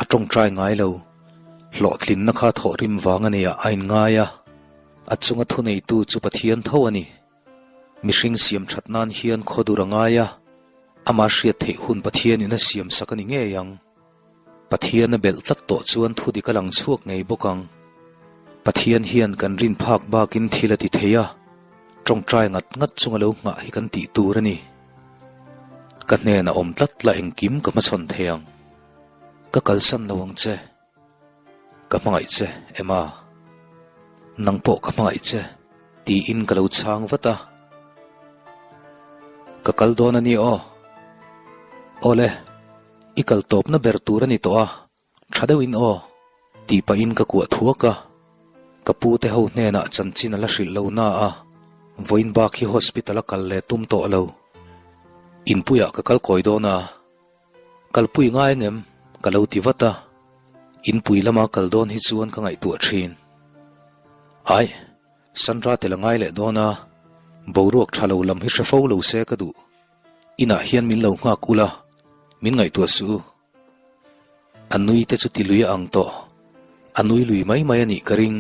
a tawngtai ngai lo. Hlawhtlinna kha thawhrim vang a nia a inngai a, a chunga thuneitu chu Pathian tho a ni. Mihring siam that nan hian khaw dur a ngai a, ama hriat theih hun Pathianin a siam sak a ni ngei ang. Pathian a belh tlat tawh chuan thu dik a lang chhuak ngei bawk ang. Pathian hian kan rin phak bakin thil a ti thei a, tawngtai ngat ngat chunga lo nghah hi kan tih tur a ni. Ka hnenah awm tlat la engkim ka hmachhawn thei ang. Ka kalsan lo ang che. Ka hmangaih che, Emma. Nang pawh ka hmangaih che, tiin ka lo chhang vat a. Ka kal dawn a ni aw. Awle. I kal tawpna ber tur a ni tawh a, tha deuhin aw, tih pahin ka kuah thuak a. Ka pu te ho hnenah chanchin a la hrilh lo na a, vawiin bak hi hospital a kal leh tum tawh lo. Inpuiah ka kal kawi dawn a, kalpui ngai ngem ka lo ti vat a, inpui lama kal dawn hi chuan ka ngaihtuah thin. Aih, Sandra tel a ngai leh dawn a, boruak tha lo lam hi hre fo lo se ka duh. Inah hian min lo nghak ula, min ngaihtuah suh u. A nui te chu ti lui a ang tawh. A nui lui mai mai a nih ka ring.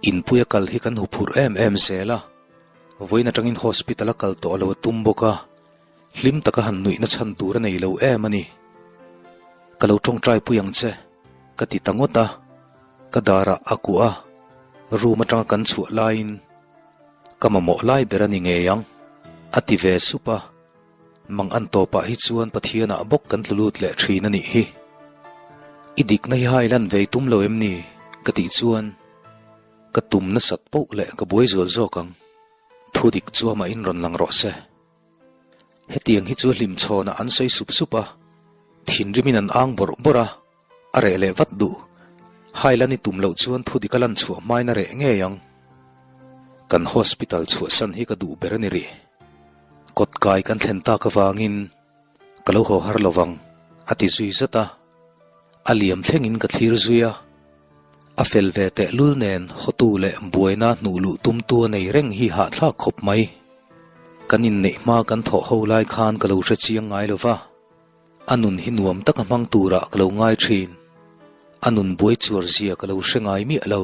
Inpui a kal hi kan huphurh em em zel a. Vawiin atangin hospital a kal tawh lo a tum bawk a, hlim taka han nuihna chhan tur a nei lo em a ni. Ka lo tawngtai pui ang che, ka ti ta ngawt a. Ka darah a kuah a, room atanga kan chhuah laiin Ka mamawh lai ber a ni ngei ang, a ti ve sup a. Mang an tawpah hi chuan Pathianah bawk kan tlu lut leh thin a nih hi. I dikna hi hai lan vei tum lo em ni? ka tih chuan ka tum nasat poh leh ka buai zual zawk ang. Thu dik chu amahin rawn lang rawh se. Hetiang hi chu hlimchhawnah an sawi sup sup a, thinrimin an ang bawrh bawrh a. A reh leh vat duh. Hai lan i tum loh chuan thu dik a lan chhuah hmain a reh ngei ang. Kan hospital chhuahsan hi ka duh ber a ni rih. Kawt kai kan thlen tak avangin ka lo haw har lovang, a ti zui zat a. A liam thlengin ka thlir zui a. A fel ve tehlul nen hotu leh buaina hnuh luh tumtu a nei reng hi hahthlak khawp mai. Kan inneih hma kan thawh ho lai khan ka lo hre chiang ngai lova. A nun hi nuam taka hmang turah ka lo ngai thin. A nun buai chuar zia ka lo hre ngai miah lo.